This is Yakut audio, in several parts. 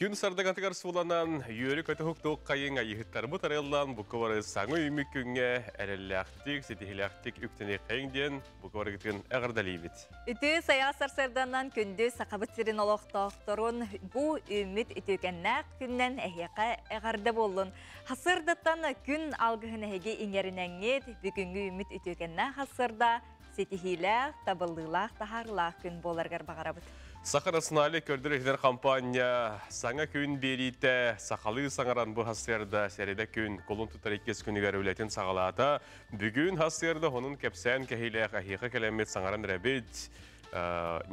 Күн сардагатыгар сууланан, үөрү көтөһүк туох хайың айыһыттарбыт арыаллаан бука бары саҥа үүммүт күҥҥэ эрэллээхтик, ситиһиилээхтик үктэниэххэйиҥ диэн бука барыгытын эҕэрдэлиибит. Үтүө сайа сарсыарданан күндү Сахабыт сирин олохтоохторун бу үүммүт үтүөкэннээх күннэн эһиэхэ эҕэрдэ буоллун. Хасырдаттан күн алгыһын эһиги иҥэринэҥҥит, бүгүҥҥү үүммүт үтүөкэннээх хасырда ситиһиилээх, табыллыылаах, таһаарыылаах күн буоларыгар баҕарабыт. Саха национальнай көрдөр-иһитиннэрэр хампаанньа саҥа күн биэриитэ сахалыы саҥаран бу хасыарда сэрэдэ күн кулун тутар иккис күнүгэр үлэтин саҕалаата. Бүгүн хасыарда онун кэпсээн кэһиилээх эһиэхэ кэлэммит саҥаран эрэбит.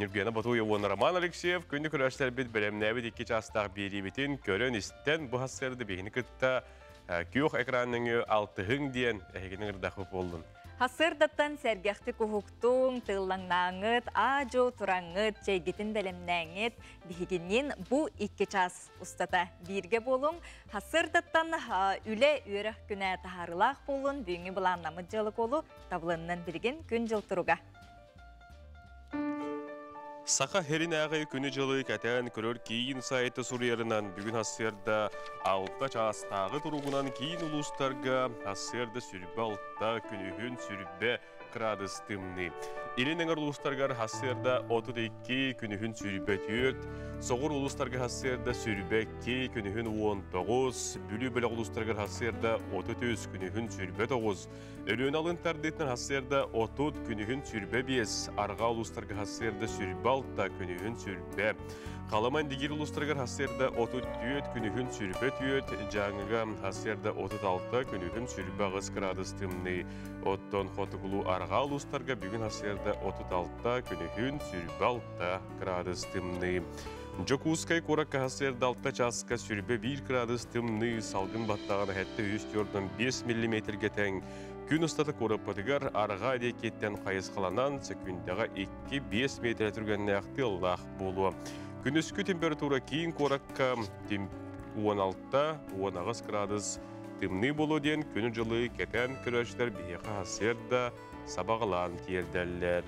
Ньургуяна Ботуева уонна Роман Алексеев күндү көрөөччүлэрбит бэлэмнээбит икки чаастаах биэриибитин көрөн-истэн бу хасыарда биһини кытта күөх экран нөҥүө алтыһыҥ диэн эһигини ырдахпыт буоллун. Хасырдаттан сэргэхтик уһуктуҥ, тыыллаҥнааҥҥыт, аа-дьуо тураҥҥыт, чэйгитин бэлэмнээҥҥит, биһигинниин бу 2 чаас устата бииргэ буолуҥ. Хасырдаттан үлэ үөрэх күнэ таһаарыылаах буоллун, бүгүҥҥү былааннаммыт дьыала-куолу табылыннын билигин күн-дьыл туруга. Саха сиринээҕи күнү-дьылы кэтээн көрөр киин сайты суруйарынан бүгүн сарсыарда 6 чаастааҕы туругунан киин улуустарга сарсыарда сүрбэ 6, күнүһүн сүрбэ градус тымныы. Илин эҥэр улуустарыгар сарсыарда 32, күнүһүн сүрбэ 4, соҕур улуустарга сарсыарда сүрбэ 2, күнүһүн 19, Бүлүү бөлөх улуустарыгар сарсыарда 33, күнүһүн сүрбэ 9, Өлүөнэ алын тардыытынан сарсыарда 30, күнүһүн сүрбэ 5, арҕаа улуустарга сарсыарда сүрбэ 6, күнүһүн сүрбэ. Халыма Индигиир улуустарыгар сарсыарда 34, күнүһүн сүрбэ 4, Дьааҥыга сарсыарда 36, күнүһүн сүрбэ 8 градус тымныы. Оттон хотугулуу арҕаа улуустарга бүгүн сарсыарда 36, күнүһүн сүрбэ 6 градус тымныы. Дьокуускай куоракка сарсыарда 6 чааска сүрбэ 1 градус тымныы, салгын баттаҕына 7 3,5 миллиметргэ тэҥ. Күн устата куораппытыгар арҕаа диэкиттэн хайысхаланан секундаҕа 2-5 метр түргэннээх тыаллаах буолуо. Күнүскү температура киин куоракка 16-18 градус тымныы буолуо диэн күнү-дьылы кэтээн көрөөччүлэр биһиэхэ сарсыарда сабаҕалаан тиэрдэллэр.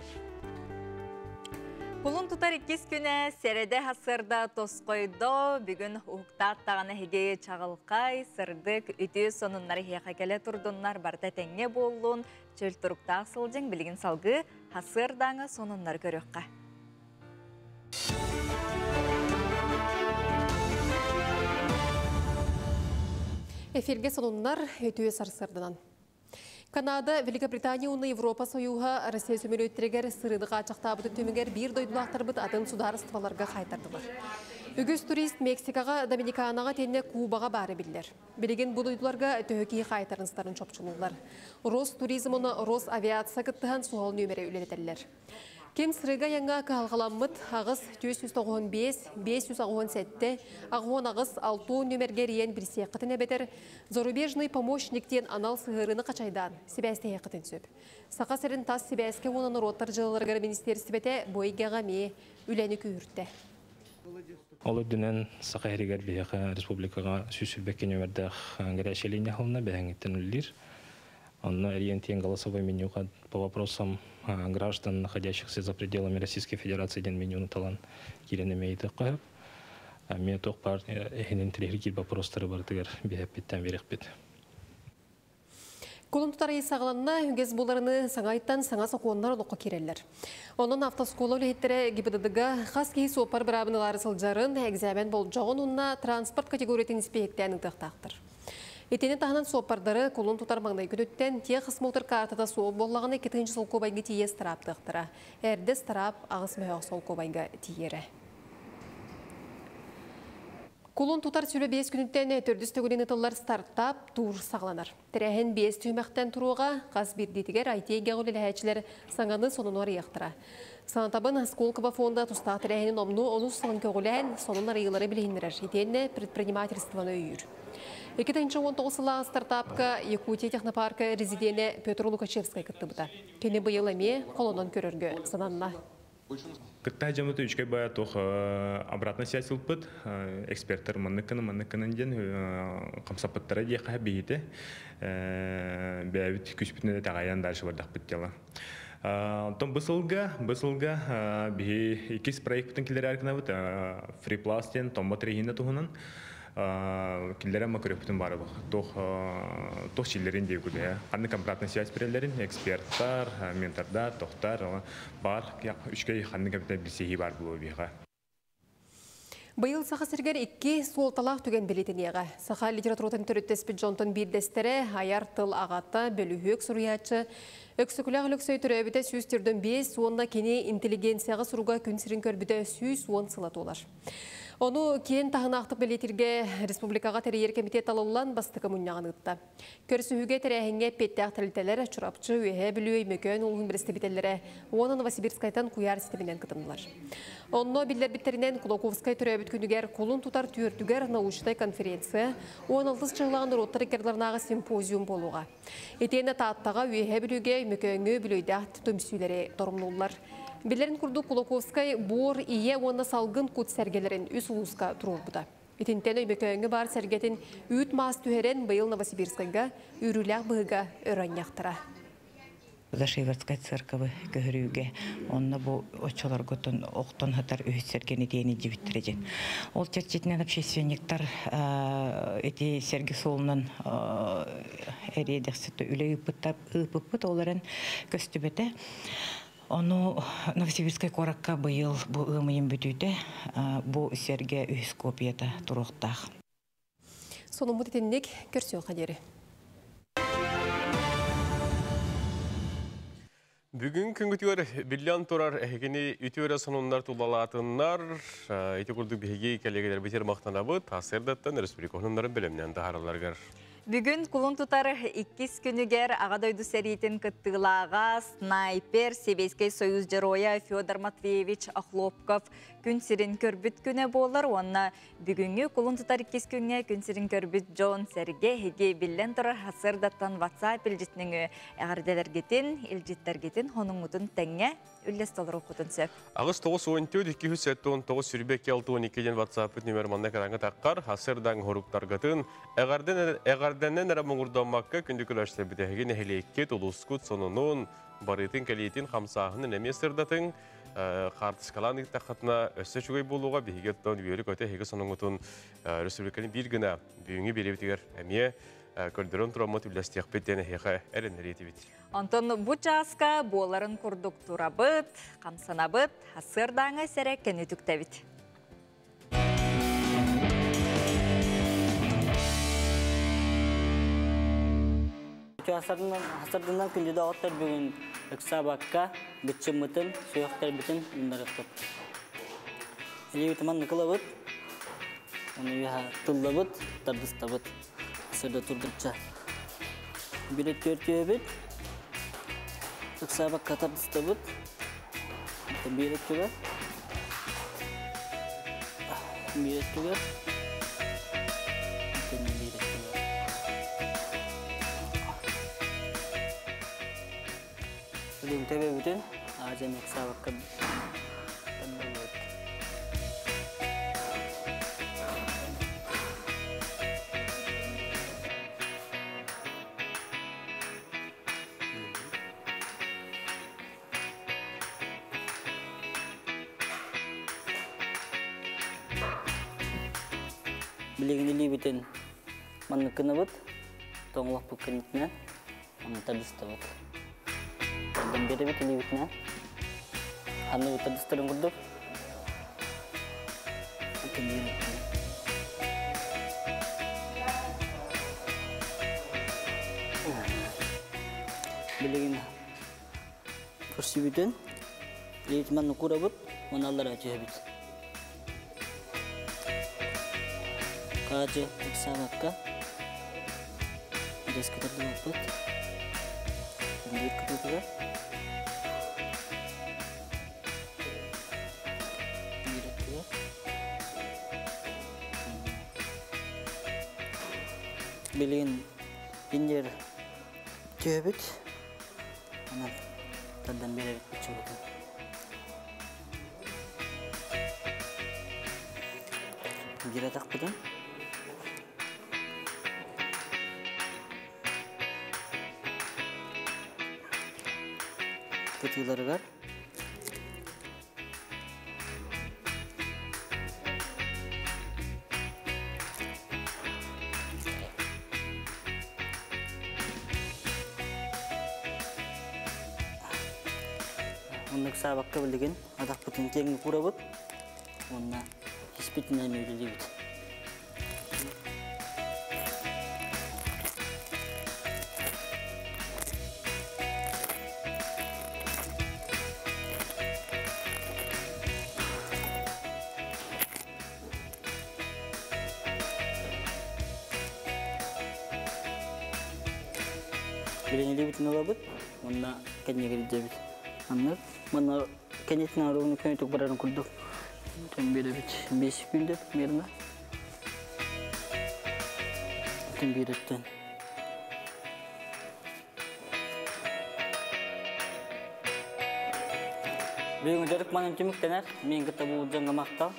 Кулун тутар иккис күнэ сэрэдэ хасырда тосхойдо бүгүн уһуктаат даҕаны эһиги чаҕылхай, сырдык, үтүө сонуннары эһиэхэ кэлэ турдуннар барыта тэҥҥэ буоллун, чөл туруктаах сылдьыҥ билигин салгыы хасыардааҥы сонуннары көрүөххэ. Эфиргэ сонуннар үтүө сарсыарданан. Канада, Великобритания уонна Европа Союһа Россия сөмөлүөттэригэр сырыыны хааччахтаабытын түмүгэр биир дойдулаахтарбыт атын судаарыстыбаларга хаайтардылар. Үгүс турист Мексикаҕа, Доминиканаҕа итиэннэ Кубаҕа баара биллэр. Билигин бу дойдуларга төһө киһи хаайтарынстарын чопчулууллар. Ростуризм уонна Росавиация кыттыһан суһал нүөмэри үлэлэтэллэр. Ким сырыыга айаҥҥа кыһалҕаламмыт аҕыс 495 587 88 60 нүөмэргэ эрийэн билсиэххитин эбэтэр «Зарубежный помощник» диэн анал сыһыарыыны хачайдаан сибээстэһиэххитин сөп. Саха сирин тас сибээскэ уонна норуоттар дьыалаларыгар министиэристибэтэ бу эйгэҕэ эмиэ үлэни күүһүртэ. Ол үрдүнэн Саха сиригэр биһиэхэ республикаҕа 122 нүөмэрдээх горячая линия аһылынна, бэһэҥҥиттэн үлэлиир. Онно эрийэн голосовой менюга по вопросам граждан, находящихся за пределами Российской Федерации диэн менюну талан киирэн эмиэ ыйытыахха сөп. Эмиэ туох баар эһинин интэриэһиргиир боппуруостары барытыгар биһэппиттэн биэриэхпит. Кулун тутар ый саҕаланна, үгэс буоларыныы саҥа ыйтан саҥа сокуоннар олоххо киирэллэр. Онон автоскуола үлэһиттэрэ ГИБДД-га хас киһи суоппар быраабын ылаары сылдьарын, экзамен болдьоҕун уонна транспорт категориятын испииһэктээн ыытыахтаахтар. Итини таһынан суоппардары кулун тутар маҥнай күнүттэн техосмотр каартата суох буоллаҕына 2 солкуобайга тиийэ ыстарааптыахтара. Эрдэ ыстараап 8 мөһөөх солкуобайга тиийэрэ. Кулун тутар 25 күнүттэн төрдүс төгүлүн ыытыллар стартап тур саҕаланар. Тэрээһин 5 түһүмэхтэн туруоҕа, хас биирдиитигэр IT эйгэҕэ үлэлэһээччилэр саҥаны сонуну арыйыахтара. Санатабын, Сколково фонда тустаах тэрээһини номнуо онус сылын көҕүлээн, сонун арыйыылары билиһиннэрэр, итиэннэ предпринимательствоны өйүүр. 2019 сыллаах стартапка Якутия технопарка резиденэ Петр Лукачевскай кыттыбыта. Кини быйыл эмиэ холонон көрөргө сананна. Кытта дьоммут үчүгэй баа туох обратная связь ылбыт эксперттэр маннык гынан маннык гынан диэн хамсаппыттара диэххэ биһиги бэйэбит күүспүтүнэн итэҕэйэн дальше бардахпыт дела. Онтон бысылга биһи иккис проектын киллэрэр аркынабыт Фрипласт диэн томбо трехинэ туһунан киллэрэ ма көрөппүтүн бары тох тох чиллерин диye күдэ. Ханны обратная связь берелерин эксперттар, ментордар, тохтар бар үчкей ханны капитал билсеһи бар булу биха. Быйыл Саха сиригэр икки суолталаах түгэн бэлиэтэниэҕэ. Саха литературатын төрүттэспит дьонтон биирдэстэрэ, айар тыл аҕата, бөлүһүөк суруйааччы Өксөкүлээх Өлөксөй төрөөбүтэ 145 уонна кини интеллигенцияҕа суруга күн сирин көрбүтэ 110 сыла туолар. Ону киэн таһынаахтык бэлиэтиргэ республикаҕа тэрийэр комитет талыллан бастакы мунньаҕын ыытта. Көрсүһүүгэ тэрээһиҥҥэ эппиэттээх тэрилтэлэр Чурапчы, Үөһээ Бүлүү, Өймөкөөн улууһун бэрэстэбиитэллэрэ уонна Новосибирскайтан куйаар ситиминэн кытыннылар. Онно биллэрбиттэринэн Кулаковскай төрөөбүт күнүгэр кулун тутар түөртүгэр научнай конференция, 16 чыһылаҕын норуоттар иккардыларынааҕы симпозиум буолуоҕа. Итиэннэ Тааттаҕа, Үөһээ Бүлүүгэ, Өймөкөөҥҥө үбүлүөйдээх түмсүүлэри торумнууллар. Билэрин курдук Кулаковскай буор, ийэ уонна салгын кут сэргэлэрин үс улууска туруорбута. Итинтэн Өймөкөөҥҥө баар сэргэтин үүт маас түһэрэн быйыл Новосибирскайга үөрүүлээх быһыыга өр анньахтара. Зашиверскай церковы көһөрүүгэ онно бу оччолорготон охтон хатар үһүс сэргэни диэни дьибиттэрэ дьин. Ол чэрчитинэн общественниктар эти сэргэ суолунан эриэдэхсит үлэ ыыппыппыт, ол эрэн көстүбэтэ. Ону Новосибирскай куоракка быйыл бу ыамыйын бүтүүтэ бу сэргэ үһүс копията туруохтаах. Сонуммут итинник, көрсүөххэ диэри. Бүгүн күнгүтүгэр биллэн турар эһигини үтүөрэ сонуннар тулалаатыннар, ити курдук биһиги кэллиэгэлэрбитигэр махтанабыт, сарсыардаттан республика сонуннарын бэлэмнээн таһааралларыгар. Бүгүн кулун тутар иккис күнүгэр Аҕа дойду сэриитин кыттыылааҕа, снайпер, Сэбиэскэй Союз Дьоруойа Федор Матвеевич Охлопков күн сирин көрбүт күнэ буолар уонна бүгүҥҥү кулун тутар иккис күҥҥэ күн сирин көрбүт дьон сэргэ эһиги биллэн турар сарсыардаттан WhatsApp илдьитинэҥи эҕэрдэлэргитин, илдьиттэргитин хонуҥҥутун тэҥҥэ үллэс толоруоххутун сөп. 8 94 279 22 62 диэн WhatsApp нүөмэр манна экраҥҥа таххар, сарсыардаҥ хоруктаргытын эҕэрдэнэн эрэ муҥурдаммакка күндү көрөөччүлэрбит эһиги нэһилиэккит, улуускут сонунун, барыытын, кэлиитин, хамсааһынын эмиэ сырдатыҥ, хаартыскалаан ыыттаххытына өссө үчүгэй буолуоҕа, биһиги оттон үөрэ-көтө эһиги сонуҥҥутун республиканы биир гына бүгүҥҥү биэриибитигэр эмиэ көрдөрөн тураммыт үллэстиэхпит диэн эһиэхэ эрэннэриэтибит. Онтон бу чааска буоларын курдук турабыт, хамсанабыт, сарсыардааҥы сэрээккэни үтүктэбит. Сарсыарданан күндү доҕоттор бүгүн ыксаабакка быччыммытын, сүһүөхтэрбитин умнарыахпыт. Илиибитин маннык ылабыт, оны үөһэ тыллабыт, тардыстабыт. Сырда турдучча. Бири төртүөбүт, ыксаабакка тардыстабыт. Биир өттүгэр, биир өттүгэр, биир өттүгэр. Билигин төбөбүтүн аажан ыксаабакка тардабыт. Билигин илиибитин маннык гынабыт, тоҥолохпут кэннитинэн, онно тардыстабыт. Тардан биэрэбит илиибитинэн. Ханныгы тардыстарын курдук. Билигин көрсүбүтүн, илиибитин маннык уурабыт, уонна аллара түһэбит. Хаадьы ыксаабакка резко тардыбаппыт. Биир кытыытыгар. Биир өттүгэр. Билигин иннер түһэбит. Онон тардан биэрэбит быччыбытын. Биир атахпытын. Кытыыларыгар. Оннук саабакка билигин атахпытын киэҥник уурабыт уонна испитинэн үлэлиибит. Билинилибитин ылабыт уонна кэннигирдебит. Маннык манна кэннитин оругун көнөтүк барарын курдук биэрэбит 5 секунда примерно. Бииреттен. Бүгүн дьарык манан түмүктэнэр. Мен кытта бу дьоҥҥо махтал.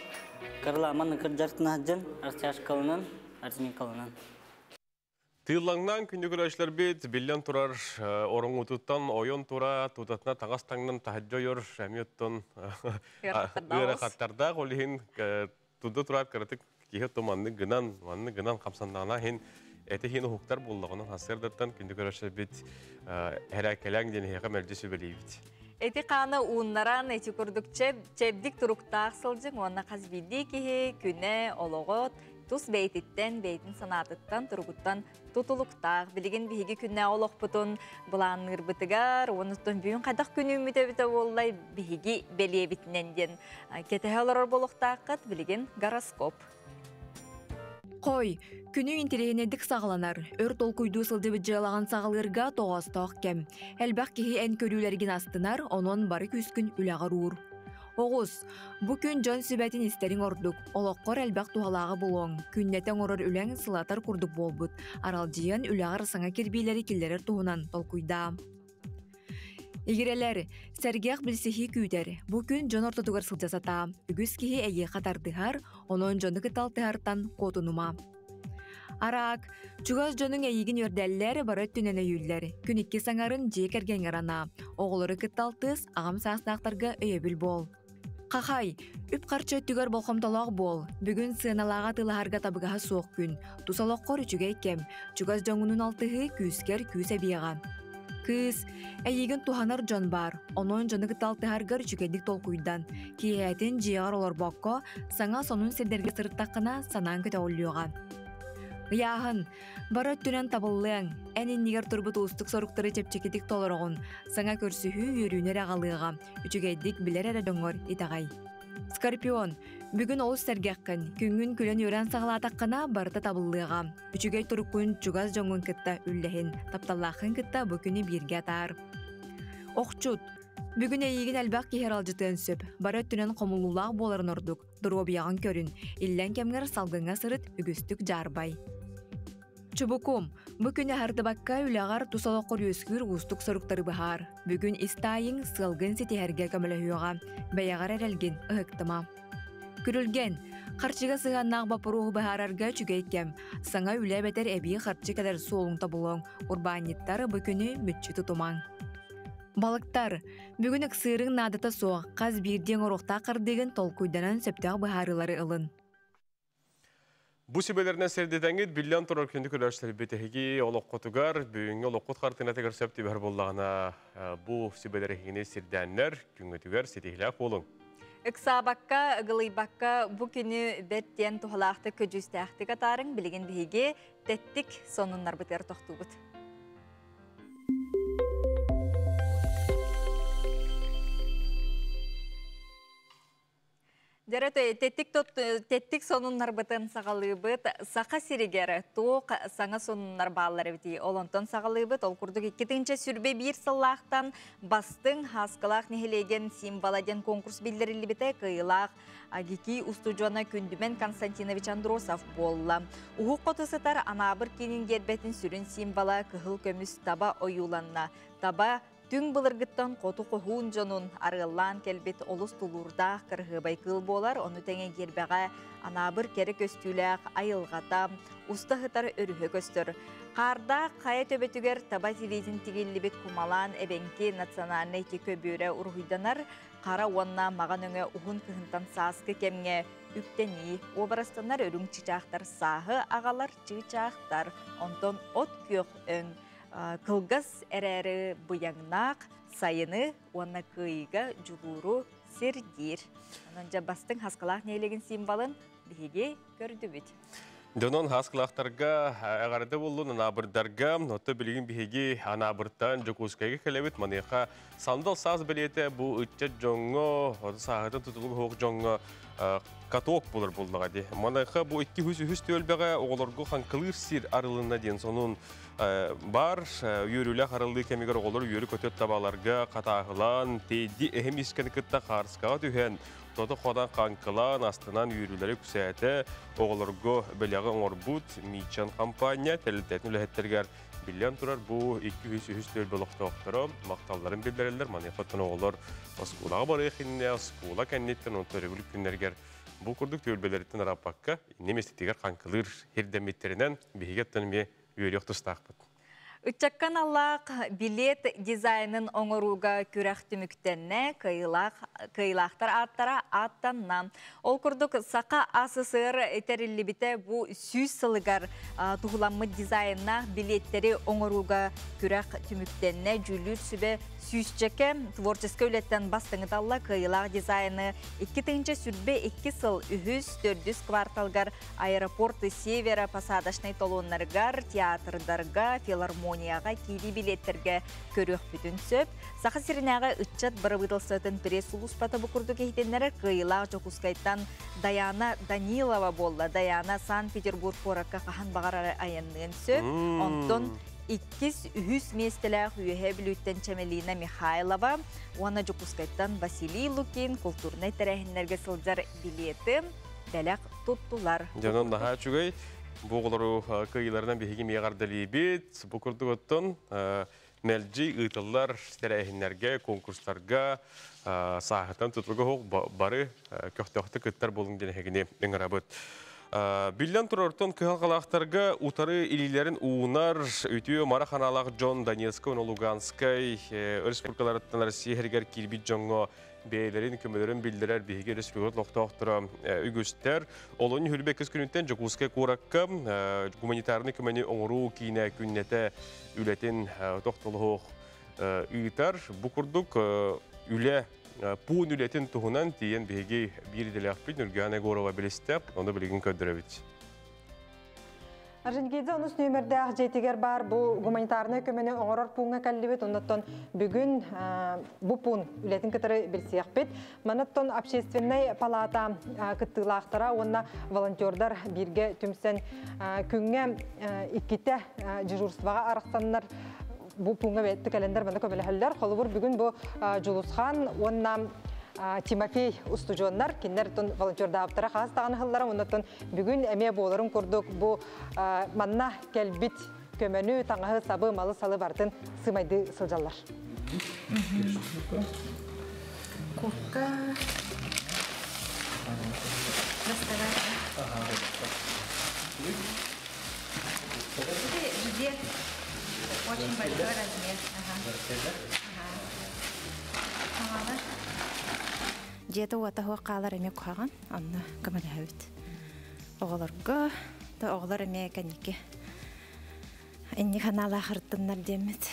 Кырла манны кырдьартына дьон арчашкалынан, арзминкалынан. Тыыллаҥнаан күндү көрөөччүлэрбит, биллэн турар, ороҥутуттан ойон тура, тутатына таҥас таҥнан таһырдьа ойор, эмиэ оттон ыарахаттардаах, ол иһин туда турар кыратык киһи оттон маннык гынан, маннык гынан хамсаннаҕына иһин эти иһин уһуктар буоллаҕына сарсыардаттан күндү көрөөччүлэрбит эрээккэлээҥ диэн эһиэхэ мэлдьи сүбэлиибит. Эти хааны ууннаран, эти курдук чэбдик туруктаах сылдьыҥ уонна хас биирдии киһи күнэ, олоҕо тус бэйэтиттэн, бэйэтин санаатыттан, туругуттан тутулуктаах. Билигин биһиги күннээҕи олохпутун былаанныырбытыгар, онуттан бүгүн хайдах күнүүммүт эбитэ буоллай биһиги бэлиэбитинэн диэн кэтэһэ олорор буолуохтааххыт. Билигин гороскоп. Хой, күнү интэриэһинэйдик саҕаланар. Өр толкуйдуу сылдьыбыт дьыалаҕын саҕалыырга тоҕоостоох кэм. Элбэх киһи эн көрүүлэргин астынар, онон бары күүскүн үлэҕэр уур. Оҕус, бу күн дьон сүбэтин истэриҥ ордук. Олоххор элбэх туһалааҕы булуоҥ. Күннэтэ оҥорор үлэҥ сылатар курдук буолбут. Аралдьыйан үлэҕэр саҥа кирбиилэри киллэрэр туһунан толкуйдаа. Игирэлэр, сэргэх билсиһии күүтэр. Бу күн дьон ортотугар сылдьа сатаа. Үгүс киһи эйиэхэ тардыһар, онон дьону кытта алтыһартан куотунума. Араак, чугас дьонуҥ эйигин үөрдэллэр, бары өттүнэн өйүүллэр. Күн икки саҥарын дьиэ кэргэҥҥэр анаа. Оҕолору кытта алтыс, аҕам саастаахтарга өйөбүл буол. Хахай, үп-харчы өттүгэр болҕомтолоох буол. Бүгүн сыаналааҕы атыылаһарга табыгаһа суох күн. Тус олоххор үчүгэй кэм. Чугас дьоҥҥунуун алтыһыы күүскэр күүс эбиэҕэ. Кыыс, эйигин туһанар дьон баар. Онон дьону кытта алтыһаргар үчүгэйдик толкуйдан. Киэһээтин дьиэҕэр олорбокко, саҥа сонун сирдэргэ сырыттаххына санааҥ көтөҕүллүөҕэ. Ыйааһын, бары өттүнэн табыллыаҥ. Эн иннигэр турбут уустук соруктары чэпчэкитик толороҕун. Саҥа көрсүһүү үөрүүнү эрэ аҕалыаҕа. Үчүгэйдик билэр эрэ дьоҥҥор итэҕэй. Скорпион, бүгүн олус сэргэххин. Күҥҥүн күлэн-үөрэн саҕалаатаххына, барыта табыллыаҕа. Үчүгэй туруккун чугас дьоҥҥун кытта үллэһин. Тапталлааххын кытта бу күнү бииргэ атаар. Охчут, бүгүн эйиигин элбэх киһи аралдьытыан сөп. Бары өттүнэн хомулуулаах буоларын ордук. Доруобуйаҕын көрүн. Иллэҥ кэмҥэр салгыҥҥа сырыт, үгүстүк дьаарбай. Чубукум, бу күн аһардыбакка үлэҕэр тус олоххор үөскүүр уустук соруктары быһаар. Бүгүн ис таайыҥ сыалгын ситиһэргэ көмөлөһүөҕэ. Бэйэҕэр эрэлгин ыһыктыма. Күрүлгэн, харчыга сыһыаннаах боппуруоһу быһаарарга үчүгэй кэм. Саҥа үлэ эбэтэр эбии харчы кэлэр суолуҥ тобулуоҥ. Урбаанньыттар бу күнү мүччү тутумаҥ. Балыктар, бүгүн ыксыырыҥ наадата суох, хас биирдии оҥоруохтаах хардыыгын толкуйданан сөптөөх быһаарыылары ылын. Бу сүбэлэринэн сэрдэтэҥҥит биллэн турар күндү көрөөччүлэрбит эһиги олоххутугар, бүгүҥҥү олоххут хартыынатыгар сөп түбэһэр буоллаҕына, бу сүбэлэр эһигини сирдээннэр күҥҥүтүгэр ситиһиилээх буолуҥ. Ыксаабакка, ыгылыйбакка бу күнү бэрт диэн туһалаахтык, көдьүүстээхтик атаарыҥ. Билигин биһиги тэттик сонуннарбытыгар тохтуубут. Дьэрэ тэттик тэттик сонуннарбытын саҕалыыбыт. Саха сиригэр туох саҥа сонуннар бааллар эбитий? Ол онтон саҕалыыбыт. Ол курдук 2021 сыллаахтан бастыҥ Һааскылаах нэһилиэгин символа диэн конкурс биллэриллибитэ. Кыайыылаах АГИКИ устудьуона Күндүмэн Константинович Андросов буолла. Уһук хоту сытар Анаабыр киинин гербэтин сүрүн символа кыһыл көмүс таба ойууланна. Таба түҥ былыргыттан хоту хоһуун дьонун арыаллаан кэлбит олус тулуурдаах кыраһыабай кыыл буолар. Ону тэҥэ гербэҕэ Анаабыр кэрэ көстүүлээх айылҕата, уста сытар өрүһэ көстөр. Хаардаах хайа төбөтүгэр таба тириитин тигиллибит кумалаан эбэҥки национальнай көбүөрэ уруһуйданар, хара уонна маҕан өҥө уһун кыһынтан сааскы кэмҥэ үктэнии, уобарастанар үрүҥ чыычаахтар сааһы аҕалар чыычаахтар, онтон от күөх өҥ кылгас эрээри быйаҥнаах сайыны уонна кыайыыга дьулууру сирдиир. Онон дьэ бастыҥ хаскалаах нэһилиэгин символын биһиги көрдүбүт. Дьонон хаскылаахтарга эҕэрдэ буоллун анаабырдарга, отто билигин биһиги Анаабыртан Дьокуускайга кэлэбит. Маныаха сандал саас бэлиэтэ бу ыччат дьоҥҥо, сааһытын тутулук суох дьоҥҥо каток буолар буоллаҕа дии. Маныаха бу 203 түөлбэҕэ оҕолорго хаҥкылыыр сир арылынна диэн сонун бар. Үөрүүлээх арыллыы кэмигэр оҕолор үөрү-көтө табаларга хатааһылаан, тээдди эһим искэни кытта хаарыскаҕа түһэн, тото ходан хаҥкылаан, астынан үөрүүлэри үксээтэ. Оҕолорго бэлэҕи оҥорбут Мичан компания тэрилтэтин үлэһиттэригэр биллэн турар бу 203 түөлбэ олохтоохторо махталларын биллэрэллэр. Маныаха оттон оҕолор оскуолаҕа барыах иннинэ, оскуола кэнниттэн онтон өрөбүл күннэригэр бу курдук түөлбэлэриттэн араппакка инним эститигэр хаҥкылыыр ирдэммиттэринэн биһиги оттон эмиэ үөрүөх тустаахпыт. Ыччакка аналлаах билет дизайнын оҥорууга күрэх түмүктэннэ, кыайыылаахтар ааттара ааттанна. Ол курдук Саха АССР тэриллибитэ бу 100 сылыгар туһуламмыт дизайннаах билеттэри оҥорууга күрэх түмүктэннэ. Дьүүллүүр сүбэ сүүсчэкэ творческай үлэттэн бастыҥы талла. Кыайыылаах дизайны 2022 сыл үһүс, төрдүс кварталгар аэропорты Севера посадочнай толуоннарыгар, театрдарга, филармонияҕа киирии билиэттэргэ көрүөхпүтүн сөп. Саха сиринээҕи ыччат бырабыыталыстыбатын пресс-сулууспата бу курдук иһитиннэрэр. Кыайыылаах Дьокуускайтан Даяна Данилова буолла. Даяна Санкт-Петербург куоракка хаһан баҕарар айанныан сөп. Онтон иккис, үһүс миэстэлээх Үөһээ Бүлүүттэн Чэмэлиина Михайлова уонна Дьокуускайтан Василий Лукин култуурунай тэрээһиннэргэ сылдьар билиэти бэлэх туттулар. Дьонон наһаа үчүгэй. Бу оҕолору кыайыыларынан биһиги эмиэ эҕэрдэлиибит. Бу курдук оттон мэлдьи ыытыллар тэрээһиннэргэ, конкурстарга сааһыттан тутулуга суох бары көхтөөхтүк кыттар буолуҥ диэн эһигини ыҥырабыт. Биллэн турар, кыһалҕалаахтарга утары илиилэрин уунар үтүө мара ханаалаах дьон Донецкай уонна Луганскай республикаларыттан Россия иһигэр киирбит дьоҥҥо бэйэлэрин көмөлөрүн биллэрэр биһиги республика олохтоохторо үгүстэр. Олунньу 22 күнүттэн Дьокуускай куоракка гуманитарнай көмөнү оҥоруу киинэ күннэтэ үлэтин тохтолоһуох ыытар. Бу курдук үлэ пуун үлэтин туһунан тиийэн биһиги биир идэлээхпит Нургиана Егорова билистэ, ону билигин көрдөрөбүт. Орджоникидзе онус нүөмэрдээх дьиэтигэр баар бу гуманитарнай көмөнү оҥорор пууҥҥа кэллибит. Оннуттан бүгүн бу пуун үлэтин кытары билсиэхпит. Манаттан общественнай палата кыттыылаахтара уонна волонтердар бииргэ түмсэн күҥҥэ иккитэ дежурствоҕа арахсаннар бу пууҥҥа бэйэтэ кэлэннэр манна көмөлөһөллөр. Холобур, бүгүн бу Дьулусхан уонна Тимофей устудьуоннар, кинилэр волонтердаабыттара хас даҕаны сыллара, оннуттан бүгүн эмиэ буоларын курдук бу манна кэлбит көмөнү, таҥаһы, сабы, малы-салы барытын сымайды сылдьаллар. Куртка. Доставай. Жилет. Очень большой размер. Ага. Дьиэтэ уота суох хаалар эмиэ куһаҕан, онно көмөлөһөбүт. Оҕолорго, да оҕолор эмиэ кэнники инник ханаалаах ырыттыннар диэммит.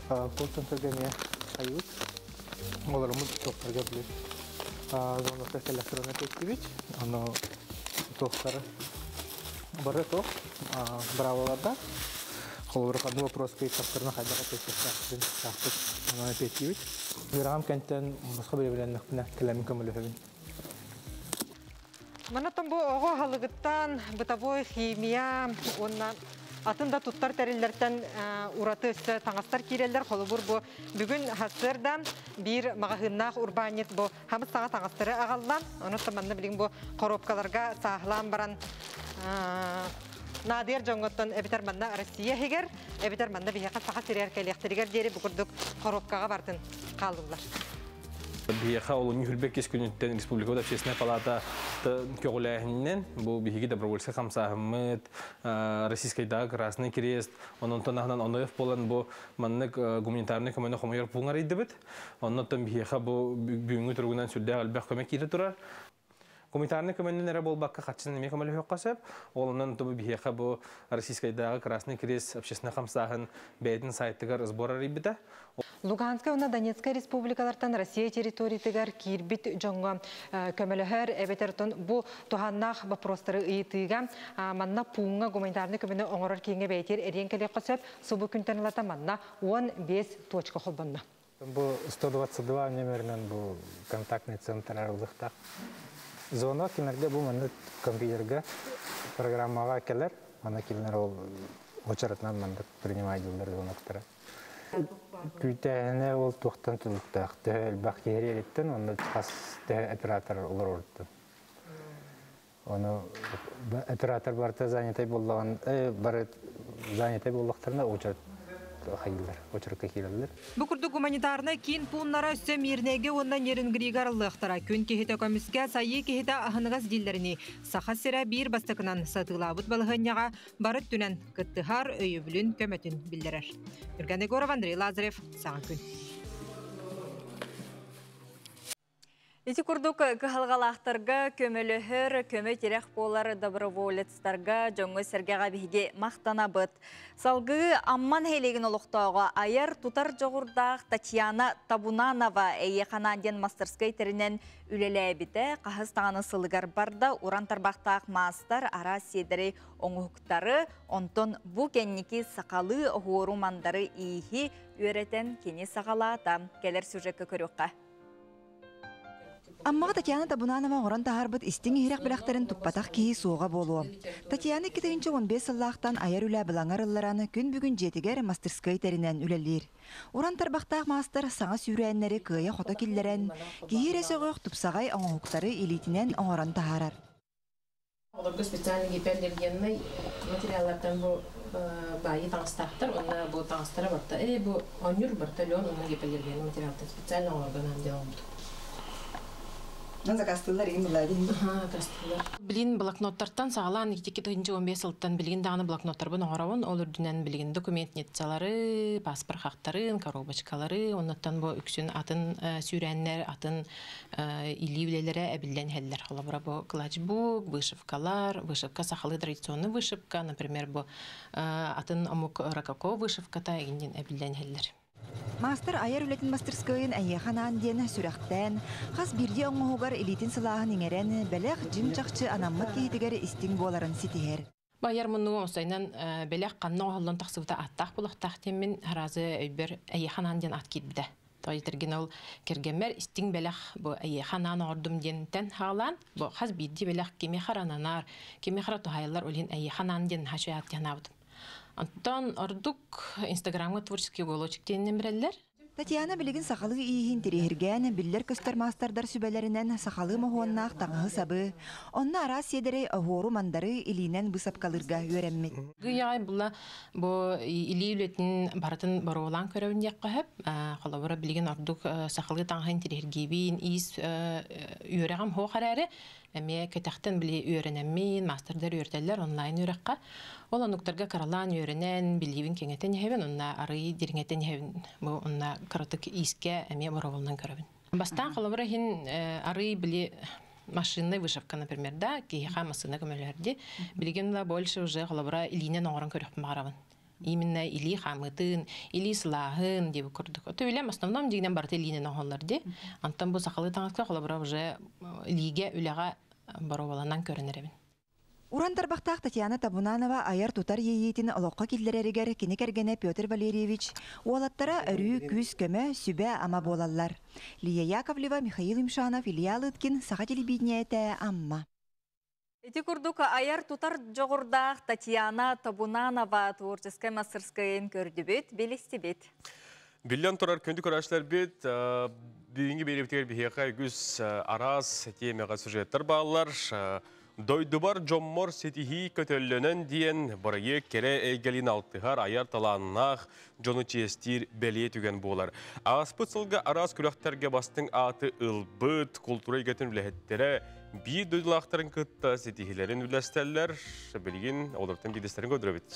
Колл-центрга эмиэ хайыбыт. Олороммут туохтарга билир. Звонокка электронно кеттибит. Ону туохтары бары туох браворларда. Холобур, ханнык вопроска ыйыттахтарына хайдах эппиэттиэхтээхпитин таахпыт. Онон эппиэттиибит. Үөрэҕим кэнтэн босхо билэбилэннэхпинэ кэлэммин көмөлөһөбүн. Манаттан бу оҕо аһылыгыттан бытовой химия уонна атын да туттар тэриллэртэн ураты өссө таҥастар киирэллэр. Холобур, бу бүгүн сарсыарда биир маҕаһыыннаах урбаанньыт бу хамыс саҥа таҥастары аҕалла. Онон манна билигин бу коробкаларга сааһылаан баран наадыйар дьоҥҥоттон эбэтэр манна Россия иһигэр, эбэтэр манна биһиэхэ Саха сиригэр кэлиэхтэригэр диэри бу курдук коробкаҕа бартын хааллылар. Биһиэхэ олунньу хүрбэккис күнүттэн Республика общественная палата көҕүлээһининэн бу биһиги добровольскай хамсааһыммыт, Российскайдааҕы Красный Крест, ононтон аһынан Оноев буолан бу маннык гуманитарнай көмөнү хомуйар пуун арыйдыбыт. Оннуттан биһиэхэ бу бүгүҥҥү туругунан сүрдээх элбэх көмө киирэ турар. Гуманитарнай көмөнүн эрэ буолбакка хаччын эмиэ көмөлөһүөххэ сөп. Ол онон бу биһиэхэ бу Российскайдааҕы Красный Крест общественнай хамсааһын бэйэтин сайтыгар сбор арыйбыта. Луганскай уонна Донецкай республикалартан Россия территориятыгар киирбит дьоҥҥо көмөлөһөр эбэтэр бу туһааннаах боппуруостары ыйытыыга манна пууҥҥа гуманитарнай көмөнү оҥорор кииҥҥэ бэйэтигэр эриэн кэлиэххэ сөп. Субу күнтэн ылата манна 15 точка холбонно. Бу 122 номеринэн бу контактный центр арыллыахтаах. Звонок кинилэргэ бу маннык компьютерга программаҕа кэлэр, манна кинилэр ол очередынан маннык принимайдыллар звоноктара. Күүтээһинэ ол туохтан тутулуктаах, төһө элбэх киһи эриттэн, онно хас төһө оператор олороруттан. Ону оператор барыта занятай буоллаҕын, бары занятай буоллахтарына очередь хайыллар, очередка киирэллэр. Бу курдук гуманитарнай киин пууннара өссө Мирнэйгэ уонна Нерюнгрига арыллыахтара. Күн киһитэ көмүскэ, сайыы киһитэ аһыныгас дииллэринии, Саха сирэ биир бастакынан сатыылаабыт балаһыанньаҕа бары өттүнэн кыттыһар, өйөбүлүн, көмөтүн биллэрэр. Юрген Егоров, Андрей Лазарев, Саҥа күн. Ити курдук кыһалҕалаахтарга көмөлөһөр, көмө-тирэх буолар доброволецтарга, дьоҥҥо-сэргэҕэ биһиги махтанабыт. Салгыы Амма нэһилиэгин олохтооҕо айар тутар дьоҕурдаах Татьяна Табунанова Эйиэхэ диэн мастерскай тэринэн үлэлээбитэ хаһыс даҕаны сылыгар барда. Уран тарбахтаах маастар араас сиэдэрэй оҥоһуктары, онтон бу кэнники сахалыы оһуору мандары ииһи үөрэтэн кини саҕалаата. Кэлэр сюжекка көрүөххэ. Аммаҕа Татьяна Табунанова оҥорон таһаарбыт истиҥ иһирэх бэлэхтэрин туппатах киһи суоҕа буолуо. Татьяна 2015 сыллаахтан айар үлэ былаҥар ылларан, күн бүгүн дьиэтигэр мастерскай тэринэн үлэлиир. Уран тарбахтаах маастар саҥа сүүрээннэри кыайа-хото киллэрэн, киһи эрэ сөҕүөх тупсаҕай оҥоһуктары илиитинэн оҥорон таһаарар. Олорго специальный гипоаллергенный материаллартан бу баайы таҥастаахтар уонна бу таҥастара барта э бу оонньуур барта лен уонна гипоаллергенный материалтан специально оҥоргон аан диэн оҥорбутум. Закастыыллар иһин булаадин. Закастыыллар. Билин блокноттартан саҕалаан 2015 сылтан билигин даҕаны блокноттарбын оҥоробун. Ол үрдүнэн билигин документницалары, паспорт хахтарын, коробочкалары, оннуттан бу үксүн атын сүүрээннэр, атын илии үлэлэрэ эбиллэн иһэллэр. Холобура бу клатчбук, вышивкалар, вышивка сахалыы традиционный вышивка, например, бу атын омук рококо вышивката игиннин эбиллэн иһэллэр. Маастар айар үлэтин мастерскойун эйиэхэ анаан диэн сүрэхтээн, хас биирдии оҥоһугар илиитин сылааһын иҥэрэн, бэлэх дьиҥ-чахчы анаммыт киһитигэр истиҥ буоларын ситиһэр. Байар муннугу осайынан бэлэх ханна оһоллон тахсыбыта аттаах булахтаах диэммин харазы өйбөр эйиэхэ анаан диэн ат киирбитэ. Тоҕо ол кэргэммэр истиҥ бэлэх бу эйиэхэ анаан оҥордум диэнтэн хаалаан бу хас биирдии бэлэх кими харананаар, кими хара туһайыллар ол иһин эйиэхэ анаан диэн хачы аат диэн Онтон ордук Инстаграмҥа творческий уголочек диэнинэн билэллэр. Татьяна билигин сахалыы ииһин тириһиргээн, биллэр-көстөр маастардар сүбэлэринэн сахалыы моһуоннаах таҥаһы-сабы, онно араас сиэдэрэй оһуору-мандары илиинэн быысапкалыырга үөрэммит. Гыйаҕай була бу илии үлэтин барытын боруолаан көрөбүн диэххэ сөп. Холобура билигин ордук сахалыы таҥаһын тириһиргиибин, иис үөрэҕим суох эрээри, эмиэ кэтэхтэн били үөрэнэммин, маастардар үөрэтэллэр онлайн үөрэххэ. Ол оннуктарга каралаан үөрэнэн, билиибин кэҥэтэн иһэбин, онно арый дириҥэтэн иһэбин. Бу онно кыратык иискэ эмиэ боруобаланан көрөбүн. Бастаан холобура иһин арый били машинная вышивка, например, да, киһиэхэ массыына көмөлөһөр Билигин ла больше уже холобура илиинэн оҥорон көрүөхпүн баҕарабын. Именно илии хаамытын, илии сылааһын диэбит курдук. Ото үлэм основном дигинэн барыта илиинэн оҥоһуллар дии. Онтон бу сахалыы таҥаска холобура уже илиигэ үлэҕэ боруобаланан көрөнөр эбин. Уран тарбахтаах Татьяна Табунанова айар-тутар иэйиитин олоххо киллэрэригэр кини кэргэнэ Петр Валерьевич уолаттара өрүү күүс-көмө, сүбэ-ама буолаллар. Лия Яковлева, Михаил Юмшанов, Илья Лыткин, Саха телевидениетэ, Амма. Ити курдук айар-тутар дьоҕурдаах Татьяна Табунанова творческай мастерскайын көрдүбүт, билистибит. Биллэн турар күндү көрөөччүлэрбит, бүгүҥҥү биэриибитигэр биһиэхэ үгүс араас тиэмэҕэ сюжеттар бааллар. Дойдубар дьоммор ситиһии көтөллөнөн диэн бырайыак кэрэ эйгэлиин алтыһар айар талааннаах дьону чиэстиир бэлиэ түгэн буолар. Ааспыт сылга араас күрэхтэргэ бастыҥ ааты ылбыт култуура эйгэтин үлэһиттэрэ биир дойдулаахтарын кытта ситиһиилэрин үллэстэллэр. Билигин олортон биирдэстэрин көрдөрөбүт.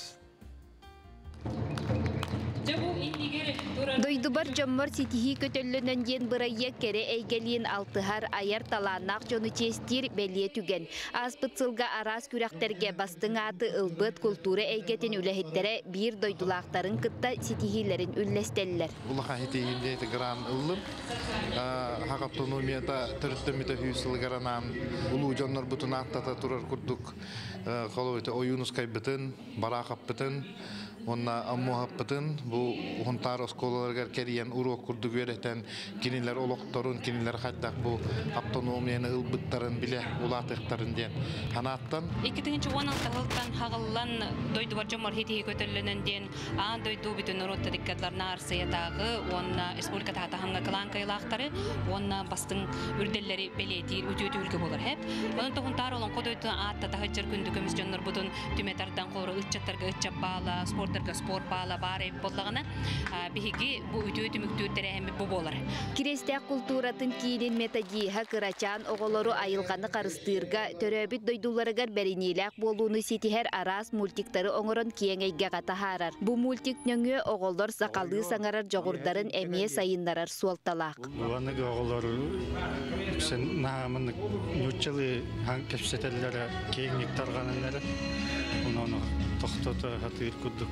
Дойдубар дьоммор ситиһии көтөллөнөн диэн бырайыак кэрэ эйгэлиин алтыһар, айар талааннаах дьону чиэстиир бэлиэ түгэн. Ааспыт сылга араас күрэхтэргэ бастыҥ ааты ылбыт култуура эйгэтин үлэһиттэрэ биир дойдулаахтарын кытта ситиһиилэрин үллэстэллэр. Улахан ситиһиим диэти грант ыллым. Саха автономията төрүттэммитэ сүүс сылыгар анаан улуу дьоннорбутун ааттата турар курдук холобур Ойуунускайбытын, Бараахаппытын уонна Аммуоһаппытын бу Хунтаар оскуолаларыгар кэрийэн уруок курдук үөрэтэн кинилэр олохторун, кинилэр хайдах бу автономияны ылбыттарын билэ улаатыахтарын диэн санааттан. 2016 сылтан хаҕыллан дойдубар дьоммор хитиһи көтөллөнөн диэн аан дойду бүтүн норуоттар иккардыларына Арсыйатааҕы уонна республика таһымҥа кылаан кыайыылаахтары уонна бастыҥ үрдэллэри бэлиэтиир үтүө түһүлгэ буолар хэп. Онон Хунтаар олоҥхо дойдутун ааттата сылдьар күндү көмүс дьоннорбутун түмэ тардан холоро ыччаттарга ыччат баала, спордарга спорт баала баар эбит буоллаҕына, биһиги бу үтүө түмүктүүр тэрээһиммит бу буолар. Кириэстээх култууратын киинин методиһа кырачаан оҕолору айылҕаны харыстыырга, төрөөбүт дойдуларыгар бэриниилээх буолууну ситиһэр араас мультиктары оҥорон киэҥ эйгэҕэ таһаарар. Бу мультик нөҥүө оҕолор сахалыы саҥарар дьоҕурдарын эмиэ сайыннарар суолталаах. Аныгы оҕолор үксүн наһаа нууччалыы кэпсэтэллэрэ киэҥник тарҕанан эрэ. Онон тохтото сатыыр курдук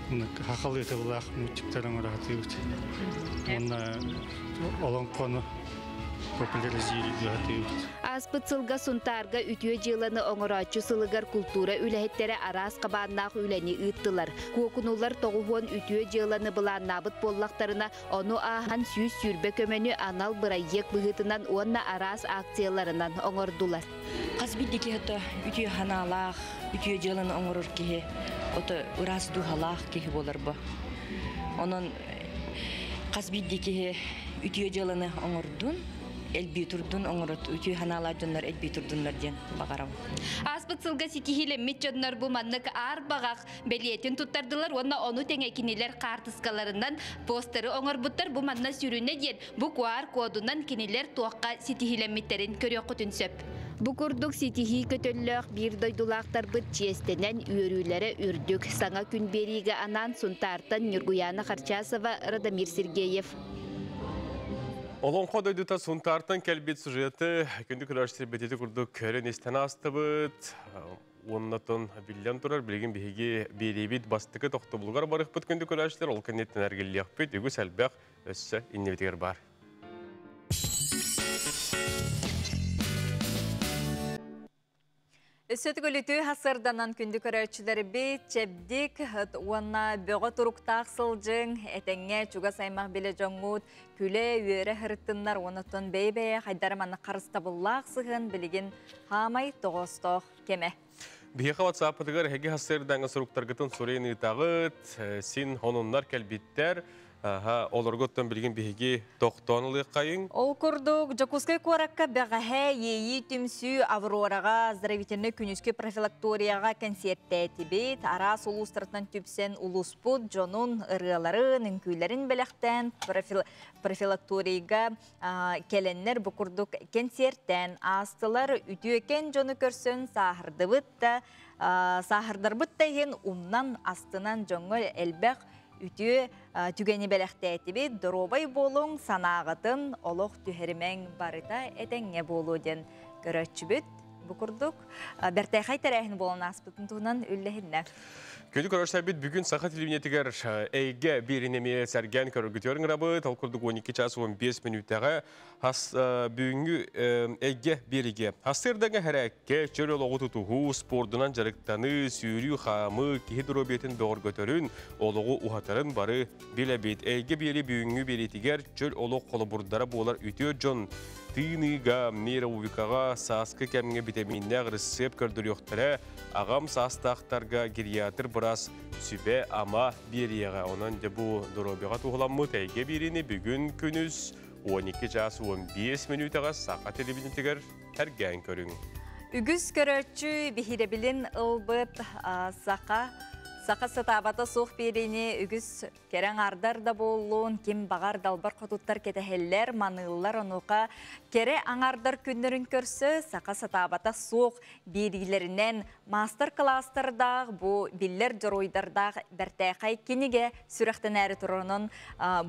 сахалыы тыллаах мультиктар оҥоро сатыыбыт. Уонна олоҥхону популяризируйга сатыыбыт. Ааспыт сылга Сунтаарга үтүө дьыаланы оҥорооччу сылыгар култуура үлэһиттэрэ араас хабааннаах үлэни ыыттылар. Куокунулар тоҕуһуон үтүө дьыаланы былааннаабыт буоллахтарына, ону ааһан 120 көмөнү анал бырайыак быһыытынан уонна араас акцияларынан оҥордулар. Хас биирдии киһи үтүө санаалаах, үтүө дьыаланы оҥорор киһи, ото ыраас дууһалаах киһи буолар бу. Онон хас биирдии киһи үтүө дьыаланы оҥордун, элбии турдун оҥорот үтүө санаалаах дьоннор элбии турдуннар диэн баҕарабын. Ааспыт сылга ситиһиилэммит дьоннор бу маннык аар баҕах бэлиэтин туттардылар уонна ону тэҥэ кинилэр хаартыскаларынан постеры оҥорбуттар. Бу манна сүрүнэ диэн бу QR кодунан кинилэр туохха ситиһиилэммиттэрин көрүөххүтүн сөп. Бу курдук ситиһии көтөллөөх биир дойдулаахтарбыт чиэстэнэн үөрүүлэрэ үрдүк. Саҥа күн биэриигэ анаан Сунтаартан Ньургуяна Харчасова, Радомир Сергеев. Олоҥхо дойдута Сунтаартан кэлбит сюжеты күндү көрөөччүлэр ити курдук көрөн истэн аастыбыт. Оннотон биллэн турар, билигин биһиги биэриибит бастакы тохтобулугар барыахпыт күндү көрөөччүлэр, ол кэнниттэн эргиллиэхпит, үгүс элбэх өссө иннибитигэр бар. Өссө төгүл сарсыарданан күндү көрөөччүлэрбит, чэбдик уонна бөҕө туруктаах сылдьыҥ, этэҥҥэ чугас аймах билэ дьоҥҥут, күлэ үөрэ сырыттыннар, оннуттан бэйэ-бэйэ хайдары манна харыстабыллаах сыһыан билигин хаамай тоҕоостоох кэмэ. Биһиэхэ WhatsApp-ытыгар эһиги сарсыардааҥҥы суруктаргытын суруйан ыытаҕыт, син сонуннар кэлбиттэр. Олоргуттан билигин биһиги тохтоон ылыаххайыҥ. Ол курдук, Дьокуускай куоракка бэҕэһээ Иэйии түмсүү Аврораҕа оздоровительнай күнүскү профилакторияҕа кэнсиэртээтибит. Араас улуустартан түпсэн улууспут дьонун ырыаларын, үҥкүүлэрин бэлэхтээн профилакторийга кэлэннэр бу курдук кэнсиэртээн аастылар. Үтүөкэн дьону көрсөн сааһырдыбыт да, сааһырдарбыт да иһин умнан, астынан дьоҥҥо элбэх үтүө түгэни бэлэхтээтибит. Доруобай буолуҥ, санааҕытын олох түһэримэҥ, барыта этэҥҥэ буолуо диэн көрөөччүбүт. Бу курдук бэртээхэй тэрээһин буолан ааспытын туһунан үллэһиннэ. Күндү көрөөччүлэрбит бүгүн Саха телевидениетигэр эйгэ биэриини эмиэ сэргээн көрөргүтүгэр ыҥырабыт. Ол курдук 12 час 15 мүнүүтэҕэ хас бүгүҥҥү эйгэ биэриигэ. Сарсыардаҥҥы хэрээккэ чөл олоҕу тутуһуу, спордунан дьарыктаныы, сүүрүү, хаамыы, киһи доруобуйатын бөҕөргөтөрүн, олоҕу уһатарын бары билэбит. Эйгэ биэри бүгүҥҥү биэриитигэр чөл олох холобурдара буолар үтүө дьон тыыныыга, нейроубикаҕа сааскы кэмҥэ битэмииннээх ырысыап көрдөрүөхтэрэ, аҕам саастаахтарга гериатр быраас сүбэ-ама биэриэҕэ. Онон дьэ бу доруобуйаҕа туһуламмыт эйгэ биэриини бүгүн күнүс 12 час 15 мүнүүтэҕэ Саха телевидениетигэр сэргээн көрүҥ. Үгүс көрөөччү биһирэбилин ылбыт саха Саха сатаабата суох биэриини үгүс кэрэ аҥаардар да буоллун, ким баҕар далбар хотуттар кэтэһэллэр, маныыллар, онуоха кэрэ аҥаардар күннэрин көрсө саха сатаабата суох биэриилэринэн маастар-кылаастардаах бу биллэр дьоруойдардаах бэртээхэй кинигэ сүрэхтэнээри турарынан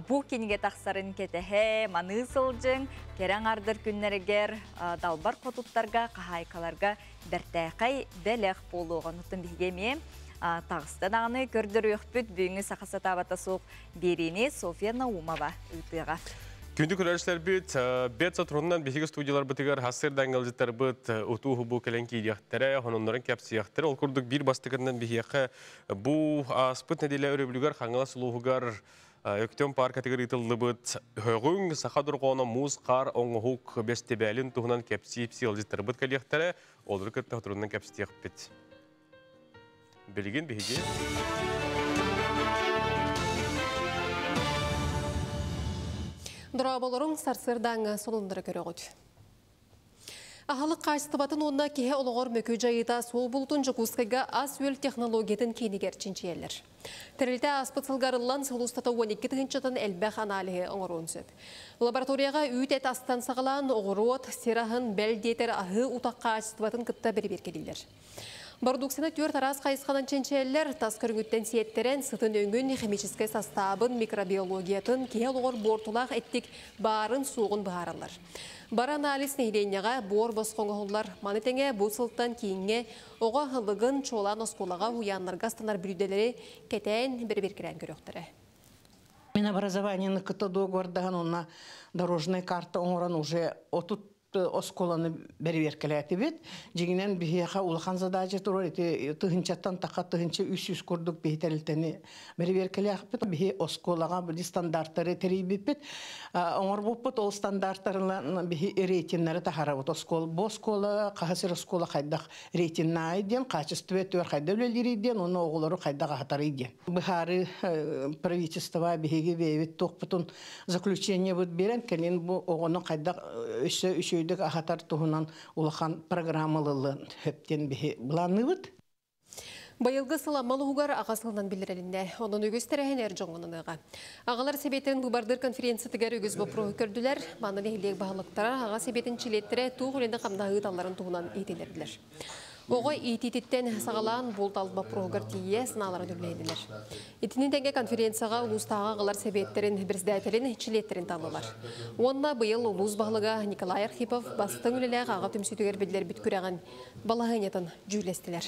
бу кинигэ тахсарын кэтэһэ, маныы сылдьыҥ, кэрэ аҥаардар күннэригэр далбар хотуттарга, хаһаайкаларга бэртээхэй бэлэх буолуоҕун. Оттон биһиги эмиэ таҕыста даҕаны көрдөрүөхпүт бүгүҥҥү саха сатаабата суох биэриини Софья Наумова ыытыаҕа. Күндү көрөөччүлэрбит, бет соторунан биһиги студияларбытыгар хассыр ыалдьыттарбыт утуу-хубу кэлэн киириэхтэрэ, хононнорун кэпсиэхтэрэ. Ол курдук биир бастакынан биһиэхэ бу ааспыт нэдиэлэ өрөбүлүгэр Хаҥалас улууһугар Өктөм паркатыгар ыытыллыбыт Һөҕүҥ саха дорҕооно муус хаар оҥоһук бэстибээлин туһунан кэпсии ыалдьыттарбыт кэлиэхтэрэ, олору кытта соторунан кэпсэтиэхпит. Билигин биһиги Дорооболоруҥ сарсыардааҥҥы сонуннары көрөҕүт. Аһылык хаачыстыбатын уонна киһи олоҕор мөкү дьайыыта суол булутун Дьокуускайга ас-үөл технологиятын киинигэр чинчийэллэр. Тэрилтэ ааспыт сылга арыллан сыл устата 12 тыһыынчаттан элбэх аналиһы оҥоруон сөп. Лабораторияҕа үүт-эт астан саҕалаан оҕуруот, сир аһын, бэл диэтэр аһыы утах хаачыстыбатын кытта бэрэбиэркэлииллэр. Бородууксуйаны түөрт араас хайысханан чинчийэллэр, тас көрүҥүттэн сиэттэрэн, сытын өҥүн, химическэй састаабын, микробиологиятын, киһи олоҕор буортулаах эттик баарын-суоҕун быһаараллар. Бары анализ нэһилиэнньэҕэ буор босхо оҥоһуллар. Маны тэҥэ бу сылтан кииҥҥэ оҕо аһылыгын, чуолаан оскуолаҕа, уһуйааннарга астанар бүлүүдэлэри кэтээн, бэрэбиэркэлээн көрүөхтэрэ. Мин образованиены кытта договордаһан уонна дорожная карта оҥорон уже 30 оскуоланы бэрэбиэркэлээтибит. Дьиҥинэн биһиэхэ улахан задача турар ити тыһыынчаттан таха 1300 курдук биһи тэрилтэни бэрэбиэркэлээхпит. Биһи оскуолаҕа били стандарттары тэрийбиппит. Оҥорбуппут ол стандарттарынан биһи рейтиннэри таһаарабыт. Оскуола бу оскуола хаһа сир оскуола хайдах рейтиннаай диэн, качество өттүгэр хайдах үлэлиирий диэн, уонна оҕолору хайдах аһатарый диэн. Быһаарыы правительство биһиги бэйэбит туохпутун заключениебыт биэрэн, кэлин бу оҕону хайдах өссө үчүгэйдик аһатар туһунан улахан программалылын хөптен биһи былаанныыбыт. Быйылгы сыл Амма улууһугар аҕа сылынан биллэрилиннэ. Онон үгүс тэрээһин эр дьоҥҥо Аҕалар сэбиэтин быыбардыыр конференциятыгар үгүс боппуруоһу көрдүлэр. Манна нэһилиэк баһылыктара, аҕа сэбиэтин чилиэттэрэ туох үлэни-хамнаһы ыыталларын туһунан иитиллэрдилэр. Оҕо иитиититтэн саҕалаан булт-алт боппуруоһугар тиийэ санааларын үллэһиннилэр. Итини тэҥэ конференцияҕа улуустааҕы аҕалар сэбиэттэрин председателин чилиэттэрин таллылар. Уонна быйыл улуус баһылыга Николай Архипов бастыҥ үлэлээх аҕа түмсүүтүгэр биллэрбит күрэҕин балаһыанньатын дьүүллэстилэр.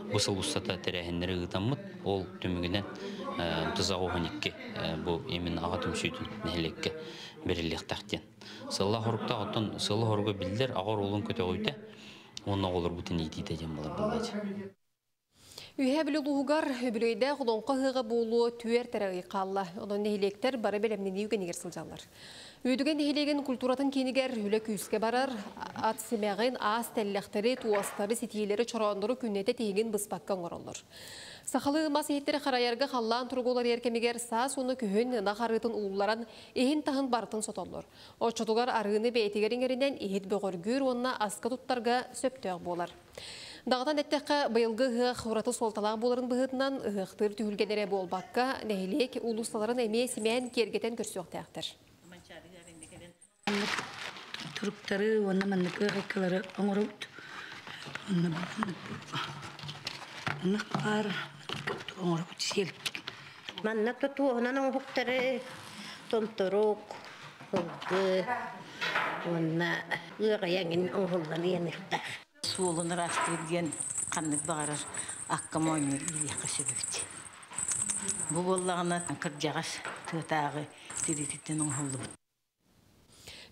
Бу сыл устата тэрээһиннэри ыытаммыт, ол түмүгүнэн 92 бу именно аҕа түмсүүтүн нэһилиэккэ бэриллиэхтээх диэн. Сылла хоруктаах, оттон сылла хоруга биллэр, аҕа оруолун көтөҕүүтэ уонна оҕолорбутун иитиитэ диэн буолар буоллаачы. Үһэ Бүлүү улууһугар үбүлүөйдээх олоҥхо ыһыаҕа буолуо түөрт эрэ ый хаалла. Онон нэһилиэктэр бары бэлэмнэнии үгэнигэр сылдьаллар. Үөдүгэн нэһилиэгин культуратын киинигэр үлэ күүскэ барар, ат симэҕин, аас тэллэхтэри, туостары, ситиилэри, чорооннору күннэтэ тиһигин быспакка оҥороллор. Сахалыы мас иһиттэри харайарга халлаан туруга уларыйар кэмигэр саас уонна күһүн ынах арыытын уулларан, иһин-таһын барытын сотоллор. Оччотугар арыыны бэйэтигэр иҥэринэн иһит бөҕөргүүр уонна аска туттарга сөптөөх буолар. Даҕатан эттэххэ, быйылгы ыһыах ураты суолталаах буоларын быһыытынан, ыһыахтыыр түһүлгэлэрэ буолбакка, нэһилиэк уулуссаларын эмиэ симээн киэргэтэн көрсүөхтээхтэр. Туруктары уонна маннык ыарайкалары оҥоробут. Онно маннык баар оҥоробут сиэл. Манна тутуоһунан оҥоһуктары томторук, ылгы уонна ыаҕайа эҥин оҥоһуллан ыйаныахтаах. Суолун ыраастыыр диэн ханнык баҕарар акка моонньуур иилиэххэ сөп эбит. Бу буоллаҕына кырдьаҕас тыатааҕы тириититтэн оҥоһуллубут.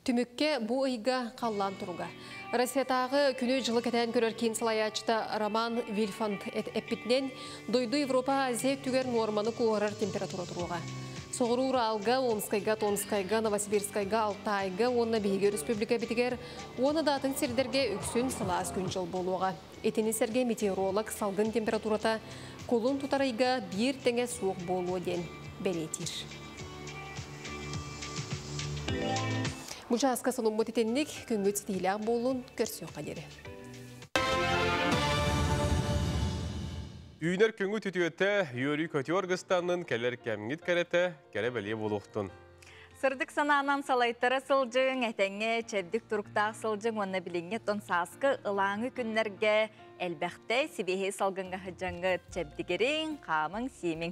Түмүккэ бу ыйга халлаан туруга. Россиятааҕы күнү-дьылы кэтээн көрөр киин салайааччыта Роман Вильфанд эппитинэн, дойду Европа Азия өттүгэр нуорманы куоһарар температура туруоҕа. Соҕуруу Уралга, Омскайга, Томскайга, Новосибирскайга, Алтайга уонна биһиги өрөспүүбүлүкэбитигэр уонна да атын сирдэргэ үксүн сылаас күн-дьыл буолуоҕа. Итини сэргэ метеоролог салгын температурата кулун тутар ыйга биир тэҥэ суох буолуо диэн бэлиэтиир. Бу чааска сонуммут итинник, күҥҥүт ситиһиилээх буоллун, көрсүөххэ диэри. Үүнэр күҥҥүт үтүөтэ, үөрүү көтүү аргыстаннын, кэлэр кэмҥит кэрэтэ, кэрэ бэлиэ буолуохтун. Сырдык санаанан салайтара сылдьыҥ, этэҥҥэ чэбдик туруктаах сылдьыҥ уонна билиҥҥи оттон сааскы ылааҥы күннэргэ элбэхтэ сибиэһэй салгыҥҥа сылдьаҥҥыт чэбдигириҥ, хаамыҥ-сиимиҥ.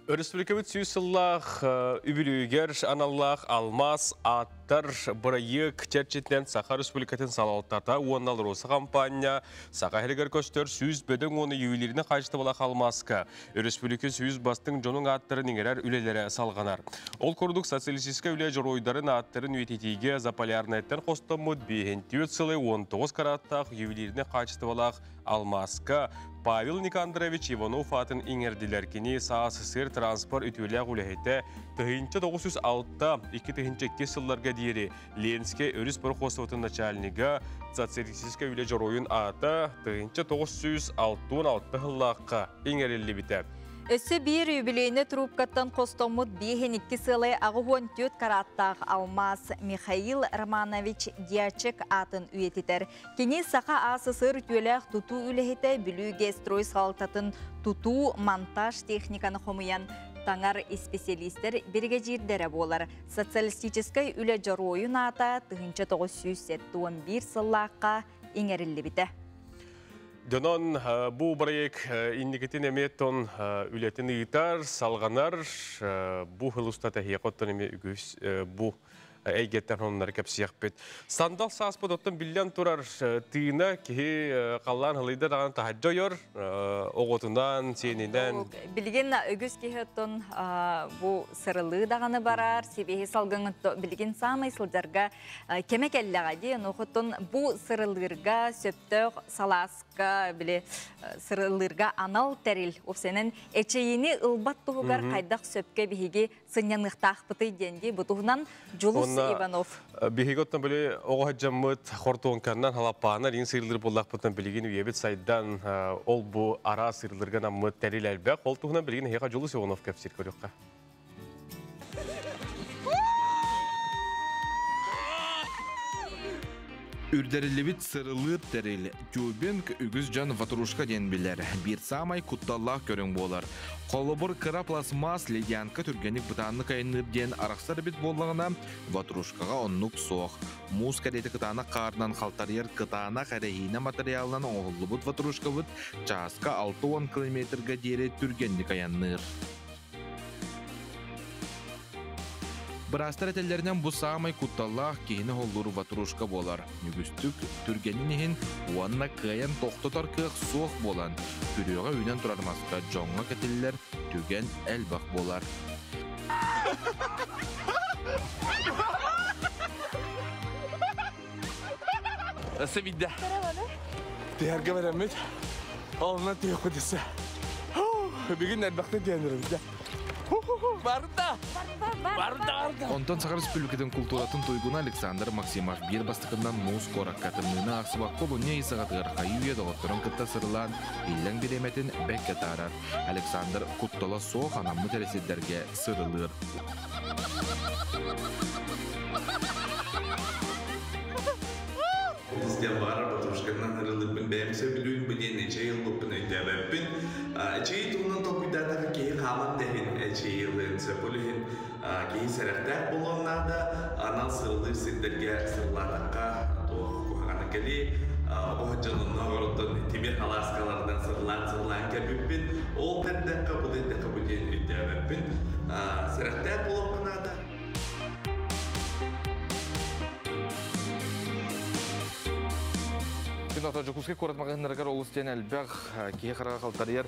Өрөспүүбүлүкэбит сүүс сыллаах үбүлүөйүгэр аналлаах Алмаас ааттар бырайыак чэрчитинэн Саха Республикатын салалтата уонна АЛРОСА хампаанньа Саха сиригэр көстөр 100 бөдөҥ уонна ювелирнай хаачыстыбалаах алмааска өрөспүүбүлүкэ 100 бастыҥ дьонун ааттарын иҥэрэр үлэлэрэ салҕанар. Ол курдук социалистическай үлэ дьоруойдарын ааттарын үйэтитиигэ Заполярнайтан хостоммут 54 сылы 19 карааттаах ювелирнай хаачыстыбалаах алмааска Павел Никандрович Иванов аатын иҥэрдилэр. Кини САССР транспорт үтүөлээх үлэһитэ 1906 2002 сылларга диэри Ленскэй өрүс пароходствотын начальнига, социалистическай үлэ дьоруойун аата 1966 сыллаахха иҥэриллибитэ. Өссө биир юбилейный трубкаттан хостоммут биэһин икки сыалай 84 карааттаах алмаас Михаил Романович Дьячек аатын үйэтитэр. Кини Саха АССР үтүөлээх тутуу үлэһитэ Бүлүү ГЭСстрой салалтатын тутуу, монтаж техниканы хомуйан таҥар исписэлиистэр биригэдьиирдэрэ буолар. Социалистическай үлэ дьоруойун аата 1971 сыллаахха иҥэриллибитэ. Дьонон бу бырайыак инникитин эмиэ тон үлэтин ыытар, салҕанар. Бу сыл устата эһиэхэ оттон эмиэ үгүс бу эйгэттэн сонуннары кэпсиэхпит. Сандал сааспыт оттон биллэн турар тыына киһи халлаан халыйда даҕаны таһырдьа ойор, оҕотунан, сиэнинэн. Билигин үгүс киһи оттон бу сырылыы даҕаны барар, сибиэһи салгыҥ билигин саамай сылдьарга кэмэ кэллэҕэ дии. Оттон бу сырылыырга сөптөөх салааска били сырылыырга анал тэрил уопсайынан эчэйиини ылбат туһугар хайдах сөпкө биһиги сынньаныахтаахпытый диэн дии. Бу туһунан Дьулус Иванов. Биһиги оттон били оҕо сылдьаммыт хортуоҥканнан халаппаанар иин сыыллыр буоллахпытынан билигин үйэбит сайдан ол бу араас сыыллырга наммыт тэрил элбэх. Ол туһунан билигин эһиэхэ Дьулус Иванов кэпсиир көрүөххэ. Үрдэриллибит сырылыыр тэрил тюбинг үгүс дьон ватрушка диэн билэр. Биир саамай кутталлаах көрүҥ буолар. Холобур, кыра пластмасс ледянка түргэнник бытааннык айанныыр диэн арахсар эбит буоллаҕына, ватрушкаҕа оннук суох. Муус кэриэтэ кытаанах хаарынан халтарыйар кытаанах эрэһиинэ матырыйаалынан оҥоһуллубут ватрушкабыт чааска 60 километрга диэри түргэнник айанныыр. Быраастар этэллэринэн бу саамай кутталлаах киһини холлуур ватрушка буолар. Үгүстүк түргэнин иһин уонна кыайан тохтотор кыах суох буолан, күрүөҕэ үүнэн турар маска дьоҥҥо кэтиллэр түгэн элбэх буолар. Өссө биирдэ. Түһэргэ бэрэммит. Онно түһүөхпүт өссө. Бүгүн элбэхтэ түһэн Барда! Барда! Барда! Онтон Саха Республикатын култууратын туйгуна Александр Максимов биир бастакынан муус куоракка тымныыны аахсыбакка олунньу ый саҕатыгар хайыы-үйэ доҕотторун кытта сырылаан иллэҥ бириэмэтин бэккэ таарар. Александр куттала суох анаммыт эрэ сирдэргэ сырылыыр. Истиэн баҕарар ватрушканан ырылыырбын бэйэм сөбүлүүн бу диэн эчэй ылбыппын өйдөөбөппүн. Эчэйи туһунан толкуйдаатахха киһи хааман да иһин эчэйи ылыан сөп. Ол иһин киһи сэрэхтээх буолуон наада. Анал сырылыыр сирдэргэ сырылаатахха туох куһаҕана кэлиэй. Оҕо дьонунна оҕороттон тимир алааскаларынан сырылаан-сырылаан кэлбиппин. Ол тэрдэххэ бу дэйдэххэ бу диэн өйдөөбөппүн. Сэрэхтээх буолуохха наада. Күн ото Дьокуускай куорат маҕаһыыннарыгар олус диэн элбэх киһи хараҕа халтарыйар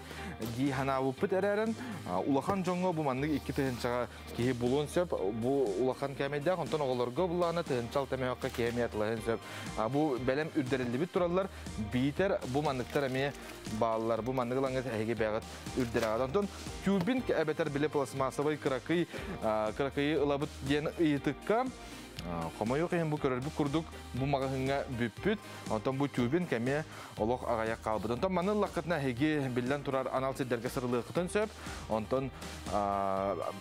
дии санаабыппыт эрээрин улахан дьоҥҥо бу маннык 2 тыһыынчаҕа киһи булуон сөп. Бу улахан кээмэйдээх, онтон оҕолорго буллаҕына 1006 мөһөккө киһи эмиэ атылаһыан сөп. Бу бэлэм үрдэриллибит тураллар, биитэр бу манныктар эмиэ бааллар. Бу маннык ылаҥҥыт эһиги бэйэҕит үрдэрэҕит. Онтон тюбинг эбэтэр били пластмассовай кыракый кыракыйы ылабыт диэн ыйытыкка Хомойуох иһин бу көрөрбүт курдук бу маҕаһыыҥҥа бүппүт. Онтон бу тюбинг эмиэ олох аҕыйах хаалбыт. Онтон маны ыллаххытына эһиги биллэн турар анал сирдэргэ сырылыаххытын сөп. Онтон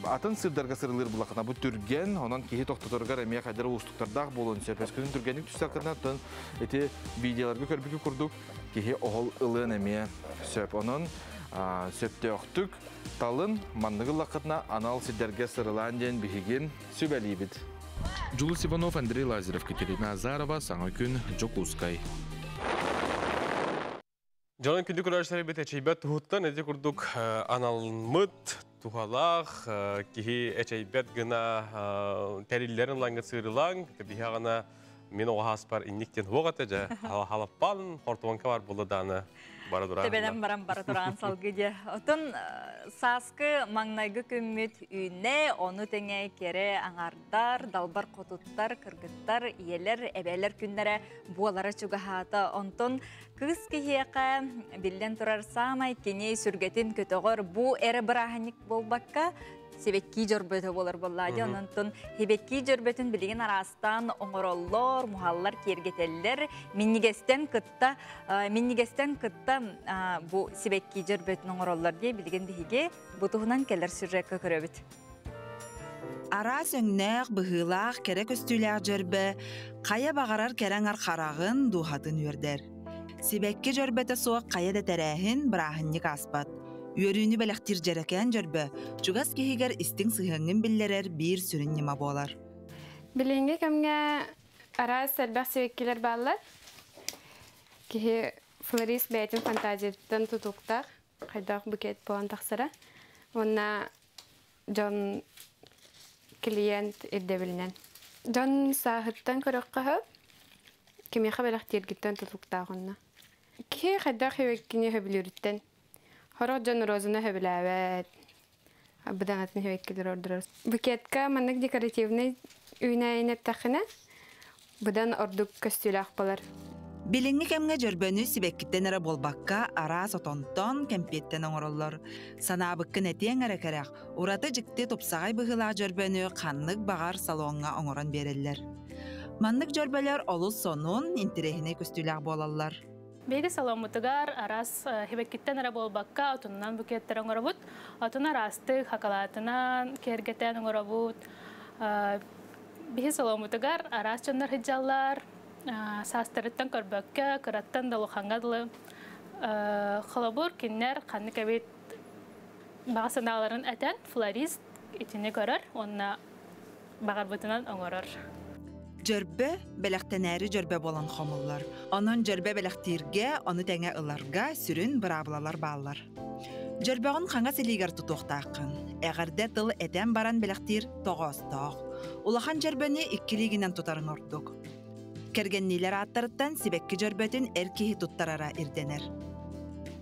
атын сирдэргэ сырылыыр буллаххытына бу түргэн, онон киһи тохтоторугар эмиэ хайдах уустуктардаах буолуон сөп. Өскөтүн түргэнник түстэххитинэ оттон ити видеоларга көрбүкү курдук киһи оһол ылыан эмиэ сөп. Онон сөптөөхтүк талын, манныгы ыллаххытына анал сирдэргэ сырылаан диэн биһигин сүбэлиибит. Дьулус Иванов, Андрей Лазарев, Катерина Азарова, Саҥа күн, Дьокуускай. Дьонун күндү көрөөччүлэрбит эчэйбэт туһуттан ити курдук аналмыт туһалаах киһи эчэйбэт гына тэриллэрин лаҥҥыт сыырылаҥ биһи аҕана мин оҕо сааспар инник диэн суох этэ дьэ халаппан хортуонка бар буолла дааны бара тураан Тэбэнэн баран бара тураан салгы дьэ. Отон сааскы маҥнайгы күммүт үүннэ, ону тэҥэ кэрэ аҥаардар, далбар хотуттар, кыргыттар, ийэлэр, эбээлэр күннэрэ буолара чугаһаата. Онтон кыыс киһиэхэ биллэн турар саамай кини сүргэтин көтөҕөр бу эрэ бырааһынньык буолбакка сибэкки дьөрбөтө буолар буоллаа дии. Онон сибэкки дьөрбөтүн билигин араастаан оҥороллор, муһаллар, киэргэтэллэр. Минньигэстэн кытта минньигэстэн кытта бу сибэкки дьөрбөтүн оҥороллор дии. Билигин биһиги бу туһунан кэлэр сюжекка көрөбүт. Араас өҥнөөх, быһыылаах, кэрэ көстүүлээх дьөрбө хайа баҕарар кэрэ аҥар хараҕын, дууһатын үөрдэр. Сибэкки дьөрбөтө суох хайа да тэрээһин, бырааһынньык ааспат. Үөрүүнү бэлэхтиир дьэрэкээн дьөрбө чугас киһигэр истиҥ сыһыаҥҥын биллэрэр биир сүрүн ньыма буолар. Билиҥҥи кэмҥэ араас элбэх сибэккилэр бааллар. Киһи флорист бэйэтин фантазиятыттан тутулуктаах, хайдах букет буолан тахсара. Уонна дьон клиент ирдэбилинэн. Дьон сааһыттан көрөххө сөп, кимиэхэ бэлэхтииргиттэн тутулуктаах онно. Киһи хайдах сибэккини сөбүлүүрүттэн. Сорох дьон розаны сөбүлээбэт, быдан атын сибэккилэр ордорор. Букетка маннык декоративнай үүнээйини эттэххинэ, быдан ордук көстүүлээх буолар. Билиҥҥи кэмҥэ дьөрбөнү сибэккиттэн эрэ буолбакка, араас отонтон, кэмпиэттэн оҥороллор. Санаабыккын этиэҥ эрэ кэрэх, ураты дьикти тупсаҕай быһыылаах дьөрбөнү ханнык баҕар салоҥҥа оҥорон биэрэллэр. Маннык дьөрбөлөр олус сонун, интэриэһинэй көстүүлээх буолаллар. Биһиги саломмутугар араас сибэккиттэн эрэ буолбакка, отуннан букеттары оҥоробут. Отун араастык, хакалаатынан киэргэтэн оҥоробут. Биһи саломмутугар араас дьоннор сылдьаллар. Саастарыттан көрбөккө, кыраттан да улахаҥҥа дылы. Холобур, кинилэр ханнык эбит баҕа санааларын этэн, флорист итини көрөр уонна баҕарбытынан оҥорор. Дьөрбө бэлэхтэнээри дьөрбө буолан хомуллар. Онон дьөрбө бэлэхтииргэ, ону тэҥэ ыларга сүрүн быраабылалар бааллар. Дьөрбөҕүн хаҥас илиигэр тутуохтааххын. Эҕэрдэ тыл этэн баран бэлэхтиир тоҕоостоох. Улахан дьөрбөнү икки илиигинэн тутарыҥ ордук. Кэргэнниилэр ааттарыттан сибэкки дьөрбөтүн эр киһи туттарара ирдэнэр.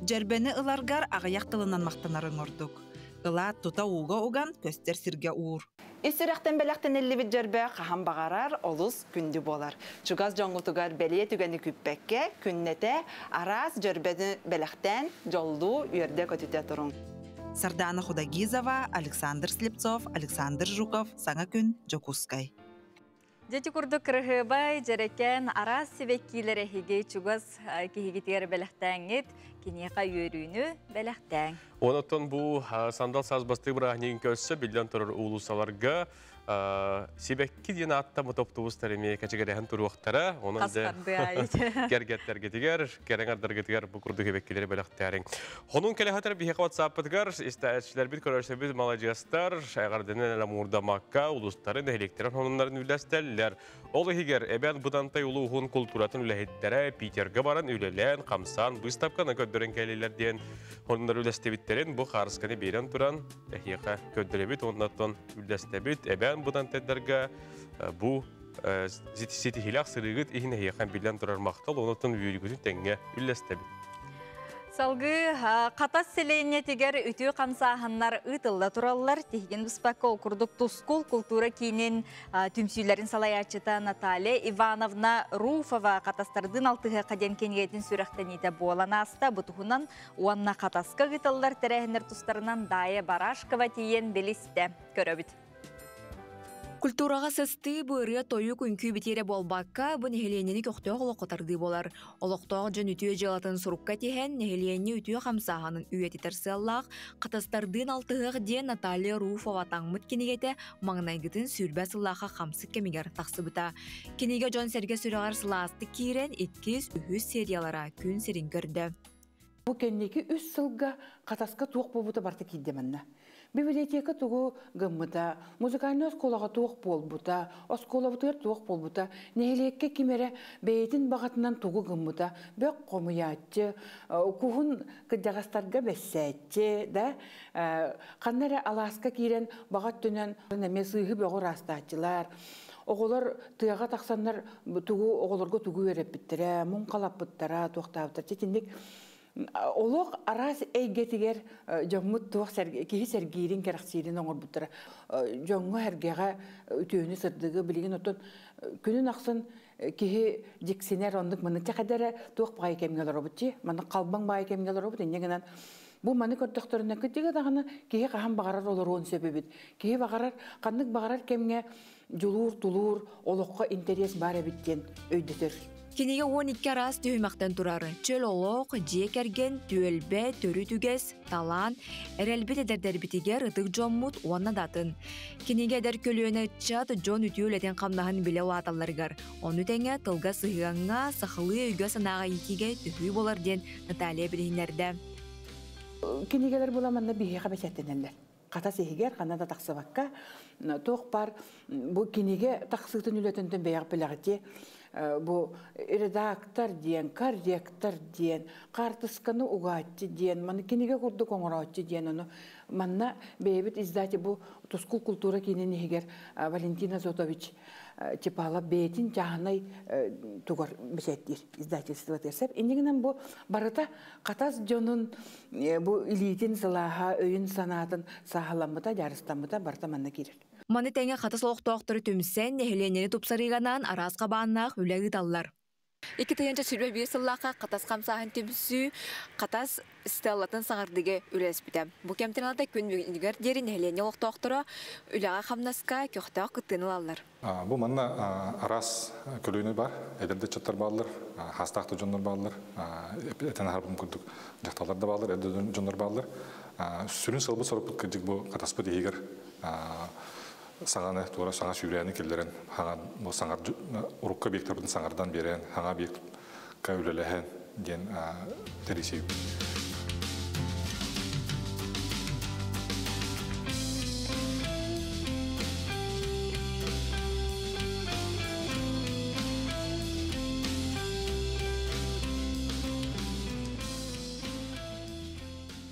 Дьөрбөнү ыларгар аҕыйах тылынан махтанарыҥ ордук. Ылаат тута ууга уган көстөр сиргэ уур. Ис сүрэхтэн бэлэхтэниллибит дьөрбө хаһан баҕарар олус күндү буолар. Чугас дьоҥҥутугар бэлиэ түгэни күүппэккэ, күннэтэ араас дьөрбөнү бэлэхтээн, дьоллуу, үөрдэ-көтүтэ туруҥ. Сардаана Худогизова, Александр Слепцов, Александр Жуков, Саҥа күн, Дьокуускай. Дьэ курдук кырыһыабай, дьэрэкээн араас сибэккиилэр эһиги чугас киһигитигэр бэлэхтээҥҥит, киниэхэ үөрүүнү бэлэхтээҥ. Онон бу сандал саас бастыы бырааһынньыгын көрсө биллэн турар уулуссаларга сибэкки диэн ааттаммыт оптубустар эмиэ кэчигирэһэн туруохтара. Онон дьэ кэргэттэргитигэр, кэрэҥардаргытыгар бу курдук сибэккилэри бэлэхтээриҥ. Хонун кэлэхэтэр биһиэхэ WhatsApp-пытыгар истээччилэрбит, көрөөччүлэрбит маладьыастар, эҕэрдэнэн муурдамакка улуустарын, нэһилиэктэрин хонуннарын үллэстэллэр. Ол иһигэр Эбээн Бытантай улууһун култууратын үлэһиттэрэ Питергэ баран үлэлээн, хамсаан, быыстапканы көрдөрөн кэллилэр диэн хонуннар үллэстибиттэрин бу хаарысканы биэрэн туран эһиэхэ көрдөрөбүт уонна үллэстэбит. Эбээн Бытантайдарга бу ситиһиилээх сырыыгыт иһин эһиэхэ биллэн турар махтал, онон үөрүүгүтүн тэҥҥэ үллэстэбит. Салгыы Хатас сэлиэнньэтигэр үтүө хамсааһыннар ыытылла тураллар. Тиһигин быспакка ол курдук Тускул култуура киинин түмсүүлэрин салайааччыта Наталья Ивановна Руфова Хатастардыын алтыһыахха диэн кинигэтин сүрэхтэниитэ буолан ааста. Бу туһунан уонна Хатаска ыытыллар тэрээһиннэр тустарынан Дая Барашкова тиийэн билистэ. Көрөбүт. Культураҕа сыстыы бу ырыа тойук үҥкүү битиэрэ буолбакка, бу нэһилиэнньэни көхтөөх олоххо тардыы буолар. Олохтоох дьон үтүө дьыалатын сурукка тиһэн, нэһилиэнньэ үтүө хамсааһынын үйэтитэр сыаллаах Хатастардыын алтыһыах диэн Наталья Руфова таҥмыт кинигэтэ маҥнайгытын 20 сыллаахха хамсык кэмигэр тахсыбыта. Кинигэ дьон-сэргэ сүрэҕэр сылаастык киирэн, иккис, үһүс сериялара күн сирин көрдө. Бу кэнники үс сылга Хатаска туох буолбута барыта киирдэ манна. Библиотека тугу гыммыта, музыкальнай оскуолаҕа туох буолбута, оскуолабытыгар туох буолбута, нэһилиэккэ ким эрэ бэйэтин баҕатынан тугу гыммыта, бөх хомуйааччы, куһун кырдьаҕастарга бэссээччи, да, ханна эрэ алааска киирэн баҕа өттүнэн эмиэ сыыһы бөҕү ыраастааччылар, оҕолор тыаҕа тахсаннар тугу оҕолорго тугу үөрэппиттэрэ, муҥхалаппыттара, туохтаабыттара. Итинник олох араас эйгэтигэр дьоммут туох киһи сэргиирин, кэрэхсиирин оҥорбуттара. Дьоҥҥо эргэҕэ үтүөнү сырдыгы билигин оттон күнүн ахсын киһи дьиксинэр оннук маны чэхэдэрэ туох баҕайы кэмҥэ олоробут чи маны халбаҥ баҕайы кэмҥэ олоробут инньэ гынан бу маны көрдөхтөрүнэ кырдьыга даҕаны киһи хаһан баҕарар олоруон сөп эбит киһи баҕарар ханнык баҕарар кэмҥэ дьулуур тулуур олоххо интэриэс баар эбит диэн өйдөтөр. Кинигэ 12 араас түһүмэхтэн турар. Чөл олох, дьиэ кэргэн, түөлбэ, төрүт үгэс, талаан, эрэлбит эдэрдэрбитигэр ытык дьоммут уонна да атын. Кинигэ эдэр көлүөнэ ыччат дьон үтүө үлэтин хамнаһын билэ улааталларыгар, ону тэҥэ тылга сыһыаҥҥа, сахалыы өйгө-санааҕа иитиигэ төһүү буолар диэн Наталья билиһиннэрдэ. Кинигэлэр була манна биһиэхэ бэчээттэнэллэр. Хатас иһигэр ханна да тахсыбакка туох баар бу кинигэ тахсыытын үлэтинтэн бэйэҕ билэҕити бу редактор диэн, корректор диэн, хаартысканы угааччы диэн, маны кинигэ курдук оҥорооччу диэн ону манна бэйэбит издатель бу Тускул культура киинин иһигэр Валентина Зотович Чепалов бэйэтин чааһынай тугар бэчээттиир издательство сеп. Иннигинэн бу барыта Хатас дьонун бу илиитин сылааһа, өйүн-санаатын сааһыламмыта, дьаарыстаммыта барыта манна киирэр. Маны тэҥэ Хатас олохтоохтору түмсэн, нэһилиэнньэни тупсарыыга анаан араас хабааннаах үлэ ыыталлар. 2021 сыллаахха Хатас хамсааһын түмсүү Хатас стеллатын саҥардыыга үлэлэспитэ. Бу кэмтэн ылата күн бүгүнүгэр диэри нэһилиэнньэ олохтоохторо үлэҕэ-хамнаска көхтөөх кыттыыны ылаллар. Бу манна араас көлүөнэ бар, эдэр да ыччаттар бааллар, хаастаах да дьоннор бааллар, этэн аһарбытым курдук дьахталлар да бааллар, эдэр дьоннор бааллар. Сүрүн сыалбыт-сорукпут кырдьык бу хатаспыт иһигэр саҥаны туора саҥа сүүрээни киллэрэн, хаҥа бу саҥар урукку объектарбытын саҥардан биэрэн, хаҥа объектка үлэлэһэн диэн тэрийсибит.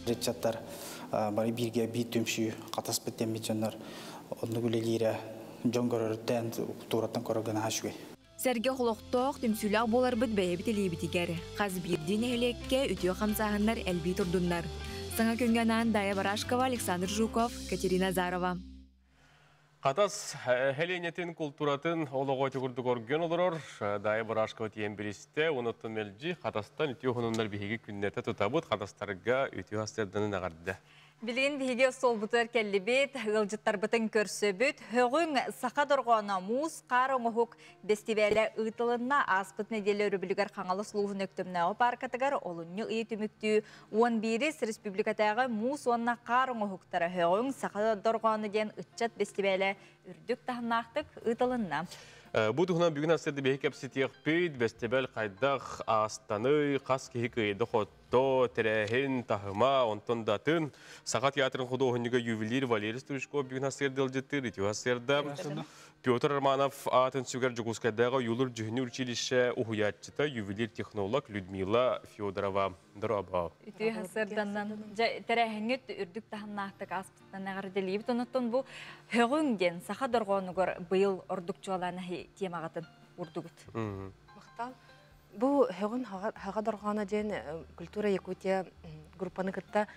Ыччаттар бары бииргэ биир түмсүү хатаспыт дэммит дьоннор оннук үлэлиирэ дьон көрөрүттэн культураттан көрөргө наһаа үчүгэй. Сэргэх олохтоох, түмсүүлээх буоларбыт бэйэбит илиибитигэр. Хас биирдии нэһилиэккэ үтүө хамсааһыннар элбии турдуннар. Саҥа күҥҥэ анаан Дая Барашкова, Александр Жуков, Катерина Азарова. Хатас Хеленятин култууратын олоҕо ити курдук оргуйан олорор. Дая Барашкова тиийэн биристэ. Онуттан мэлдьи Хатастан үтүө хонуннар биһиги күннэтэ тутабыт. Хатастарга үтүө астырданы эҕэрдэ. Билигин биһиги остуолбутугар кэллибит, ыалдьыттарбытын көрсөбүт. Һөҕүҥ саха дорҕооно муус хаар оҥоһук бэстибээлэ ыытылынна. Ааспыт нэдиэлэ өрөбүлүгэр Хаҥалас улууһун Өктөмнөөҕү пааркатыгар олунньу ыйы түмүктүү 11-ис республикатааҕы муус уонна хаар оҥоһуктара Һөҕүҥ саха дорҕооно диэн ыччат бэстибээлэ үрдүк таһымнаахтык ыытылынна. Бу туһунан бүгүн астырды биһи кэпсэтиэхпит. Бэстибэл хайдах аастаный, хас киһи кыайда хотто, тэрээһин, таһыма, онтон да атын. Саха театрын худуоһунньуга ювелир Валерий Стручков бүгүн астырды ылдьыттыыр, үтүө астырда. Петр Романов аатын сүгэр Дьокуускайдааҕы ойуулуур дьүһүнүү училище уһуйааччыта, ювелир-технолог Людмила Федорова. Дорообо. Үтүө сырданнан дьэ тэрээһиҥҥит үрдүк таһымнаахтык ааспыттан эҕэрдэлиибит. Онуттан бу һөҕүҥ диэн саха дорҕоонугар быйыл ордук чуолаан темаҕытын урдугут. Махтал. Бу һөҕүн хаҕа дорҕооно диэн Культура Якутия группаны кытта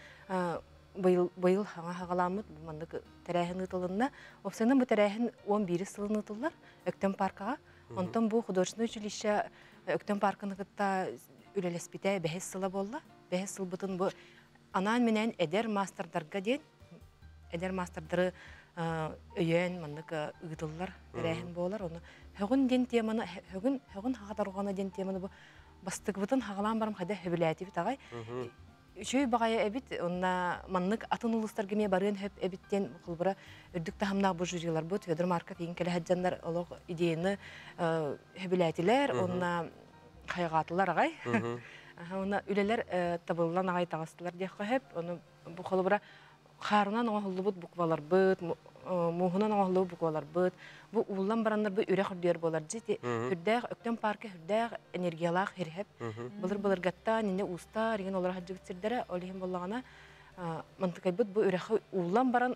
быйыл быйыл хаҥа хаҕаламмыт бу маннык тэрээһин ыытылынна. Уопсайынан бу тэрээһин 11 сылын ыытыллар Өктөм паркаҕа. Онтон бу художественное училище Өктөм парканы кытта үлэлэспитэ бэһис сыла буолла. Бэһис сылбытын бу анаан-минээн эдэр маастардарга диэн эдэр маастардары өйөөн маннык ыытыллар тэрээһин буолар. Оны хөгүн диэн теманы хөгүн хөгүн хаҕа диэн теманы бу бастыгыбытын хагалаан барым хайда хөбүлээтибит аҕай. Үчүгэй баҕайы эбит, онна маннык атын улуустарга эмиэ барыан хөп эбит диэн холбура үрдүк таһымнаах бу жюриларбыт Федор Марков иин кэлэ сылдьаннар олох идеяны хөбүлээтилэр, онна хайҕаатылар аҕай. Онна үлэлэр табыллан аҕай таҕыстылар диэххэ хөп. Ону бу холобура хаарынан оҥоһуллубут букваларбыт, мууһунан оҥоһуллубут букваларбыт, бу ууллан бараннар бу үрэх үрдүөр буолар дьи хүрдээх Өктөм парка хүрдээх энергиялаах хирхэп былыр былыргаттан инне уустар иген олор хаджыбыт сирдэрэ ол иһин боллаҕына мантыкайбыт бу үрэхи ууллан баран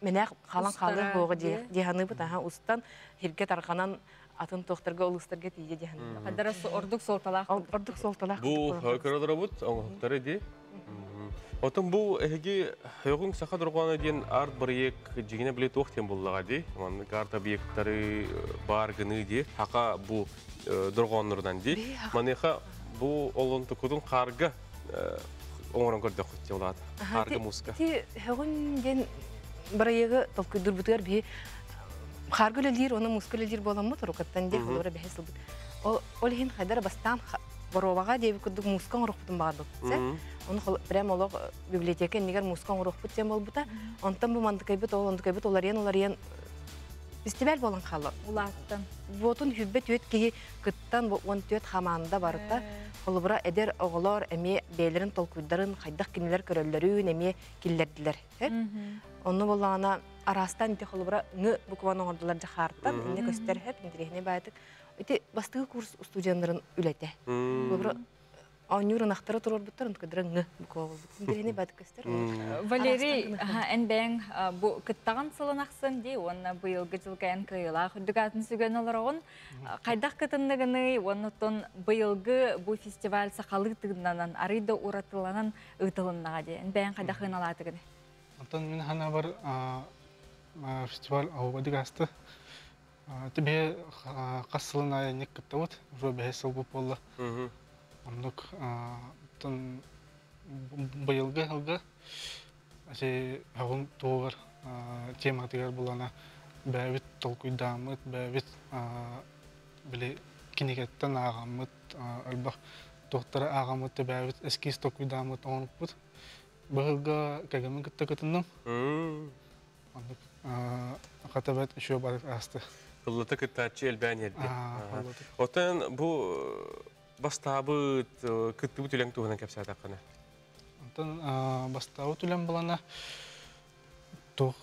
менээх халан хаалыах буоҕа диэханыыбыт аха устан хирге тарҕанан атын туохтарга улуустарга тиийэ диэханыыбыт. Хадара ордук суолталаах. Ордук суолталаах. Бу көрөлөрөбүт оҥоһуктары ди. Отон бу эһиги Хөгүн саха дорҕооно диэн арт-бырайыак дьиҥинэ били туох диэн буллаҕа дии. Маннык арт-объекттары баар гыныы дии. Хака бу дорҕооннорунан дии. Маныаха бу олонтукутун хаарга оҥорон көрдөххүт дии улаата. Хаарга мууска. Ити Хөгүн диэн бырайыагы толкуйдурбутугар биһи хаарга үлэлиир, оны мууска үлэлиир буоламмыт урукаттан дии холобура бэһис сылбыт. Ол иһин хайдара бастаан боруобаҕа диэбит курдук мууска оҥоруохпутун баҕарбыппыт. Оны прям олох библиотека иннигэр мууска оҥоруохпут диэн буолбута. Онтон бу мандыкайбыт ол ондукайбыт уларыйан-уларыйан фестиваль буолан хаалла. Улааттан. Буотун хүббэ түөт киһи кыттан бу 14 хамаанда барыта. Холобура эдэр оҕолор эмиэ бэйэлэрин толкуйдарын хайдах кинилэр көрөллөрүн эмиэ киллэрдилэр. Онно боллаҕына араастан ити холобура ҥы букваны оҥордулар дьахаартан инне көстөр хэп интириэһинэй баайтык. Ити бастакы курс студеннарын үлэтэ. Холобура оонньуур ынахтары туруорбуттар, онтукадара ҥы буква болбут. Интириэһинэй баайтык көстөр. Валерий, эн бэйэҥ бу кыттаҕын сылын ахсын дии, уонна быйылгы дьылга эн кыайыылаах үрдүк аатын сүгэн олороҕун. Хайдах кытынныгыный, уонна быйылгы бу фестиваль сахалыы тыыннанан, арый да уратыланан ыытылыннаҕа дии. Эн бэйэҥ хайдах ыналаатыгыный? Онтон мин ханабар фестиваль оһуобадык аасты. Тебе хас сылын аайы ник кыттабыт, уже бэһис сыл буолла. Оннук оттон быйылгы сылга ати хаҕын туһугар тематыгар булана бэйэбит толкуйдааммыт, бэйэбит били кинигэттэн ааҕаммыт, элбэх туохтары ааҕаммыт, бэйэбит эскиз толкуйдааммыт оҥорбуппут. Быһылга кэгэмин кытта кытынным. Оннук хата бэт еще барык аасты. Ыллата кыттааччы элбээн иһэрди. Оттон бу бастаабыт кыттыбыт үлэҥ туһунан кэпсээтэххинэ. Онтон бастаабыт үлэм булана туох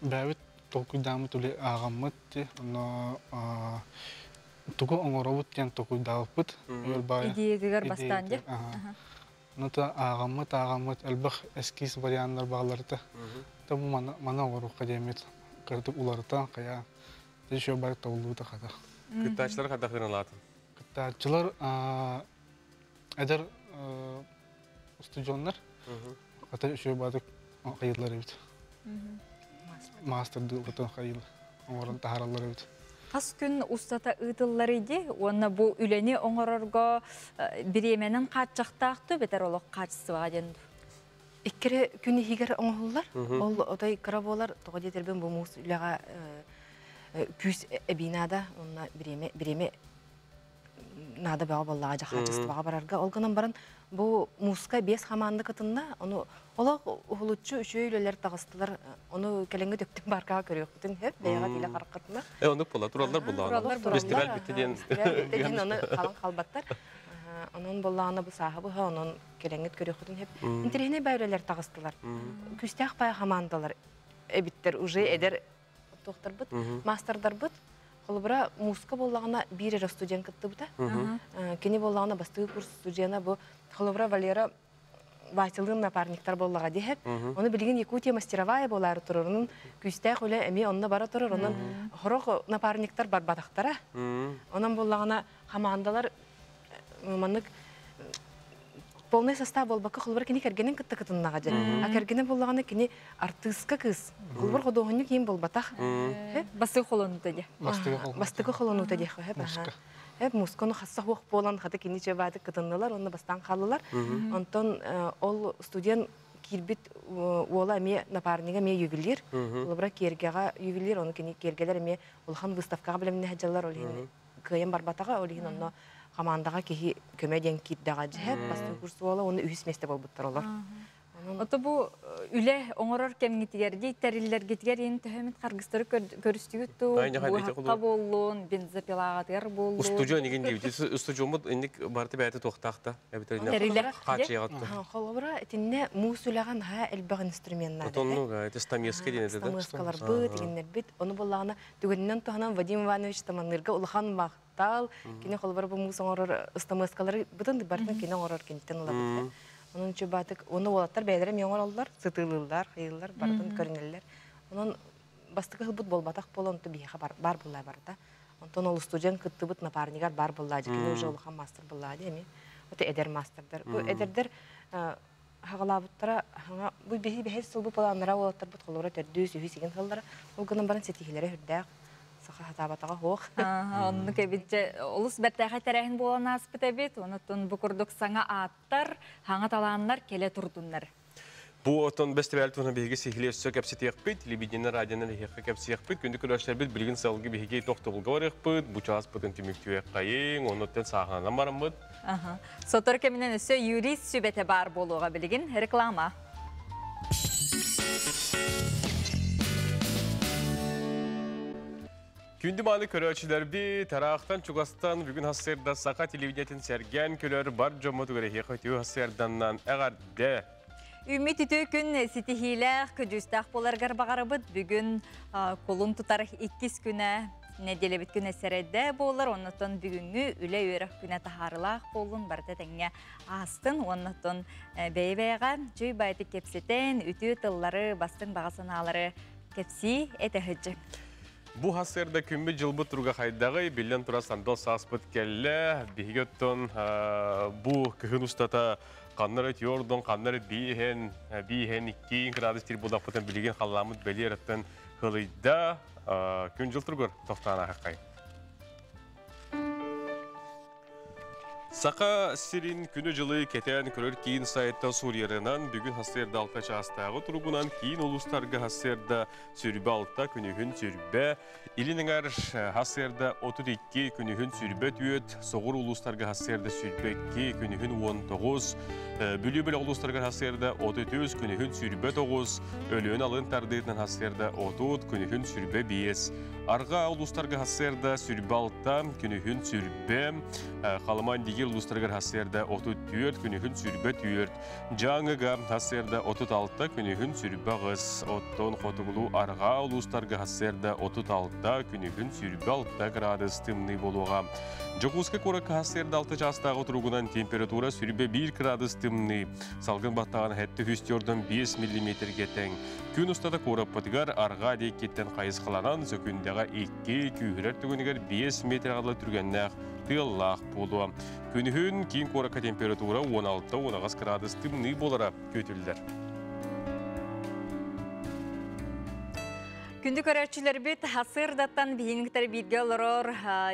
бэйэбит толкуйдааммыт үлэ ааҕаммыт, онно тугу оҥоробут диэн толкуйдаабыппыт. Идеятыгар бастаан дьэ. Нота ааҕаммыт, ааҕаммыт элбэх эскиз варианнар бааларыта. Та бу мана мана оҥоруохха диэммит кыратык уларытан хайа еще бары табыллыбыта хата. Кыттааччылар хайдах ыналаатын? Кыттааччылар эдэр устудьуоннар хата еще баатык хайыылар эбит. Маастардыы уларытан хайыыл оҥорон таһаараллар эбит. Хас күн устата ыытыллар иди, уонна бу үлэни оҥорорго бириэмэнэн хааччахтаахты бэтэр олох хаачыстыбаҕа диэн. Иккире күн иһигэр оҥоһуллар. Ол отой кыра буолар, тоҕо диэтэрбин бу муус үлэҕэ күүс эбии наада, онно бириэмэ бириэмэ наада бөҕө буоллаҕа дьэ хаачыстыбаҕа барарга. Ол гынан баран бу мууска биэс хамаанда кытынна, ону олох уһулуччу үчүгэй үлэлэр таҕыстылар. Ону кэлэҥҥи төктүн баркаҕа көрүөхпүтүн сөп, бэйэҕэ тиилэ хараххытына. Э, оннук буолла, тураллар буоллаҕына. Фестиваль бүттэ диэн. Фестиваль бүттэ диэн ону халан халбаттар. Онон буоллаҕына бу сааһы быһа, онон кэлэҥҥит көрүөххүтүн сөп. Интэриэһинэй бай үлэлэр таҕыстылар. Күүстээх бай хамаандалар эбиттэр, уже эдэр туохтарбыт, маастардарбыт. Холобура, мууска буоллаҕына биир эрэ студент кыттыбыта. Кини буоллаҕына бастакы курс студена бу холобура Валера Василын напарниктар буоллаҕа диэһэп. Ону билигин Якутия мастеровая буолаары турар. Онон күүстээх үлэ эмиэ онно бара турар. Онон хорох напарниктар барбатахтара. Онон буоллаҕына хамаандалар маннык полный состав буолбакка холобур кини кэргэнин кытта кытыннаҕа дьэ. А кэргэнэ буоллаҕына кини артыыска кыыс. Холобур худуоһунньук иин буолбатах. Бастакы холонуута диэ. Бастакы холонуута диэххэ сөп. Эп мускону хасса хуох буолан хата кини чебааты кытыннылар, онно бастаан хааллылар. Онтон ол студент киирбит уола эмиэ напарнига эмиэ ювелир. Холобура киэргэҕэ ювелир, ону кини киэргэлэр эмиэ улахан выставкаҕа бэлэмнэһэ дьаллар, ол иһин кыайан барбатаҕа, ол иһин онно командаҕа киһи көмө диэн киирдэҕэ дьэһэ, бастакы курс уола, уонна үһүс миэстэ буолбуттар олор. Ото бу үлэ оҥорор кэмҥитигэр дии тэриллэргитигэр иин төһөмүт харгыстары көрүстүгүт туу, буһахха буоллун, бензопилаҕатыгар буоллун. Устудьуон игин диэбит. Устудьуоммут инник барыта бэйэтэ туохтаах эбитер Тэрилэ. Хаачыйаҕат. Холобура, итиннэ муус үлэҕэ наһаа элбэх инструменнар. Отонну, это стамеска диэн это да? Стамескаларбыт, игиннэрбит. Ону буоллаҕына, түгэнинэн туһанан Вадим Иванович Таманныырга улахан махтал. Кини холобура бу муус оҥорор ыстамыаскалары бытын барытын кини оҥорор киниттэн ылабыт. Онон чубаатык, оны уолаттар бэйэлэрэ эмиэ оҥороллор, сытыылыыллар, хайыыллар, барытын көрүнэллэр. Онон бастакы ылбыт буолбатах буолан, онто биһиэхэ бар буолла барыта. Онтон ол студент кыттыбыт напарнигар бар буолла, кини уже улахан мастер буолла эмиэ. Это эдэр мастердар. Бу эдэрдер хагалаабыттара хаҥа бу биһи бэһис сыл бу планнара уолаттарбыт холоро төрдүс үһүс игин хыллара ол гынан баран ситиһилэрэ үрдээх саха хатаабатаҕа хоох. Оннук эбит дьэ олус бэртээхэй тэрээһин буолан ааспыт эбит. Онотон бу курдук саҥа ааттар, хаҥа талааннар кэлэ турдуннар. Бу отон бестибэл туһунан биһиги сиһилии өссө кэпсэтиэхпит, телевидение радионан эһиэхэ кэпсиэхпит. Күндү көрөөччүлэрбит билигин салгыы биһиги тохтобулга барыахпыт, бу чааспытын түмүктүөххэйиҥ, оннуттан сааһынан бараммыт. Сотору кэминэн өссө юрист сүбэтэ баар буолуоҕа билигин реклама. Күндү мааны көрөөччүлэрбит, тараахтан чугастан бүгүн хассыырда Саха телевидениетин сэргээн көрөр бар дьоммутугар эһиэхэ үтүө хассыырданнан эҕэрдэ! Үммүт үтүө күн ситиһиилээх, көдьүүстээх буоларгар баҕарабыт. Бүгүн кулун тутар иккис күнэ нэдиэлэбит күнэ сэрэдэ буолар. Оннотон бүгүҥҥү үлэ үөрэх күнэ таһаарылаах буоллун барыта тэҥҥэ аастын. Оннотон бэйэ-бэйэҕэ чүй байтык кэпсэтэн, үтүө тыллары, бастыҥ баҕа санаалары кэпсии этэһыдьы. Бу хасырда күммүт жылбыт туруга хайдаҕый, биллэн турар сандал сааспыт кэллэ. Биһиги оттон бу кыһын устата ханнары тиордон, ханнары бииһэн, бииһэн 2 градус тир булаппытын билигин халламмыт бэлиэр хылыйда. Күн жыл туругар тохтаан ахаққай. Саха сирин күнү-жылы кэтээн көрөр киин сайтта суруйарынан бүгүн хассыырда алта чаастааҕы туругунан киин улуустарга хассыырда сүрбэ алта күнүһүн сүрбэ, илин эҥэр хассыырда 32 күнүһүн сүрбэ түөт, соҕур улуустарга хассыырда сүрбэ 2 күнүһүн 19, Бүлүү бөлөх улуустарыгар хассыырда 33 күнүһүн сүрбэ 9, Өлөөн алын тардыытынан хассыырда 30 күнүһүн сүрбэ 5, Арҕаа улуустарга хассыырда сүрбэ алта, күнүһүн сүрбэ, Халыман Дигир улуустарыгар хассыырда 34, күнүһүн сүрбэ 4, Дьааҥыга хассыырда 36, күнүһүн сүрбэ аҕыс, оттон хотугулуу арҕаа улуустарга хассыырда 36, күнүһүн сүрбэ 6 градус тымныы буолуоҕа. Дьокуускай куоракка хассыырда 6 чаастааҕы туругунан температура сүрбэ 1 градус тымныы, салгын баттаҕын 704 5 миллиметрге тэҥ. Күн устата куораппытыгар арҕаа диэкиттэн хайысхаланан сөкүндэҕэ 2, күүһүрэр түгэнигэр 5 метр аҕала түргэннээх тыаллаах буолуо. Күнүһүн киин куоракка температура 16-18 градус тымныы буолара күүтүллэр. Күндү көрөөччүлэрбит хасырдаттан биһиниктер бииргэ олорор,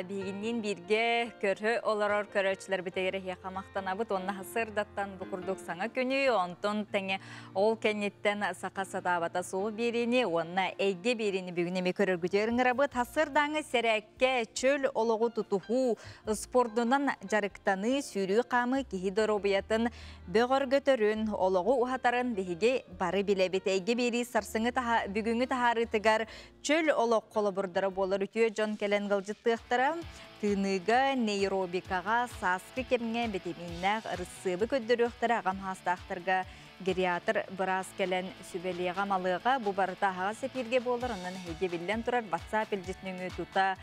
биһигинниин бииргэ көрө олорор көрөөччүлэрбитигэр эһиэхэ махтанабыт. Онна хасырдаттан бу курдук саҥа күнү, онтон тэҥэ ол кэнниттэн саха сатаабата суох биэриини уонна эйгэ биэриини бүгүн эми көрөргүтүгэр ыҥырабыт. Хасырдааҥы сэрээккэ чөл олоҕу тутуһуу, спордунан дьарыктаныы, сүүрүү хаамыы киһи доруобуйатын бөҕөргөтөрүн, олоҕу уһатарын биһиги бары билэбит. Эйгэ биэрии сарсыҥы бүгүҥҥү таһаарыытыгар чөл олох холобурдара буолар үтүө дьон кэлэн галдьыттыахтара. Тыыныыга, нейробикаҕа, сааскы кэмҥэ битэмииннээх ырыссыабы көрдөрүөхтэрэ аҕам хаастаахтарга гериатр быраас кэлэн сүбэлиэҕэ малыаҕа бу барыта аһаҕас эфиргэ буолар. Онон эһиги биллэн турар WhatsApp илдьитин тута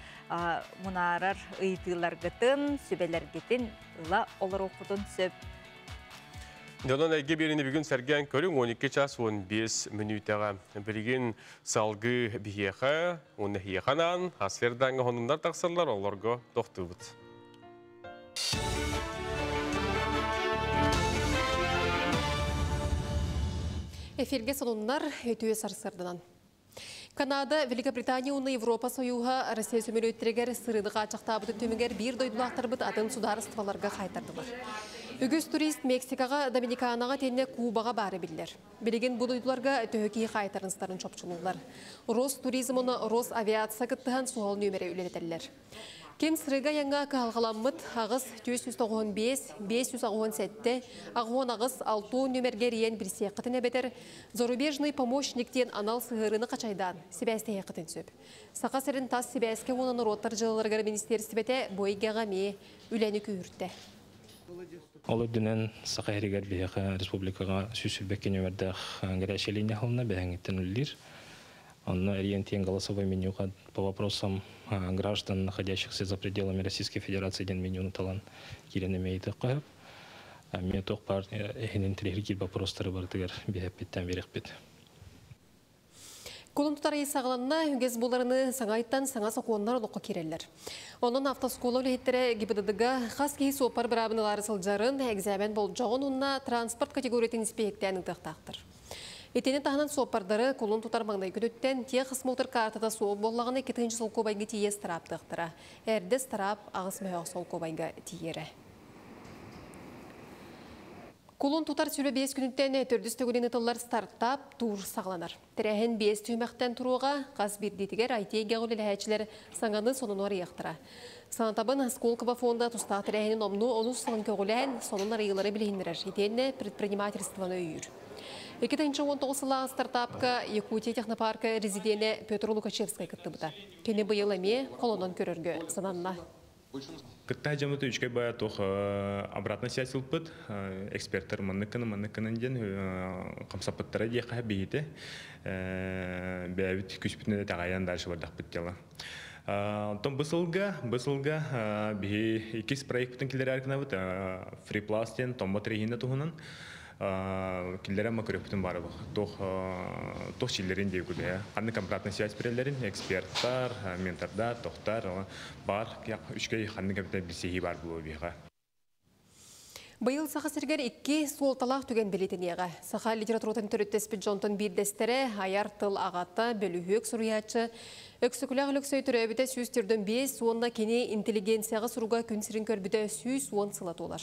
мунаарар ыйытыыларгытын, сүбэлэргитин ыла олоруоххутун сөп. Дьонон эйгэ биэриини бүгүн сэргээн көрүҥ 12 час 15 мүнүүтэҕэ. Билигин салгыы биһиэхэ, уонна эһиэхэ хасырдааҥҥа хонуннар тахсаллар, олорго тохтуубут. Эфирге сонуннар өтүө сарсырданан. Канада, Великобритания уонна Европа Союһа Россия сөмөлүөттэригэр сырыыны хааччахтаабыт түмүгэр биир дойдулаахтарбыт атын судаарыстыбаларга хайтардылар. Үгүс турист Мексикаҕа, Доминиканаҕа итиэннэ Кубаҕа баара биллэр. Билигин бу дойдуларга төһө киһи хаайтарынстарын чопчулууллар. Ростуризм уонна Росавиация кыттыһан суһал нүөмэри үлэлэтэллэр. Ким сырыыга айаҥҥа кыһалҕаламмыт 8 495 587 88 60 нүөмэргэ эрийэн билсиэххитин эбэтэр «Зарубежный помощник» диэн анал сыһыарыыны хачайдаан сибээстэһиэххитин сөп. Саха сирин тас сибээскэ уонна норуоттар дьыалаларыгар министиэристибэтэ бу эйгэҕэ эмиэ үлэни күүһүртэ. Ол үрдүнэн Саха сиригэр биһиэхэ республикаҕа 122 нүөмэрдээх горячая линия аһылынна бэһэҥҥиттэн үлэлиир. Онно эрийэн голосовой менюга по вопросам граждан, находящихся за пределами Российской Федерации диэн менюну талан киирэн эмиэ ыйытыахха сөп. Эмиэ туох баар эһинин тириһиргиир вопростары барытыгар биһэппиттэн биэриэхпит. Кулун тутар ый саҕаланна, үгэс буоларыныы саҥа ыйтан саҥа сокуоннар олоххо киирэллэр. Онон автоскуола үлэһиттэрэ ГИБДД-га хас киһи суоппар быраабын ылаары сылдьарын, экзамен болдьоҕун уонна транспорт категориятын испииһэктээн ыытыахтаахтар. Итини таһынан суоппардары кулун тутар маҥнай күнүттэн техосмотр каартата суох буоллаҕына 2 солкуобайга тиийэ ыстарааптыахтара. Эрдэ ыстараап 8 мөһөөх солкуобайга тиийэрэ. Кулун тутар 25 күнүттэн төрдүс төгүлүн ыытыллар стартап тур саҕаланар. Тэрээһин 5 түһүмэхтэн туруоҕа, хас биирдиитигэр IT эйгэҕэ үлэлэһээччилэр саҥаны сонуну арыйыахтара. Санатабын, Сколково фонда тустаах тэрээһини номнуо онус сылын көҕүлээн, сонун арыйыылары билиһиннэрэр, итиэннэ предпринимательствоны өйүүр. 2019 сыллаах стартапка Якутия технопарка резиденэ Петр Лукачевскай кыттыбыта. Кини быйыл эмиэ холонон көрөргө сананна. Кытта дьоммут үчүгэй баҕайы туох обратная связь ылбыт, эксперттэр маннык гынан маннык гынан диэн хамсаппыттара диэххэ биһиги бэйэбит күүспүтүнэн итэҕэйэн дальше бардахпыт дьыала. Онтон бу сылга биһи иккис проекпытын киллэрээр гынабыт, Фрипласт диэн томмот рейһинэ туһунан киллэрэн ма көрөппүтүн бары туох туох чиллерин диye күдэ ханнык обратная связь берелерин эксперттар, ментордар, тохтар бар үчүгэй ханнык эбитэ билсиһии бар буолуо биһиэхэ. Быйыл Саха сиригэр икки суолталаах түгэн бэлиэтэниэҕэ. Саха литературатын төрүттэспит дьонтон биирдэстэрэ, айар тыл аҕата, бөлүһүөк суруйааччы Өксөкүлээх Өлөксөй төрөөбүтэ 145 уонна кини интеллигенцияҕа суруга күн сирин көрбүтэ 110 сыла туолар.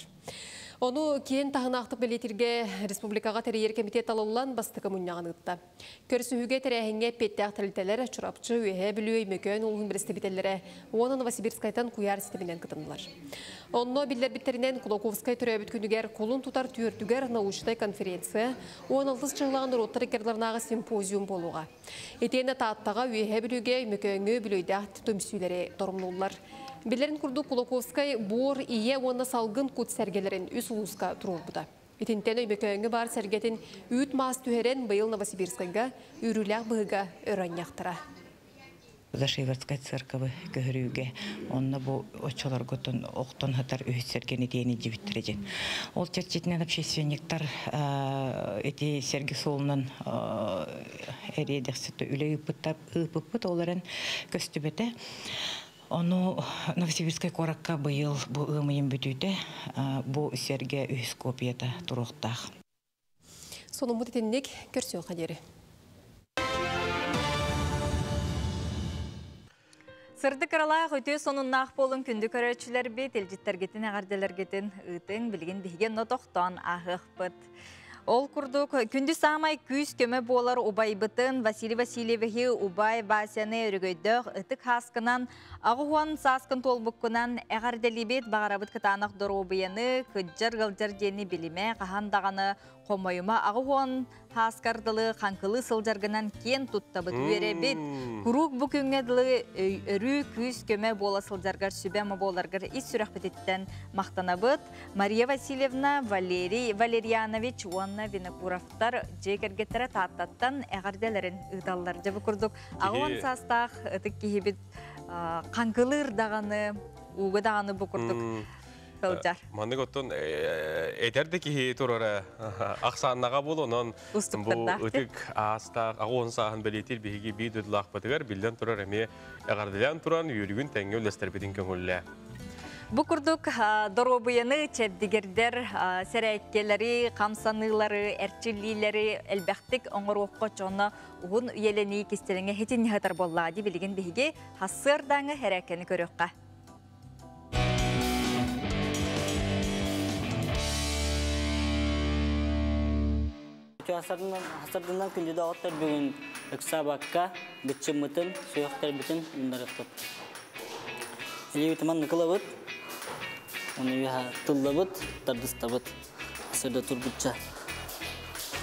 Ону киэҥ таһымнаахтык бэлиэтииргэ республикаҕа тэрийэр комитет талыллан бастакы мунньаҕын ыытта. Көрсүһүүгэ тэрээһиҥҥэ эппиэттээх тэрилтэлэр Чурапчы, Үөһээ Бүлүү, Өймөкөөн улууһун бэрэстэбиитэллэрэ уонна Новосибирскайтан куйаар ситиминэн кытыннылар. Онно биллэрбиттэринэн Кулаковскай төрөөбүт күнүгэр кулун тутар 4-үгэр научнай конференция, 16 чыһылаҕын норуоттар икки симпозиум буолуоҕа. Итиэннэ Тааттаҕа, Үөһээ Бүлүүгэ, Өймөкөөҥҥө үбүлүөйдээх түмсүүлэри торумнууллар. Биллэрин курдук Кулаковскай буор, ийэ уонна салгын кут сэргэлэрин үс улууска туруорбута. Итинтэн Өймөкөөҥҥө баар сэргэтин үүт маас түһэрэн быйыл Новосибирскайга үөрүүлээх быһыыга өрө анньыахтара. Зашиверскай церковы көһөрүүгэ онно бу оччолорготун охтон хатар үһүс сэргэни диэни дьибиттэр дьин. Ол чэрчитинэн общественниктар эти сэргэ суолунан эриэдэхсит үлэ ыыппыппыт, ол эрэн көстүбэтэ. Ону Новосибирскай куоракка быйыл бу ыам ыйын бүтүүтэ бу сэргэ үһүс копията туруохтаах. Сонуммут итинник, көрсүөххэ диэри. Сырдык ыралаах үтүө сонуннаах буолун күндү көрөөччүлэрбит, илдьиттэргитин эҕэрдэлэргитин ыытыҥ, билигин биһиги онно тохтоон ааһыахпыт. Ол курдук, күндү саамай күүс көмө буолар убайбытын Василий Васильевиһи убай Васяны өрөгөйдөөх ытык сааскынан, 80 сааскын туолбуккунан эҕэрдэлиибит, баҕарабыт кытаанах доруобуйаны, кырдьар ыалдьар диэни билимэ, хаһан даҕаны хомойума 80 сааскар дылы хаҥкылыы сылдьаргынан киэн туттабыт, үөрэбит. Куруук бу күҥҥэ дылы өрүү күүс көмө буола сылдьаргар, сүбэ-ама буоларгар ис сүрэхпититтэн махтанабыт. Мария Васильевна, Валерий Валерьянович уонна Винокуровтар дьиэ кэргэттэрэ Тааттаттан эҕэрдэлэрин ыыталлар. Дьэ бу курдук 80 саастаах ытык киһибит хаҥкылыыр даҕаны, ууга даҕаны бу курдук сылдьар. Маннык оттон эдэр да киһи турара ахсааннаҕа буолуо, онон бу ытык саастаах 80 сааһын бэлиэтиир биһиги биир дойдулаахпытыгар биллэн турар эмиэ эҕэрдэлээн туран үөрүүгүн тэҥҥэ үллэстэрбитин көҥүллээ. Бу курдук доруобуйаны чэбдигирдэр сэрээккэлэри, хамсаныылары, эрчиллиилэри элбэхтик оҥоруохха дьоно уһун үйэлэнии кистэлэҥэ итиннэ сытар буоллаҕа дии билигин биһиги сарсыардааҥҥы сэрээккэни көрүөххэ. Үтүө сарсыарданан күндү доҕоттор бүгүн ыксаабакка быччыммытын, сүһүөхтэрбитин уннарыахпыт. Илиибит маннык ылабыт, уну үөһэ тыллабыт, тардыстабыт. Сырда турбутча.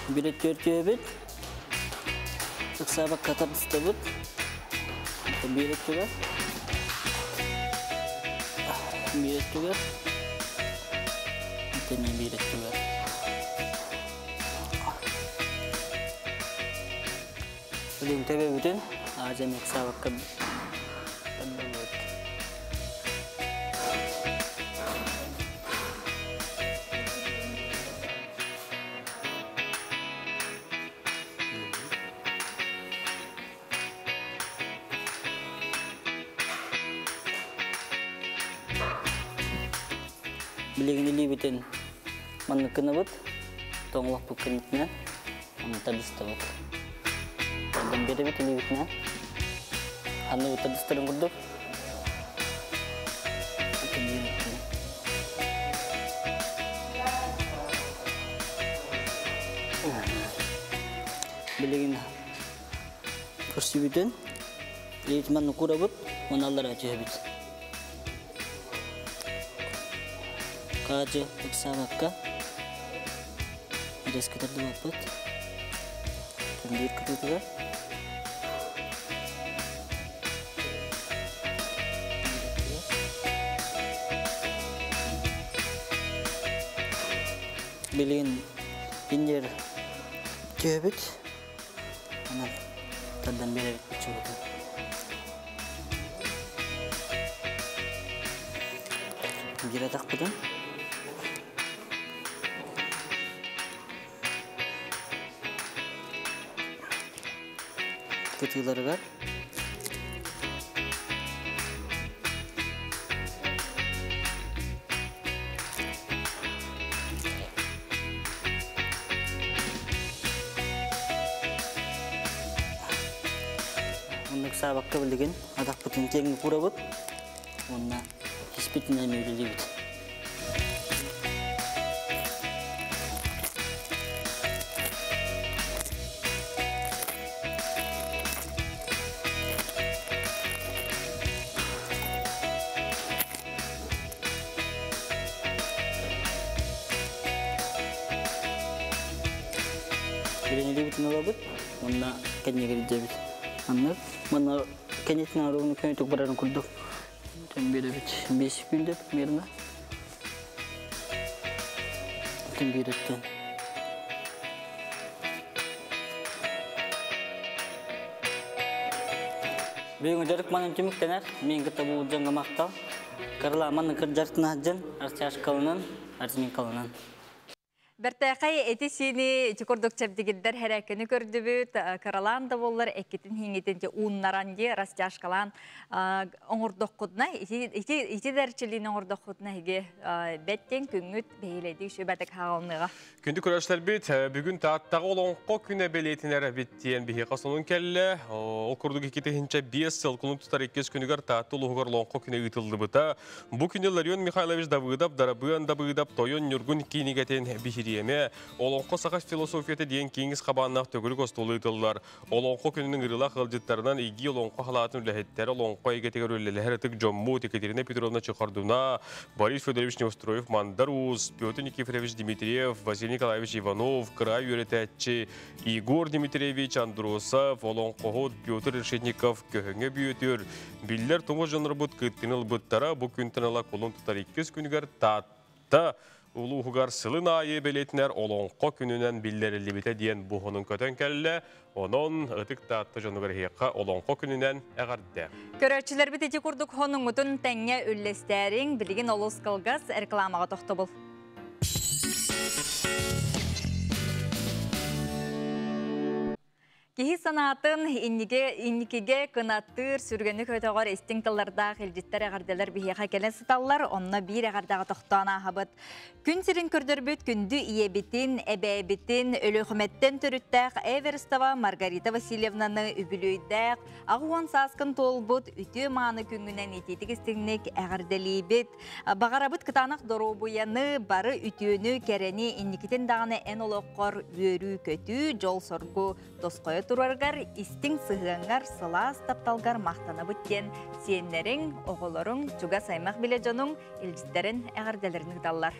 Бире төртүөбүт, ыксаабакка тардыстабыт. Бире түгэр. Бире түгэр. Тэне бире түгэр. Билин төбө бүтүн, ажам ыксаабакка тардабыт. Билигин илиибитин маннык гынабыт, тоҥолохпут кэннитинэн, онно тардыстабыт. Тардан биэрэбит илиибитинэн. Ханныгы тардыстарын курдук. Билигин көрсүбүтүн, илиибит маннык курабыт, уонна аллара түһэбит. Хаачы ыксаабакка резко тардыбаппыт. Биир кытыытыгар. Билигин иннер түһэбит. Онон тардан биэрэбит быччыбытын. Биир атахпытын. Кытыыларыгар. Оннук саабакка билигин атахпытын киэҥник курабыт. Онна испитинэн үлэлиибит. Билигин ылабыт, онна кэннигэр илдьэбит. Маннык, манна кэннитин аругун көнөтүк барарын курдук. Төн биэрэбит 5 секунда примерно. Төн биэреттен. Бүгүн жарык манын түмүктенер, мен кытта бу жаңга мактал. Карла манны кыржартына жан, арчашкалынан, арзминкалынан. Бэртээхэй эти-сиини ити курдук чэбдигирдэр хэрээккэни көрдүбүт, кыралаан да буоллар эккитин хиҥитин те ууннаран дии растяжкалаан оҥордоххутуна, ити дэрчилиин оҥордоххутуна эһиги бэттиэн күҥҥүт бэһиэлэйдик сүбэтик хаалыныаҕа. Күндү көрөөччүлэрбит, бүгүн Тааттаҕа Олоҥхо күнэ бэлиэтинэр эбит диэн биһиэхэ сонун кэллэ. Ол курдук 2005 сыл кулун тутар иккис күнүгэр Таатта улууһугар Олоҥхо күнэ ыытыллыбыта. Бу күнү Ларион Михайлович Давыдов, Дарабыан Дабыдап Тойон Ньургун кинигэтин биһириэмэ Олоҥхо саха философията диэн киэҥ ис хабааннаах төгүрүк остуол ыытыллар. Олоҥхо күнүнүн ырыылаах ыалдьыттарынан Игии олоҥхо халаатын үлэһиттэрэ, олоҥхо эйгэтигэр үлэлэһэр ытык дьоммут Екатерина Петровна Чехордуна, Борис Федорович Неустроев Мандар Уус, Петр Никифорович Дмитриев, Василий Николаевич Иванов, кыраай үөрэтээччи Егор Дмитриевич Андросов, олоҥхоһут Петр Решетников, Көһөҥө Бүөтүр, биллэр туҥус дьоннорбут кыттыыны ылбыттара. Бу күнтэн ыла кулун тутар иккис күнүгэр Таатта улууһугар сылын аайы бэлиэтинэр Олоҥхо күнүнэн биллэриллибитэ диэн буһунун көтөн кэллэ. Онон ытык Таатта дьонугар эһиэхэ Олоҥхо күнүнэн эҕэрдэ. Көрөөччүлэрбит ити курдук хонуҥҥутун тэҥҥэ үллэстээриҥ, билигин олус кылгас рекламаҕа тохтобул. Киһи санаатын инниге инникиге кынаттыыр сүргэни көтөҕөр истиҥ тыллардаах илдьиттэр эҕэрдэлэр биһиэхэ кэлэн сыталлар, онно биир эҕэрдэҕэ тохтоон ааһабыт. Күн сирин көрдөрбүт күндү ийэбитин, эбээбитин, Өлүөхүмэттэн төрүттээх Эверстова Маргарита Васильевнаны үбүлүөйдээх 80 сааскын туолбут үтүө мааны күҥҥүнэн итиитик истиҥник эҕэрдэлиибит. Баҕарабыт кытаанах доруобуйаны, бары үтүөнү, кэрэни, инникитин даҕаны эн олоххор үөрүү-көтүү, дьол-соргу тосхойо тураргар, истиҥ сыһыаҥҥар, сылаас тапталгар махтанабыт диэн сиэннэриҥ, оҕолоруҥ, чугас аймах билэ дьонуҥ илдьиттэрин эҕэрдэлэрин ыыталлар.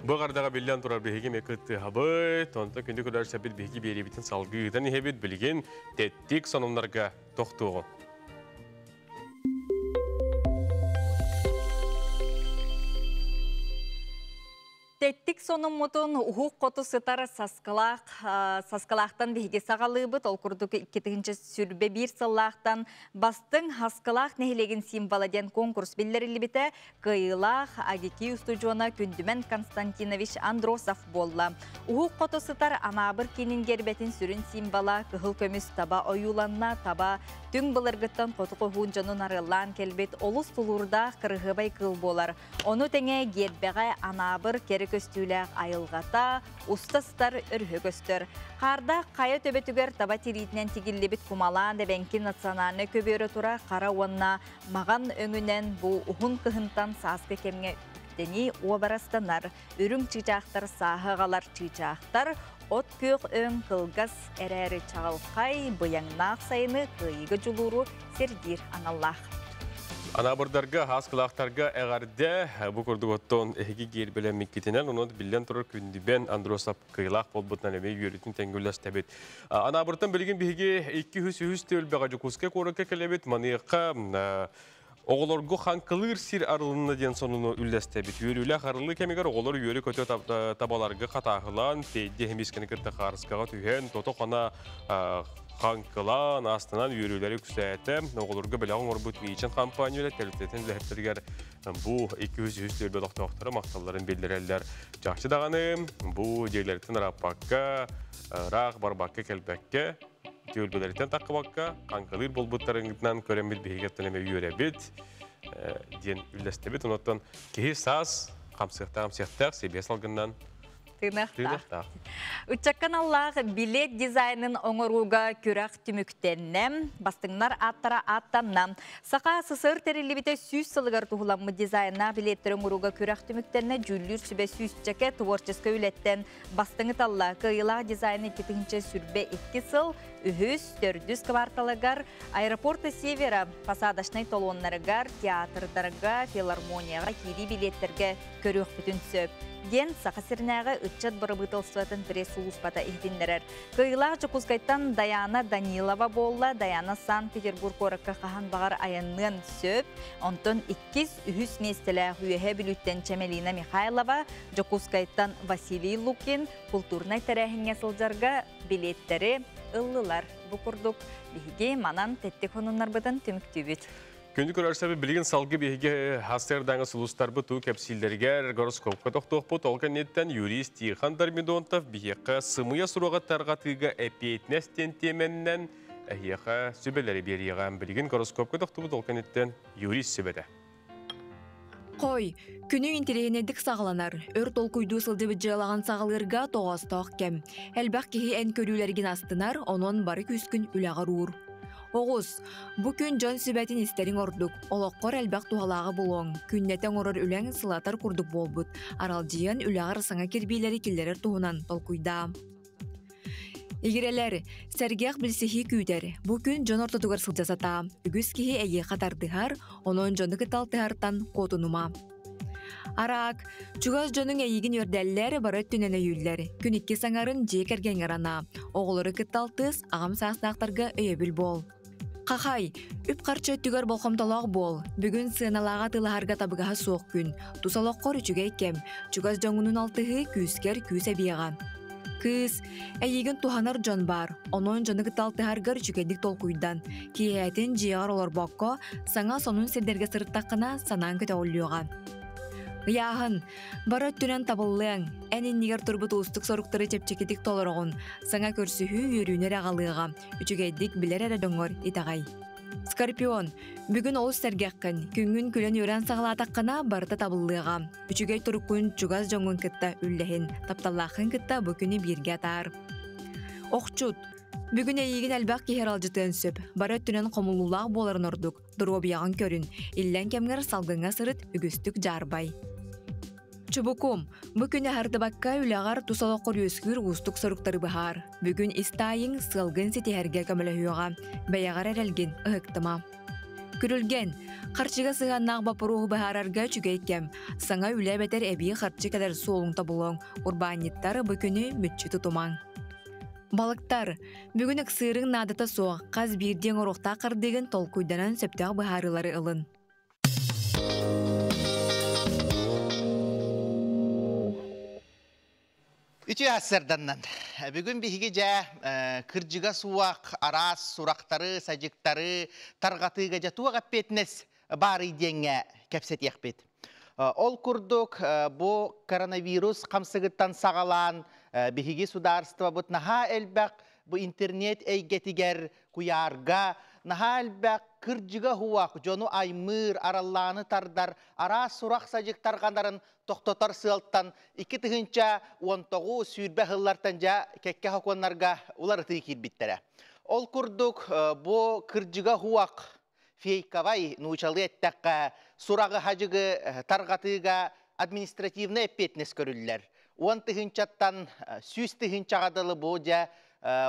Бу ҕардаҕа биллэн турар биһиги эмиэ кыттыһабыт, онтон күндү көрөөччүлэрбит биһиги биэриибитин салгыы ыытан иһэбит, билигин тэттик сонуннарга тохтуоҕуҥ. Тэттик сонуммутун уһук хоту сытар Саскылаах Саскылаахтан биһиги саҕалыыбыт. Ол курдук 2021 сыллаахтан бастыҥ Хаскылаах нэһилиэгин символа диэн конкурс биллэриллибитэ. Кыайыылаах АГИКИ устудьуона Күндүмэн Константинович Андросов буолла. Уһук хоту сытар Анаабыр киинин гербэтин сүрүн символа кыһыл көмүс таба ойууланна. Таба түҥ былыргыттан хоту хоһуун дьонун арыаллаан кэлбит олус тулуурдаах кырыһыабай кыыл буолар. Ону тэҥэ гербэҕэ Анаабыр кэрэ көстүүлээх айылҕата, уста сытар өрүһэ көстөр. Хаардаах хайа төбөтүгэр таба тириитинэн тигиллибит кумалаан эбэҥки национальнай көбүөрэ тура хара уонна маҕан өҥүнэн бу уһун кыһынтан сааскы кэмҥэ үктэнии уобарастанар. Үрүҥ чыычаахтар сааһы аҕалар чыычаахтар, от күөх өҥ кылгас эрээри чаҕылхай, быйаҥнаах сайыны кыайыыга дьулууру сирдиир аналлаах. Анаабырдарга, хааскылаахтарга эҕэрдэ, бу курдук оттон эһиги гиэрбэлэммиккитинэн, онон биллэн турар күндүбэн Андросов кыайыылаах буолбутунан эмиэ үөрүүтүн тэҥҥэ Анаабыртан билигин биһиги 203 түөлбэҕэ Дьокуускай куоракка кэлэбит. Маныаха оҕолорго хаҥкылыыр сир арылынна диэн сонуну үллэстэбит. Үөрүүлээх арыллыы кэмигэр оҕолор үөрэ-көтө табаларга хатааһылаан, тиэйди эмискэни кытта хаарыскаҕа түһэн, тото-хана хаҥкылаан, астынан үөрүүлэри үксээтэ. Оҕолорго бэлэх оҥорбут Миичен компания тэрилтэтин үлэһиттэригэр бу 203 түөлбэ олохтоохторо махталларын биллэрэллэр. Чахчы даҕаны бу дьиэлэриттэн ырааппакка, ыраах барбакка кэлбэккэ, түөлбэлэриттэн таххыбакка, хаҥкалыыр буолбуттарыгынан көрөммүт биһиги эмэ үөрэбит диэн үллэстэбит. Онуттан киһи саас хамсыахтаах хамсыахтаах сибиэ салгыннан Тыыныахтаах. Ыччаккан аллаах билет дизайнын оҥорууга күрэх түмүктэннэ. Бастыҥнар ааттара ааттанна. Саха СССР тэриллибитэ 100 сылыгар туһуламмыт дизайннаах билеттери оҥорууга күрэх түмүктэннэ. Дьүүллүүр сүбэ сүүсчэкэ творческай үлэттэн бастыҥы талла. Кыайыылаах дизайны 2022 сыл үһүс, төрдүс кварталыгар аэропорта Севера посадочнай толуоннарыгар, театрдарга, филармонияҕа киирии билеттергэ көрүөхпүтүн сөп, диэн Саха сиринээҕи ыччат бырабыыталыстыбатын пресс-сулууспата иһитиннэрэр. Кыайыылаах Дьокуускайтан Даяна Данилова буолла. Даяна Санкт-Петербург куоракка хаһан баҕар айанныан сөп. Онтон иккис, үһүс миэстэлээх Үөһээ Бүлүүттэн Чэмэлина Михайлова, Дьокуускайтан Василий Лукин култуурнай тэрээһиҥҥэ сылдьарга билиэттэри ыллылар. Бу курдук биһиги манан тэттик хонуннарбытын түмүктүүбүт. Күндү көрөөччүлэр билигин салгыы биһиги сарсыардааҥы сулустарбыт туу кэпсииллэригэр гороскопка тохтуохпут. Ол кэнниттэн юрист Тихон Дормидонтов биһиэхэ сымыйа суруга тарҕатыыга эппиэтинэс диэн тиэмэннэн эһиэхэ сүбэлэри биэриэҕэ. Билигин гороскопка тохтубут, ол кэнниттэн юрист сүбэтэ. Хой, күнү интэриэһинэйдик саҕаланар. Өр толкуйдуу сылдьыбыт дьыалаҕын саҕалыырга тоҕоостоох кэм. Элбэх киһи эн көрүүлэргин астынар, онон бары күүскүн үлэҕэр уур. Оҕус, бу күн дьон сүбэтин истэриҥ ордук. Олоххор элбэх туһалааҕы булуоҥ. Күннэтэ оҥорор үлэҥ сылатар курдук буолбут. Аралдьыйан үлэҕэр саҥа кирбиилэри киллэрэр туһунан толкуйдаа. Игирэлэр, сэргэх билсиһии күүтэр. Бу күн дьон ортотугар сылдьа сатаа. Үгүс киһи эйиэхэ тардыһар, онон дьону кытта алтыһартан куотунума. Араак, чугас дьонуҥ эйигин үөрдэллэр, бары өттүнэн өйүүллэр. Күн икки саҥарын дьиэ кэргэҥҥэр анаа. Оҕолору кытта алтыс, аҕам саастаахтарга өйөбүл буол. Хахай, үп-харчы өттүгэр болҕомтолоох буол. Бүгүн сыаналааҕа атыылаһарга табыгаһа суох күн. Тус олоххор үчүгэй кэм. Чугас дьоҥҥунуун алтыһыы күүскэр күүс эбиэҕэ. Кыыс, эйигин туһанар дьон баар. Онон дьону кытта алтыһаргар үчүгэйдик толкуйдан. Киэһээтин дьиэҕэр олорбокко, саҥа сонун сирдэргэ сырыттаххына, санааҥ көтөҕүллүөҕэ. Ыйааһын, бары өттүнэн табыллыаҥ, эн иннигэр турбут уустук соруктары чэпчэкитик толороҕун, саҥа көрсүһүү үөрүүнү эрэ аҕалыаҕа, үчүгэйдик билэр эрэ дьоҥҥор итэҕэй. Скорпион, бүгүн олус сэргэххин, күҥҥүн күлэн-үөрэн саҕалаатаххына барыта табыллыаҕа. Үчүгэй туруккун чугас дьоҥҥун кытта үллэһин, тапталлааххын кытта бу күнү бииргэ атаар. Охчут, бүгүн эйиигин элбэх киһи аралдьытыан сөп, бары өттүнэн хомулуулаах буоларын ордук. Доруобуйаҕын көрүн, иллэҥ кэмҥэр салгыҥҥа сырыт, үгүстүк дьаарбай. Чубукум, бу күнү аһардыбакка үлэҕэр тус олоххор үөскүүр уустук соруктары быһаар. Бүгүн ис таайыҥ сыалгын ситиһэргэ көмөлөһүөҕэ. Бэйэҕэр эрэлгин ыһыктыма. Күрүлгэн, харчыга сыһыаннаах боппуруоһу быһаарарга үчүгэй кэм. Саҥа үлэ эбэтэр эбии харчы кэлэр суолуҥ тобулуоҥ. Урбаанньыттар бу күнү мүччү тутумаҥ. Балыктар, бүгүн ыксыырыҥ наадата суох, хас биирдии оҥоруохтаах хардыыгын толкуйданан сөптөөх быһаарыылары ылын. Үтүө сарсыарданнан. Бүгүн биһиги дьэ кырдьыга суох араас сурахтары, садьыктары тарҕатыыга дьэ туох эппиэтинэс баарый диэҥҥэ кэпсэтиэхпит. Ол курдук бу коронавирус хамсыгыттан саҕалаан биһиги судаарыстыбабыт наһаа элбэх бу интернет эйгэтигэр куйаарга наһаа элбэх кырдьыга хуах дьону аймыыр, араллааны тардар араас сурах-садьык тарҕанарын тохтотор сыалтан 2019 сүүрбэ сыллартан дьэ кэккэ сокуоннарга уларытыы киирбиттэрэ. Ол курдук бу кырдьыга хуах фейковай нуучалыы эттэххэ, сураҕы-хадьыгы тарҕатыыга административнай эппиэтинэс көрүллэр. 10 тыһыынчаттан 100 тыһыынчаҕа дылы бу дьэ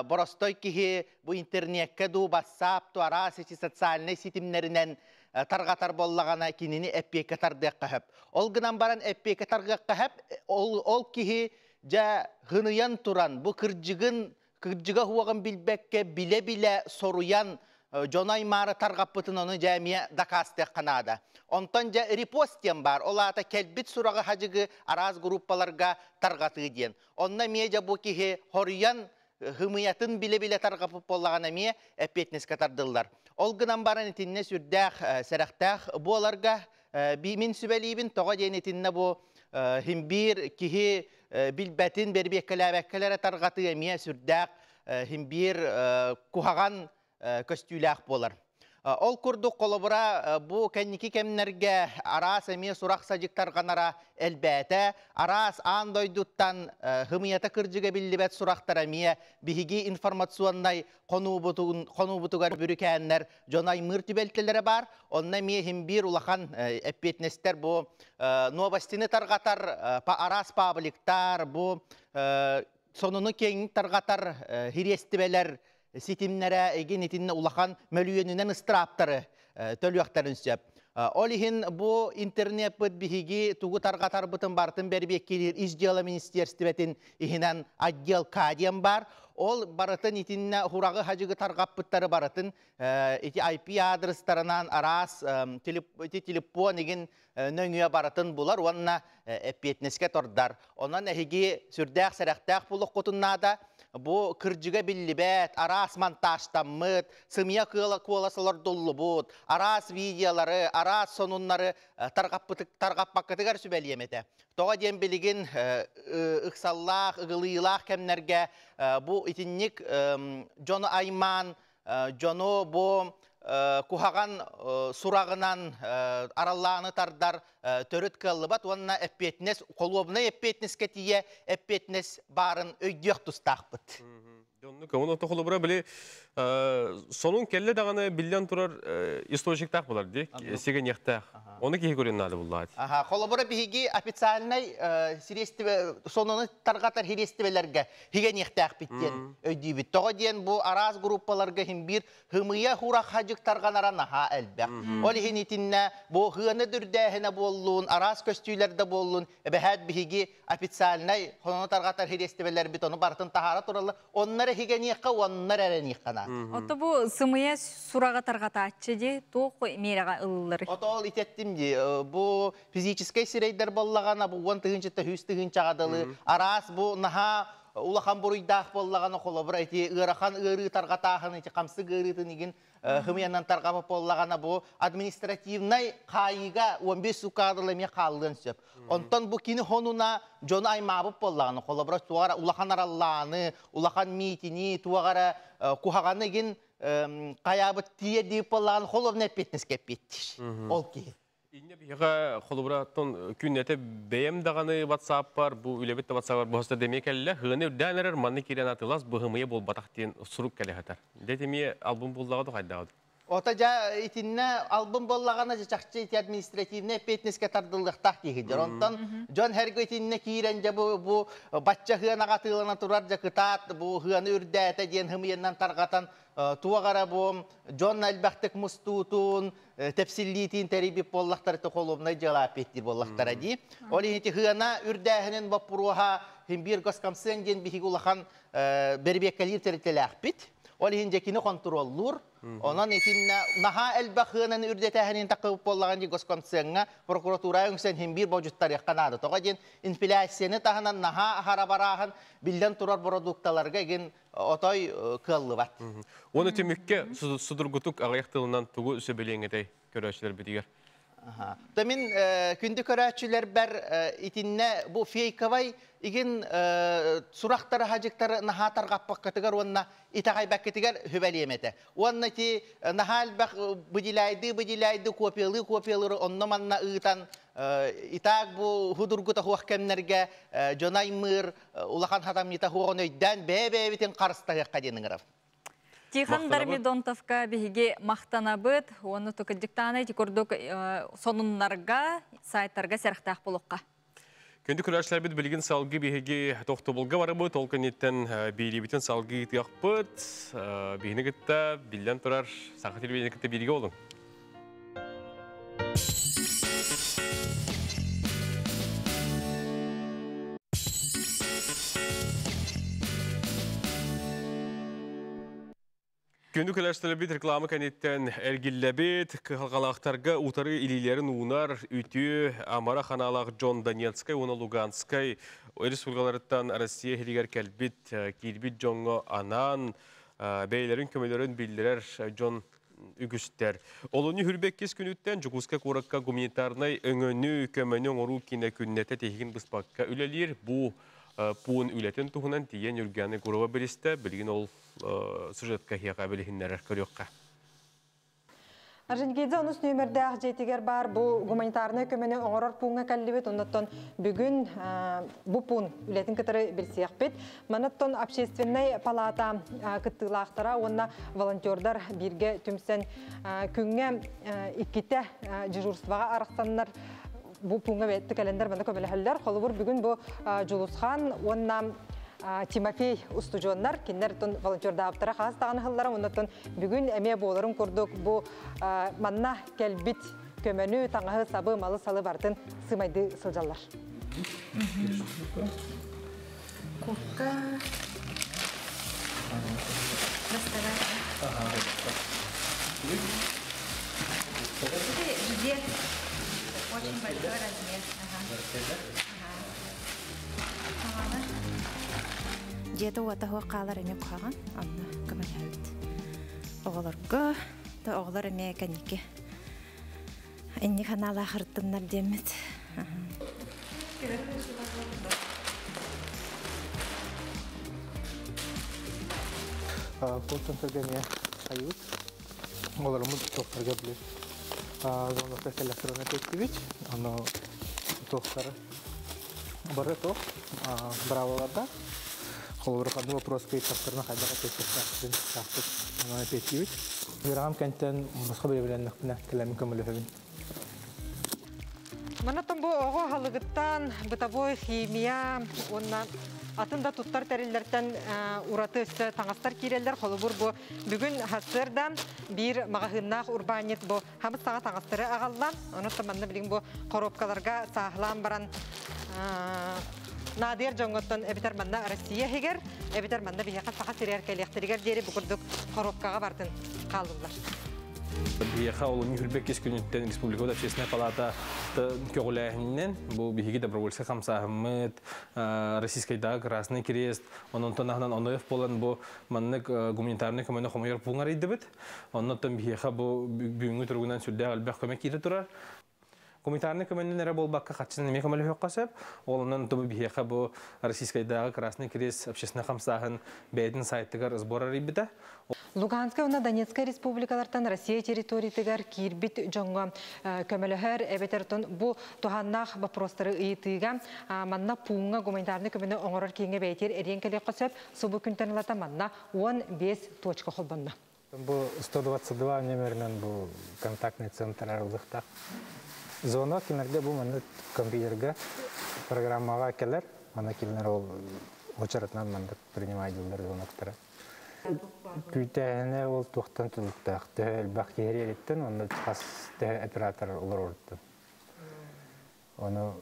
боростой киһи бу интернеккэ дуу, WhatsApp ту араас ити социальнай ситимнэринэн тарҕатар буоллаҕына кинини эппиэккэ тардыахха сөп. Ол гынан баран эппиэккэ таргыахха сөп, ол киһи дьэ хыныйан туран бу кырдьыгын кырдьыга хуоҕун билбэккэ билэ-билэ соруйан дьону аймаары тарҕаппытын ону дьэ эмиэ дакаастыахха наада. Онтон дьэ репост диэн баар. Ол аата кэлбит сураҕы хадьыгы араас группаларга тарҕатыы диэн. Онно эмиэ дьэ бу киһи хоруйан хымыйатын билэ-билэ тарҕапыт буоллаҕына эмиэ эппиэтинэскэ тардыллар. Ол гынан баран итиннэ сүрдээх сэрэхтээх буоларга мин сүбэлиибин тоҕо диэн итиннэ бу химбиир киһи билбэтин бэрбиэккэлээбэккэлэрэ тарҕатыы эмиэ сүрдээх химбиир куһаҕан көстүүлээх буолар. Ол курдук холобура бу кэнники кэмнэргэ араас эмиэ сурах садьык тарҕанара элбээтэ, араас аан дойдуттан хымыйата кырдьыга биллибэт сурахтар эмиэ биһиги информационнай хонуубутугар бүрүкээннэр дьон аймыыр түбэлтэлэрэ баар. Онно эмиэ химбиир улахан эппиэтинэстэр бу новостины тарҕатар араас пабликтар, бу сонуну киэҥ тарҕатар хириэстибэлэр ситимнэрэ эгин итиннэ улахан мөлүйүөнүнэн ыстырааптары төлүөхтэрин сөп. Ол иһин бу интернеппыт биһиги тугу тарҕатарбытын барытын бэрбиэккилиир ис дьыала министерствотын иһинэн отдел К диэн бар. Ол барытын итиннэ хураҕы хадьыгы тарҕаппыттары барытын ити IP адрестарынан араас ити телефон игин нөҥүө барытын булар уонна эппиэтинэскэ тордар. Онон эһиги сүрдээх сэрэхтээх булуоххутун наада. Бу кырдьыга биллибэт, араас монтажтаммыт, сымыйа куолас олордуллубут, араас видеолары, араас сонуннары тарҕаппаккытыгар сүбэлиэм этэ. Тоҕо диэн билигин ыксаллаах, ыгылыылаах кэмнэргэ бу итинник дьону аймаан, дьону бу куһаҕан сураҕынан араллааны тардар төрүт кыаллыбат уонна эппиэтинэс, холуобунай эппиэтинэскэ тиийэ эппиэтинэс баарын өйдүөх тустаахпыт. Оннук, оны тохолобура били сонун келле даҕаны биллэн турар источниктаах булар ди, сигэньэхтээх. Оны киһи көрүн наада буллаат. Аха, холобура биһиги официальный средстве сонуну тарҕатар средствелерге хигэньэхтээхпит диэн өйдүүбүт. Тоҕо диэн бу араас группаларга химбир хымыя хурах хадьык тарҕанара наһаа элбэх. Ол иһин итиннэ бу хыаны дүрдээһинэ буоллун, араас көстүүлэрде буоллун, эбэһээт биһиги официальный хонону тарҕатар средствелербит ону барытын таһаара тураллар. Оннар хигэниэххэ, оннар эрэниэххэ наада. Ото бу сымыйа сураҕа тарҕатааччы ди туох миэрэҕэ ылыллар? Ото ол итеттим ди бу физическэй сирейдер боллагана бу 10 тыһыынчата 100 тыһыынчаҕа дылы араас бу наһаа Улахан буруйдаах буоллаҕына, холобура ити ыарахан ыарыы тарҕатааһын, ити хамсык ыарыытын игин хымыйанан тарҕапа буоллаҕына, бу административнай хаайыыга 15 суккаадыл эмиэ хааллыан сөп. Онтон бу кини хонуна дьону аймаабыт буоллаҕына, холобура туох улахан араллааны, улахан миитини, туох эрэ куһаҕаны игин хайаабыт тиийэ диip буоллаҕына, холобуна эппиэтинэскэ эппиэттиир. Ол киһи. Инне биһиэхэ холобураттан күннэтэ бэйэм даҕаны ватсаппар, бу үлэбит да ватсаппар бу демиэ кэллэ, хыаны үрдээн эрэр, манны киирэн атылас быһымыйа буолбатах диэн сурук кэлэ сытар. Дэ эмиэ албын буллаҕа да хайдаҕа? Ота жа итиннэ албын боллаҕана жа чахчы ити административный эппиэтинэскэ тардыллыахтаах киһи. Онтон дьон хэргэ итиннэ киирэн жа бу бачча хыанаҕа атыылана турар жа кытаат бу хыаны үрдээтэ диэн хымыйаннан тарҕатан туоҕара бу дьон элбэхтик мустуутун тэпсиллиитин тэрийбит буоллахтара холуобунай дьыала эппиэттиир буоллахтара дии. Ол иһин хыана үрдээһинин боппуруоһа химбиир госкомсыан диэн биһиги улахан бэрибиэккэлиир тэрилтэлээхпит. Ол иһин дьэкини контроллуур. Онон итиннэ наһаа элбэх хыананы үрдэтээһинин такыбыт буоллаҕын ди госкомсыаҥҥа прокуратура үҥсэн химбиир бодьуттарыахха наада. Тоҕо диэн инфляцияны таһынан наһаа аһара барааһын биллэн турар продукталарга игин отой кыаллыбат. Оны түмүккэ судургутук аҕыйах тылынан тугу сөбүлүөҥ этэй көрөөччүлэр битигэр? Та мин күндү көрөөччүлэрбэр итиннэ бу фейковай игин сурахтары хажыктары наһаа тарҕаппаккатыгар уонна итэҕэйбэккитигэр хүбэлиэм этэ. Уонна ти наһаа элбэх быдилайды копиялыы копиялары онно манна ыытан итаак бу худургута хуох кэмнэргэ дьон аймыыр улахан хатамньыта хуоҕун өйдөөн бэйэ-бэйэбитин харыстаһыахха диэн ыҥырабын. Тихон Дармидонтовка биһиги мақтанабыт, оны тукыдьыктааны тикурдук сонуннарга, сайттарга сәрхтәх болуққа. Күндү көрөөччүлэрбит, билигин салгыы биһиги тохтобулга барыбыт, ол кэнниттэн биириибитин салгыы ыытыахпыт. Биһини кытта биллэн турар Саха телевидение кытта бииргэ олуҥ. Күндү көрөөччүлэрбит, реклама кэнниттэн эргиллэбит. Кыһалҕалаахтарга утары илиилэрин уунар үтүө амара ханаалаах дьон Донецкай уонна Луганскай республикаларыттан Россия иһигэр кэлбит киирбит дьоҥҥо анаан бэйэлэрин көмөлөрүн биллэрэр дьон үгүстэр. Олунньу хүрбэккис күнүттэн Дьокуускай куоракка гуманитарнай өҥөнү, көмөнү оҥоруу киинэ күннэтэ тиһигин быспакка үлэлиир. Бу пуун үлэтин туһунан тиийэн Юргиана Егорова билистэ. Билигин ол сюжетка хиэхэ билиһиннэрэр көрүөххэ. Орджоникидзе онус нөмірдәк жетигер бар бу гуманитарный көмөнү оҥорор пууҥҥа кэллибит. Оннуттан бүгүн бу пуун үлэтин кытары билсиэхпит. Манаттон общественный палата кыттыылаахтара уонна волонтердар бииргэ түмсэн күҥҥэ иккитэ дежурствоҕа арахсаннар бу пууҥҥа бэйэтти кэлэннэр манна көмөлөһөллөр. Холобур, бүгүн бу Жулусхан уонна Тимофей устудьуоннар кинилэр волонтердаабыттара хаас даҕаны сыллара, оннуттан бүгүн эмиэ буоларын курдук бу манна кэлбит көмөнү, таҥаһы, сабы, малы салы бартын сымайды сылдьаллар. Куртка. Доставай. Где? Очень большой размер. Ага. Дьиэтэ уота суох хаалар эмиэ куһаҕан, онно көмөлөһөбүт. Оҕолорго, да оҕолор эмиэ кэнники инник ханаалаах ырыттыннар диэммит. Колл-центрга эмиэ хайыбыт. Олороммут туохтарга били звоноктар кэллэхтэринэ эппиэттибит. Ону туохтары бары туох быраабыларда холобура ханнык вопроска ыйыттахтарына хайдах эппиэттиэхтээхпитин таахпыт онон эппиэттиибит. Үөрэҕим кэнтэн босхо бэлэмнэннэхпинэ кэлэммин көмөлөһөбүн. Манаттан бу оҕо халыгыттан бытовой химия уонна атын да туттар тэриллэртэн ураты өссө таҥастар киирэллэр. Холобур, бу бүгүн хассыарда биир маҕаһыыннаах урбаанньыт бу хамыс саҥа таҥастары аҕалла. Онон манна билигин бу коробкаларга сааһылаан баран наадыйар дьоҥҥоттон эбитэр манна Россия иһигэр, эбитэр манна биһиэхэ Саха сиригэр кэлиэхтэригэр диэри бу курдук коробкаҕа бартын хааллылар. Биһиэхэ олунньу хүрбэккис күнүттэн Республика общественная палата көҕүлээһининэн бу биһиги добровольскай хамсааһыммыт, Российскайдааҕы Красный Крест, ононтон аһынан Оноев буолан бу маннык гуманитарнай көмөнү хомуйар пуун арыйдыбыт. Оннуттан биһиэхэ бу бүгүҥҥү туругунан сүрдээх элбэх көмө киирэ турар. Гуманитарнай көмөнүн эрэ буолбакка хаччынан эмиэ көмөлөһүөххэ сөп. Ол онон бу биһиэхэ бу Российскайдааҕы Красный Крест общественнай хамсааһын бэйэтин сайтыгар сбор арыйбыта. Луганскай уонна Донецкай республикалартан Россия территориятыгар киирбит дьоҥҥо көмөлөһөр эбэтэр бу туһааннаах боппуруостары ыйытыыга манна пууҥҥа гуманитарнай көмөнү оҥорор кииҥҥэ бэйэтигэр эриэн кэлиэххэ сөп. Субу күнтэн ылата манна 15 точка холбонно. Бу 122 номеринэн бу контактный центр арыллыахтаах. Звонок кинилэргэ бу маннык компьютерга программаҕа кэлэр. Манна кинилэр ол очередынан маннык принимайдыллар звоноктара. Күүтээһинэ ол туохтан тутулуктаах. Төһө элбэх киһи эриттэн, онно хас төһө оператор олороруттан. Ону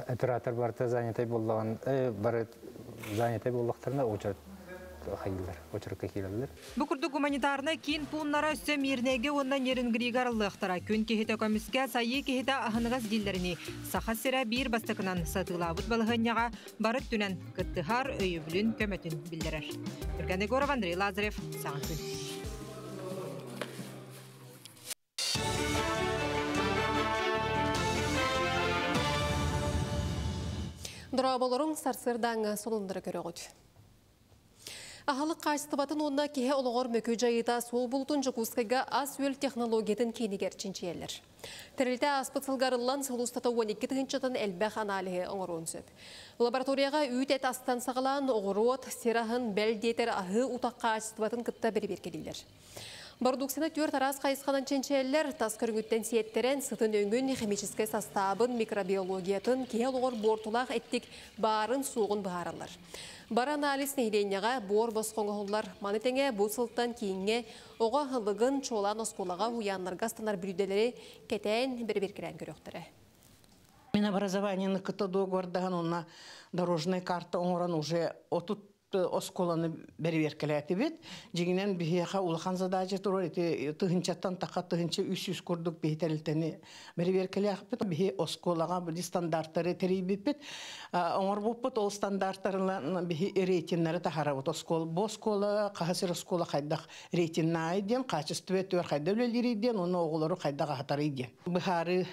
оператор барыта занятай буоллаҕын, бары занятай буоллахтарына очередь хайыылар, очерекка киирэллэр. Бу курдук гуманитарнай киин пууннара өссө Мирнэйгэ уонна Нерюнгрига арыллыахтара. Күн киһитэ көмүскэ, сайыы киһитэ аһыныгас дииллэринии Саха сирэ биир бастакынан сатыылаабыт балаһыанньаҕа бары өттүнэн кыттыһар, өйөбүлүн, көмөтүн биллэрэр. Юрген Егоров, Андрей Лазарев, Саҥа күн. Дорооболоруҥ сарсыардааҥҥы сонуннары көрөҕүт. Аһылык хаачыстыбатын уонна киһи олоҕор мөкү дьайыыта суол булутун Дьокуускайга ас-үөл технологиятын киинигэр чинчийэллэр. Тэрилтэ ааспыт сылга арыллан сыл устата 12 тыһыынчаттан элбэх аналиһы оҥоруон сөп. Лабораторияҕа үүт-эт астан саҕалаан оҕуруот, сир аһын, бэл диэтэр аһыы утах хаачыстыбатын кытта бэрэбиэркэлииллэр. Бородууксуйаны түөрт араас хайысханан чинчийэллэр, тас көрүҥүттэн сиэттэрэн, сытын өҥүн, химическэй састаабын, микробиологиятын, киһи олоҕор буортулаах эттик баарын-суоҕун быһаараллар. Бары анализ нэһилиэнньэҕэ буор босхо оҥоһуллар. Маны тэҥэ бу сылтан кииҥҥэ оҕо аһылыгын, чуолаан оскуолаҕа, уһуйааннарга астанар бүлүүдэлэри кэтээн, бэрэбиэркэлээн көрүөхтэрэ. Минобразованиены кытта договордаһан уонна дорожная карта оҥорон уже отут оскуоланы бэрэбиэркэлээтибит. Дьиҥинэн биһиэхэ улахан задача турар ити тыһыынчаттан таха 1300 курдук биһи тэрилтэни бэрэбиэркэлээхпит. Биһи оскуолаҕа били стандартары тэрийбиппит. Оҥорбуппут ол стандартарынан биһи рейтиннэри таһаарабыт. Оскуола бу оскуола хаһыс сир оскуола хайдах рейтиннаай диэн, качество өттүгэр хайда үлэлиирий диэн, уонна оҕолору хайдах аһатарый диэн. Быһаарыы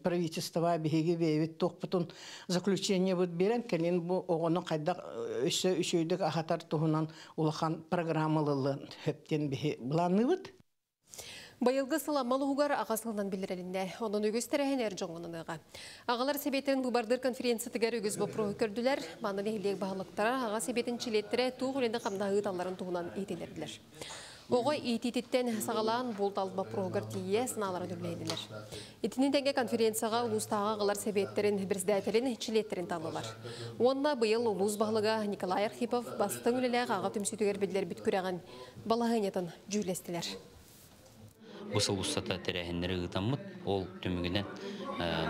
правительство биһиги бэйэбит туохпутун заключениебыт биэрэн, кэлин бу оҕону хайдах өссө үчүгэйдик аһатар туһунан улахан программалылын хөп диэн биһи былаанныыбыт. Быйылгы сыл Амма улууһугар аҕа сылынан биллэрилиннэ. Онон үгүс тэрээһин эр дьоҥҥо Аҕалар сэбиэтин быыбардыыр конференциятыгар үгүс боппуруоһу көрдүлэр. Манна нэһилиэк баһылыктара, аҕа сэбиэтин чилиэттэрэ туох үлэни хамнаһы ыыталларын туһунан иитиллэрдилэр. Оҕо иитиититтэн саҕалаан булт-алт боппуруоһугар тиийэ санааларын үллэһиннилэр. Итини тэҥэ конференцияҕа улуустааҕы аҕалар сэбиэттэрин председателин чилиэттэрин таллылар. Уонна быйыл улуус баһылыга Николай Архипов бастыҥ үлэлээх аҕа түмсүүтүгэр биллэрбит күрэҕин балаһыанньатын дьүүллэстилэр. Бу сыл устата тэрээһиннэри ыытаммыт, ол түмүгүнэн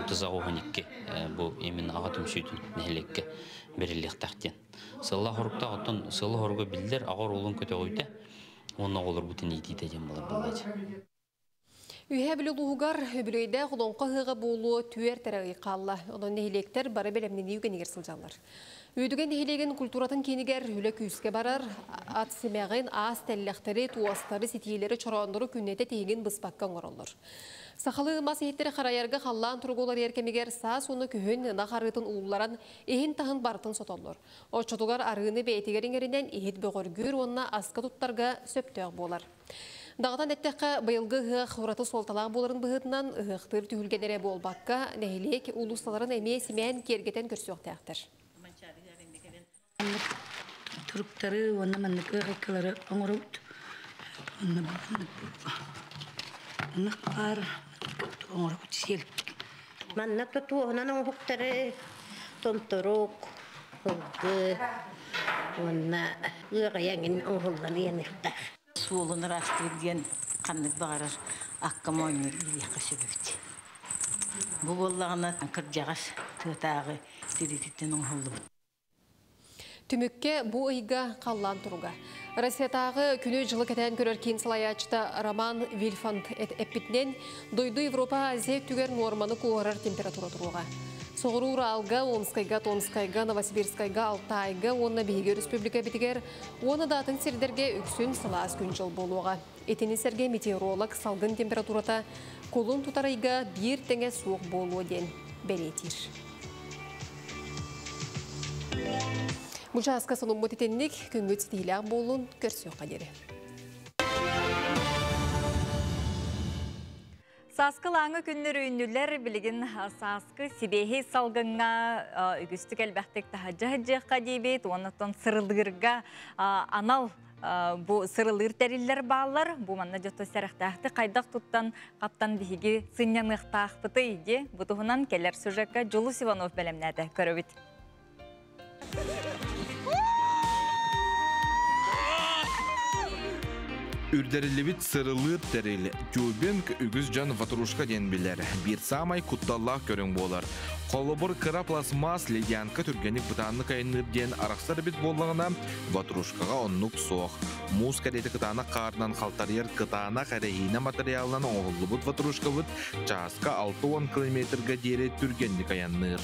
92 бу именно аҕа түмсүүтүн нэһилиэккэ бэриллиэхтээх диэн. Сылла хоруктаах оттон сылла хоруга биллэр аҕа оруолун көтөҕүүтэ уонна оҕолорбутун иитиитэ диэн буолар буоллаачы. Үһэ Бүлүү улууһугар үбүлүөйдээх олоҥхо ыһыаҕа буолуо түөрт эрэ ый хаалла. Онон нэһилиэктэр бары бэлэмнэнии үгэнигэр сылдьаллар. Үөдүгэн нэһилиэгин культуратын киинигэр үлэ күүскэ барар, ат симэҕин, аас тэллэхтэри, туостары, ситиилэри, чорооннору күннэтэ тиһигин быспакка оҥороллор. Сахалыы мас иһиттэри харайарга халлаан туруга уларыйар кэмигэр саас уонна күһүн ынах арыытын уулларан, иһин-таһын барытын сотоллор. Оччотугар арыыны бэйэтигэр иҥэринэн иһит бөҕөргүүр уонна аска туттарга сөптөөх буолар. Даҕатан эттэххэ, быйылгы ыһыах ураты суолталаах буоларын быһыытынан, ыһыахтыыр түһүлгэлэрэ буолбакка, нэһилиэк уулуссаларын эмиэ симээн киэргэтэн көрсүөхтээхтэр. Туруктары уонна маннык ыарыккалары оҥоробут. Онно маннык баар оҥоробут сиэл. Манна тутуоһунан оҥоһуктары томторук, ылгы уонна ыаҕайа эҥин оҥоһуллан ыйаныахтаах. Суолун ыраастыыр диэн ханнык баҕарар акка моонньуур иилиэххэ сөп эбит. Бу буоллаҕына кырдьаҕас тыатааҕы тириититтэн оҥоһуллубут. Түмүккэ бу ыйга халлаан туруга. Россиятааҕы күнү-дьылы кэтээн көрөр киин салайааччыта Роман Вильфанд эппитинэн, дойду Европа Азия өттүгэр нуорманы куоһарар температура туруоҕа. Соҕуруу Уралга, Омскайга, Томскайга, Новосибирскайга, Алтайга уонна биһиги өрөспүүбүлүкэбитигэр уонна да атын сирдэргэ үксүн сылаас күн-дьыл буолуоҕа. Итини сэргэ метеоролог салгын температурата кулун тутар ыйга биир тэҥэ суох буолуо диэн бэлиэтиир. Бу чааска сонуммут итинник күҥҥүт ситиһиилээх буоллун, көрсүөххэ диэри. Сааскы лааҥы күннэр үүннүлэр, билигин сааскы сибиэһэй салгыҥҥа үгүстүк элбэхтик таһырдьа сылдьыахха диибит, уонна сырылыырга анал бу сырылыыр тэриллэр бааллар. Бу манна дьотто сэрэхтээхтик хайдах туттан хаптан биһиги сынньаныахтаахпытый ди. Бу туһунан кэлэр сюжекка Дьулус Иванов бэлэмнээтэ. Көрөбүт. Үрдэриллибит сырылыыр тэрил тюбинг үгүс дьон ватрушка диэн билэр. Биир саамай кутталлаах көрүҥ буолар. Холобур, кыра пластмасс ледянка түргэнник бытааннык айанныыр диэн арахсар эбит буоллаҕына, ватрушкаҕа оннук суох. Муус кэриэтэ кытаанах хаарынан халтарыйар кытаанах эрэһиинэ матырыйаалынан оҥоһуллубут ватрушкабыт чааска 60 километрга диэри түргэнник айанныыр.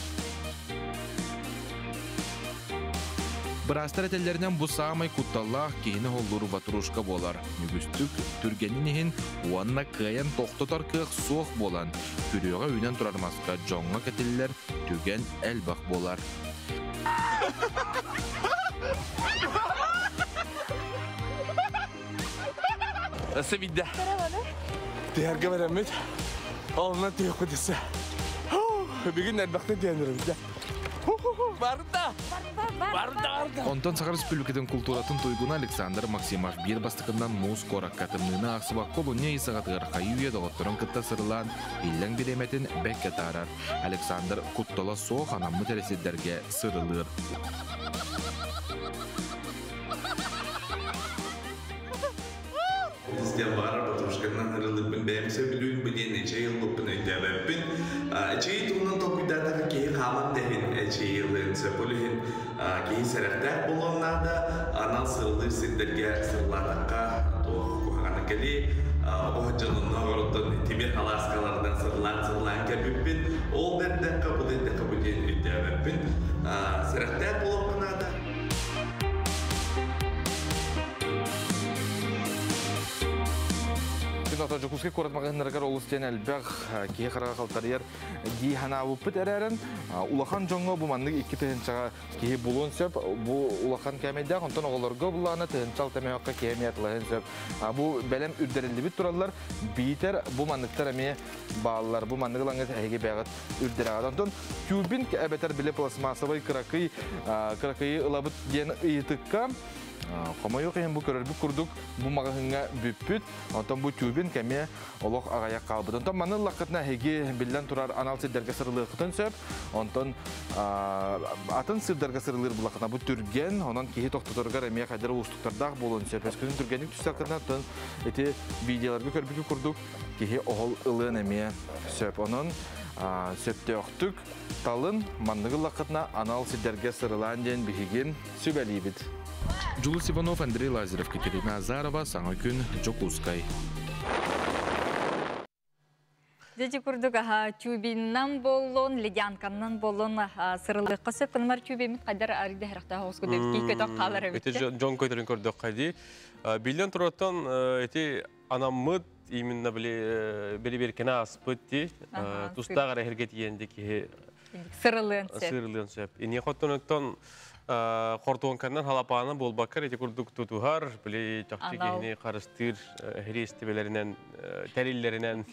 Быраастар этэллэринэн бу саамай кутталлаах киһини холлуур ватрушка буолар. Үгүстүк түргэнин иһин уонна кыайан тохтотор кыах суох буолан, күрүөҕэ үүнэн турар маска дьоҥҥо кэтиллэр түгэн элбэх буолар. Өссө бидде. Тиһэргэ бэрэммит. Онно тиһэхпит өссө. Бүгүн элбэхтэн тиһэнэрбит. Барда! Барда! Онтон Саха Республикатын култууратын туйгуна Александр Максимов биир бастакынан муус куоракка тымныыны аахсыбакка олунньу ый саҕатыгар хайыы-үйэ доҕотторун кытта сырылаан иллэҥ бириэмэтин бэккэ таарар. Александр куттала суох анаммыт эрэ сирдэргэ сырылыыр. Истиэн баҕарар ватрушканан ырылыырбын бэйэм сөбүлүүн бу диэн эчэй ылбыппын өйдөөбөппүн. Эчэй туһунан толкуйдаатахха киһи хаалан да иһин эчэй ылыан сөп. Ол иһин киһи сэрэхтээх буолуон наада. Анал сырылыыр сирдэргэ сырылаатахха туох куһаҕана кэлиэй. Оһо дьонуннаах ороттон тимир халааскаларынан сырылаан-сырылаан кэлбиппин. Ол да эрдэххэ, бу да эрдэххэ бу диэн өйдөөбөппүн. Сэрэхтээх буолуохха наада. Күн Дьокуускай куорат маҕаһыыннарыгар олус диэн элбэх киһи хараҕа халтарыйар дии санаабыппыт эрээрин улахан дьоҥҥо бу маннык икки тыһыынчаҕа киһи булуон сөп. Бу улахан кээмэйдээх, онтон оҕолорго буллаҕына тыһыынча алта мөһөөххө киһи эмиэ атылаһыан сөп. Бу бэлэм үрдэриллибит тураллар, биитэр бу манныктар эмиэ бааллар. Бу маннык ылаҥҥыт эһиги бэйэҕит үрдэрэҕит. Онтон тюбинг эбэтэр били пластмассовай кыракый кыракыйы ылабыт диэн ыйытыкка хомойуох иһин бу көрөрбүт курдук бу маҕаһыыҥҥа бүппүт. Онтон бу тюбинг эмиэ олох аҕыйах хаалбыт. Онтон маны ыллаххытына эһиги биллэн турар анал сирдэргэ сырылыаххытын сөп. Онтон атын сирдэргэ сырылыыр буллаххытына бу түргэн, онон киһи тохтоторугар эмиэ хайдах уустуктардаах буолуон сөп. Өскөтүн түргэнник түстэххитинэ оттон ити видеоларга көрбүкү курдук киһи оһол ылыан эмиэ сөп. Онон сөптөөхтүк талын, манныгы ыллаххытына анал сирдэргэ сырылаан диэн биһигин сүбэлиибит. Дьулус Иванов, Андрей Лазарев, Катерина Азарова, Саҥа күн, Дьокуускай. Дьэ курдук аха тюбиннан боллун, ледянканнан боллун сырылыахха сөп кынмар тюбимит хайдар арыйда харахтаах оҕуску дөбүт көтөх хаалар эбит. Ити дьон көтөрүн көрдөххө дии. Биллэн тураттан ити анаммыт именно били били ааспыт ди тустаах эрэ эргэ тиийэн ди киһи сырылыан сөп. Сырылыан сөп. Ини хотонуттан хортуонканан халапаанан буолбакка ити курдук тутуһар, били чахчы киһини харыстыыр хириэстибэлэринэн, тэриллэринэн.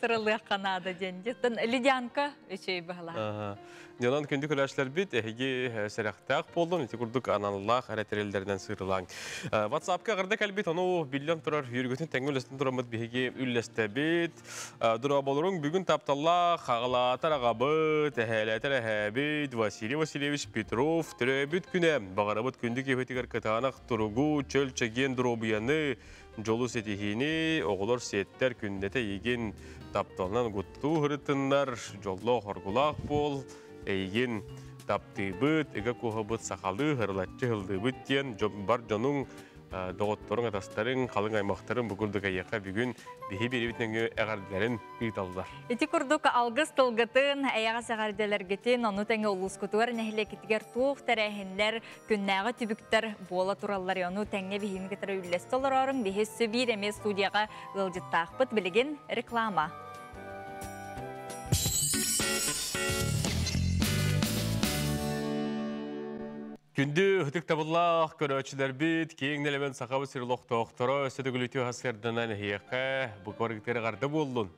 Сырылыахха наада диэн. Ледянка үчүгэй баһылаах. Дьонон күндү көрөөччүлэрбит, эһиги сэрэхтээх буоллун, ити курдук аналлаах эрэ тэриллэринэн сыырылааҥ. WhatsApp-ка ырда кэлбит, ону биллэн турар, үөргүтүн тэҥҥэ үллэстэн тураммыт биһиги үллэстэбит. Дорооболоруҥ бүгүн тапталлаах аҕалаатар аҕабыт, эһээлээтэр эһээбит Василий Васильевич Петров төрөөбүт күнэ. Баҕарабыт күндү киһитигэр кытаанах туругу, чөл чэгиэн доруобуйаны, дьолу ситиһиини, оҕолор сиэттэр күннэтэ эйигин тапталынан угуттуу сырыттыннар, дьоллоох-оргулаах буол, эйигин. таптыыбыт, ыга куоһабыт сахалыы һырылаччы һыллыыбыт диэн бар дьонуҥ доҕотторуҥ, атастарыҥ, халыҥ аймахтарыҥ бу курдук эйиэхэ бүгүн биһи биэрэбит нөҥүө эҕэрдэлэрин ыыталлар. Ити курдук алгыс тылгытын, эйэҕэс эҕэрдэлэргитин, ону тэҥэ улуускутугар, нэһилиэккитигэр туох тэрээһиннэр, күннээҕи түбүктэр буола тураллар. Ону тэҥҥэ биһигини кытары үллэстэ олорооруҥ. Биһи өссө биир эмиэ студияҕа ыалдьыттаахпыт. Билигин реклама. Күндү ытыктабыллаах көрөөччүлэрбит, киэҥ нэлэмэн Сахабыт сир олохтоохторо өссө төгүл үтүө сарсыарданан эһиэхэ бу көргүтэр эҕэрдэ буоллун.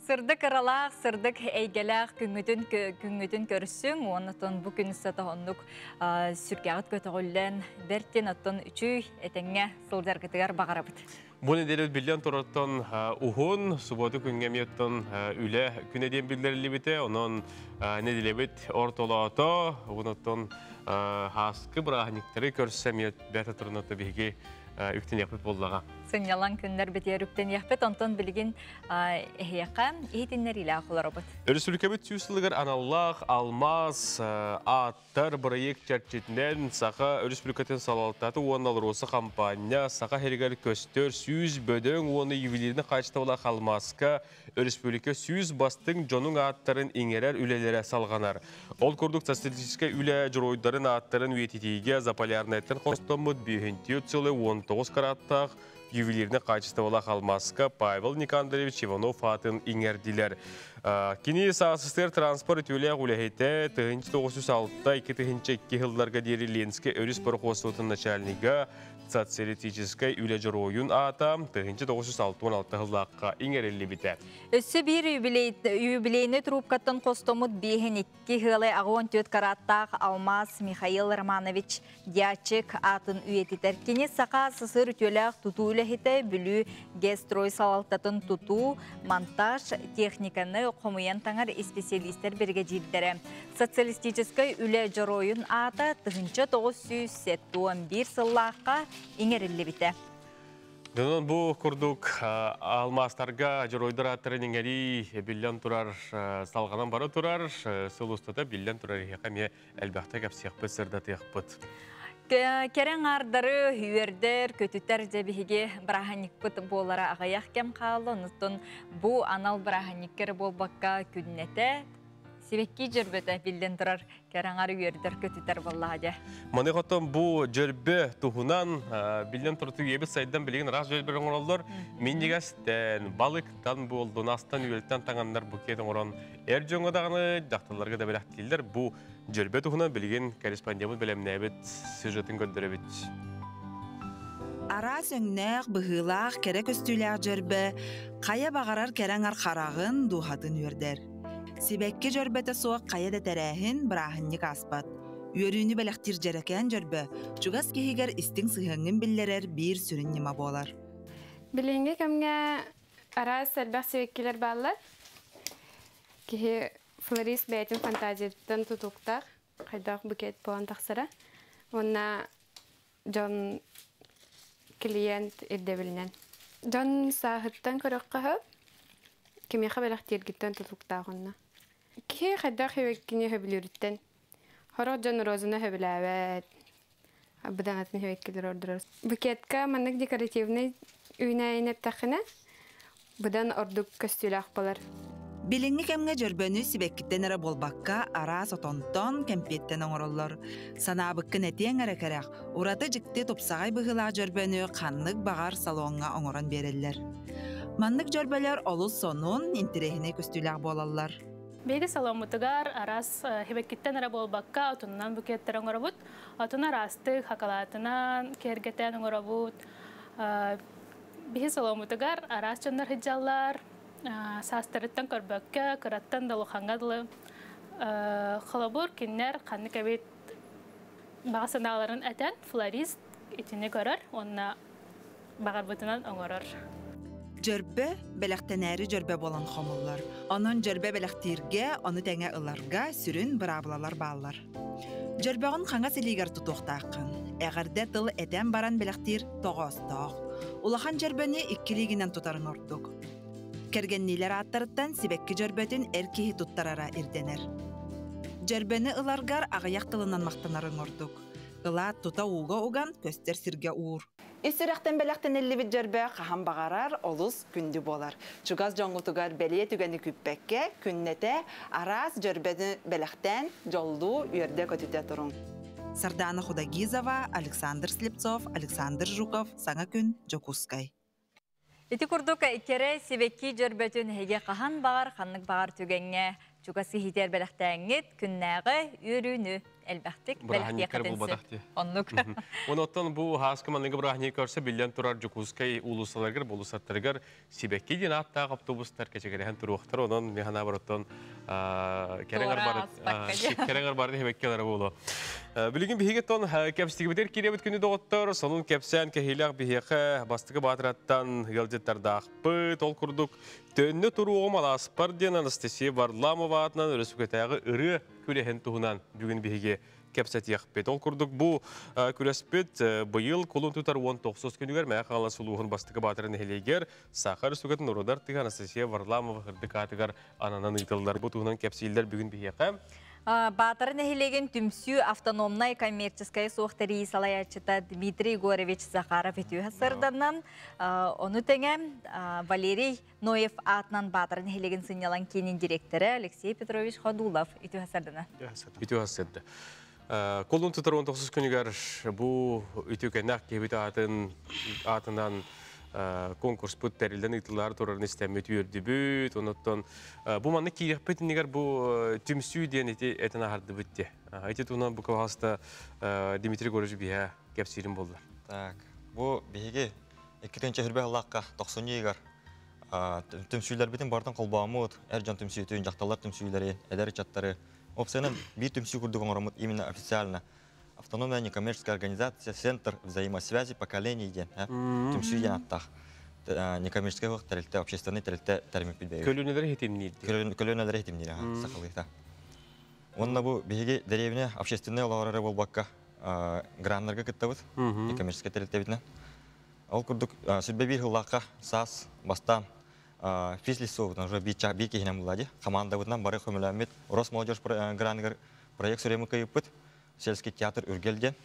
Сырдык ыралаах, сырдык эйгэлээх күҥҥүтүн күҥҥүтүн көрсүҥ уонна бу күн устата оннук сүргэҕит көтөҕүллэн бэртин оттон үчүй этэҥҥэ сылдьаргытыгар баҕарабыт. Бу нэдиэлэ биллэн турартан уһун, субботу күҥҥэ эмиэттэн үлэ күнэ диэн биллэриллибитэ. Онон нэдиэлэбит ортолоото, онон хааскы бырааһынньыктары көрсө эмиэ бэрт туруната биһиги үктэниэхпит буоллаҕа. Сынньалаҥ күннэр битиэр үктэниэхпит, онтон билигин эһиэхэ иһитиннэриилээх олоробут. Өрөспүүбүлүкэбит сүүс сылыгар аналлаах алмаас аат Тар бырайыак чэрчитинэн Саха Өрөспүүбүлүкэтин салалтата уонна АЛРОСА хампаанньа Саха сиригэр көстөр 100 бөдөҥ уонна ювелирнай хаачыстыбалаах алмааска өрөспүүбүлүкэ 100 бастыҥ дьонуҥ ааттарын иҥэрэр үлэлэрэ салҕанар. Ол курдук социалистическай үлэ дьоруойдарын ааттарын үйэтитиигэ Заполярнайтан хостоммут 5,19 караттаах ювелирнай хаачыстыбалаах алмааска Павел Никандрович Иванов аатын иҥэрдилэр. Кини саасыстыыр транспорт үтүөлээх үлэһитэ 1906-2002 сылларга диэри Ленскэй өрүс пароходствотын начальнига социалистическай үлэ дьоруойун аата 1966 сыллаахха иҥэриллибитэ. Өссө биир юбилейный трубкаттан хостоммут биэһин икки ыалы 84 караттаах алмаас Михаил Романович Дьячик аатын үйэтитэр. Кини Саха СССР үтүөлээх тутуу үлэһитэ Бүлүү ГЭСстрой салалтатын тутуу, монтаж техниканы хомуйан таҥар исписэлиистэр биригэдьиирдэрэ. Социалистическай үлэ дьоруойун аата 1971 сыллаахха иҥэриллибитэ. Дьонон бу курдук алмаастарга дьоруойдар ааттарын иҥэрии биллэн турар салҕанан бара турар сыл устата биллэн турар эһиэхэ эмиэ элбэхтэ кэпсиэхпит, сырдатыахпыт. Кэрэ аҥаардары үөрдэр, көтүтэр дьэ биһиги бырааһынньыкпыт буолара аҕыйах кэм хаалла. Онуттан бу анал бырааһынньыкка эрэ буолбакка күннэтэ сибэкки дьөрбөтө биллэн турар кэрэ аҥаар үөрдэр, көтүтэр буоллаҕа дьэ. Маны хотон бу дьөрбө туһунан биллэн турар үйэбит сайдан билигин араас дьөрбөр оҥороллор. Минньигэстэн, балыктан буоллун, астан-үөлтэн таҥаннар букет оҥорон эр дьоҥҥо даҕаны, дьахталларга да бэлэхтииллэр. Бу Дьөрбө туһунан билигин корреспондеммыт бэлэмнээбит сюжетын көрдөрөбүт. Араас өҥнөөх, быһыылаах, кэрэ көстүүлээх дьөрбө хайа баҕарар кэрэ аҥар хараҕын, дууһатын үөрдэр. Сибэкки дьөрбөтө суох хайа да тэрээһин, бырааһынньык ааспат. Үөрүүнү бэлэхтиир дьэрэкээн дьөрбө чугас киһигэр истиҥ сыһыаҥҥын биллэрэр биир сүрүн ньыма буолар. Билиҥҥи кэмҥэ араас элбэх сибэккилэр бааллар. Киһи Флорист бэйэтин фантазиятыттан тутулуктаах, хайдах букет буолан тахсара. Уонна дьон клиент ирдэбилинэн. Дьон сааһыттан көрөххө сөп, кимиэхэ бэлэхтииргиттэн тутулуктаах онно. Киһи хайдах сибэккини сөбүлүүрүттэн. Сорох дьон розаны сөбүлээбэт, быдаҥатын сибэккилэр ордорор. Букетка маннык декоративнай үүнээйини эттэххинэ, быдан ордук көстүүлээх буолар. Билиҥҥи кэмҥэ дьөрбөнү сибэккиттэн эрэ буолбакка, араас отонтон, кэмпиэттэн оҥороллор. Санаабыккын этиэҥ эрэ кэрэх, ураты дьикти тупсаҕай быһыылаах дьөрбөнү ханнык баҕар салоҥҥа оҥорон биэрэллэр. Маннык дьөрбөлөр олус сонун, интэриэһинэй көстүүлээх буолаллар. Биһиги саломмутугар араас сибэккиттэн эрэ буолбакка, отуннан букеттары оҥоробут. Отун араастык хакалаатынан киэргэтэн оҥоробут. Биһи соломмутугар араас дьоннор сылдьаллар. Саастарыттан көрбөккө, кыраттан да улахаҥҥа дылы. Холобур, кинилэр ханнык эбит баҕа санааларын этэн, флорист итини көрөр уонна баҕарбытынан оҥорор. Дьөрбө бэлэхтэнээри дьөрбө буолан хомуллар. Онон дьөрбө бэлэхтииргэ, ону тэҥэ ыларга сүрүн быраабылалар бааллар. Дьөрбөҕүн хаҥас илиигэр тутуохтааххын. Эҕэрдэ тыл этэн баран бэлэхтиир тоҕоостоох. Улахан дьөрбөнү икки илиигинэн тутарыҥ ордук. Кэргэнниилэр ааттарыттан сибэкки дьөрбөтүн эр киһи туттарара ирдэнэр. Дьөрбөнү ыларгар аҕыйах тылынан махтанарыҥ ордук. Ылаат тута ууга уган көстөр сиргэ уур. Ис сүрэхтэн бэлэхтэниллибит дьөрбө хаһан баҕарар олус күндү буолар. Чугас дьоҥҥутугар бэлиэ түгэни күүппэккэ, күннэтэ араас дьөрбөнү бэлэхтээн, дьоллуу, үөрдэ-көтүтэ туруҥ. Сардаана Худогизова, Александр Слепцов, Александр Жуков, Саҥа күн, Дьокуускай. Ити курдук кэрэ сибэкки дьөрбөтүн эһиги хаһан баҕар, ханнык баҕар түгэҥҥэ чугас иһитэр бэлэхтээҥҥит күннээҕи үөрүүнү элбэхтик Бырааһынньыктар бэлэхтиэххитин булбатах сөп. дии. Оннук. Онуоттан бу хааска манныгы бырааһынньыгы көрсө биллэн турар Дьокуускай уулуссаларыгар, болуссаттарыгар сибэкки диэн ааттаах автобустар кэчигирэһэн туруохтар. Онон мин санаабар оттон кэрэҥэр Туора ааспакка дии. кэрэҥэр бары сибэкки буолуо. Билигин биһиги тон кэпсигибитер кииребит күнү доҕоттор, сонун кэпсээн кэһиилээх биһиэхэ бастакы баатыраттан ыалдьыттардаахпыт. Ол курдук төннө туруоҕум алааспар диэн Анастасия Варламова аатынан өрөспүүбүлүкэтээҕи ырыа күрэһин туһунан бүгүн биһиги кэпсэтиэхпит. Ол курдук бу күрэспит быйыл кулун тутар 19 күнүгэр Мэҥэ Хаҥалас улууһун бастакы баатырын нэһилиэгэр Саха Өрөспүүбүлүкэтин норуодар тыга Анастасия Варламова ырдык аатыгар ананан ыытыллар. Бу туһунан кэпсииллэр бүгүн биһиэхэ. Баатара нэһилиэгин түмсүү автономнай коммерческай суох тэрийии салайааччыта Дмитрий Егорович Захаров үтүө сырданан, ону тэҥэ Валерий Ноев аатынан Баатара нэһилиэгин сынньалаҥ киинин директора Алексей Петрович Ходулов үтүө сырдана. Үтүө сырда. Кулун тутар 19 күнүгэр бу үтүөкэннээх киһибит аатын аатынан конкурспут тэриллэн ыытыллар турарын истэммит үөрдүбүт. Онуттан бу манна киириэхпит иннигэр бу түмсүү диэн ити этэн аһардыбыт дии. Ити туһунан бу кылааста Дмитрий Егорович биһэ кэпсиирин боллар. Так, бу биһиги 2-нчи хыллаахха 90 ыйыгар түмсүүлэрбитин бартын холбооммут, эр дьон түмсүүтүн, дьахталлар түмсүүлэри, эдэр ыччаттары опсайынан биир түмсүү курдук оҥороммут именно официально автономная некоммерческая организация Центр взаимосвязи поколений диэн түмсүү диэн аттаах некоммерческай тэрилтэ, общественный тэрилтэ тэриммиппит бэйэбит. Көлүөнэлэри хитимниир. Көлүөнэлэри хитимниир, сахалыыта. Уонна бу биһиги дэриэбинэ общественный олоҕор эрэ буолбакка граннарга кыттабыт некоммерческай тэрилтэбитинэн. Ол курдук сүрбэ биир сыллаахха саас бастаан физлицобутунан уже биир биир киһинэн булла дии. Командабытынан бары көмөлөөммүт Росмолодежь граныгар проект сүрэмы кыйыппыт сельский театр Үргэл диэн.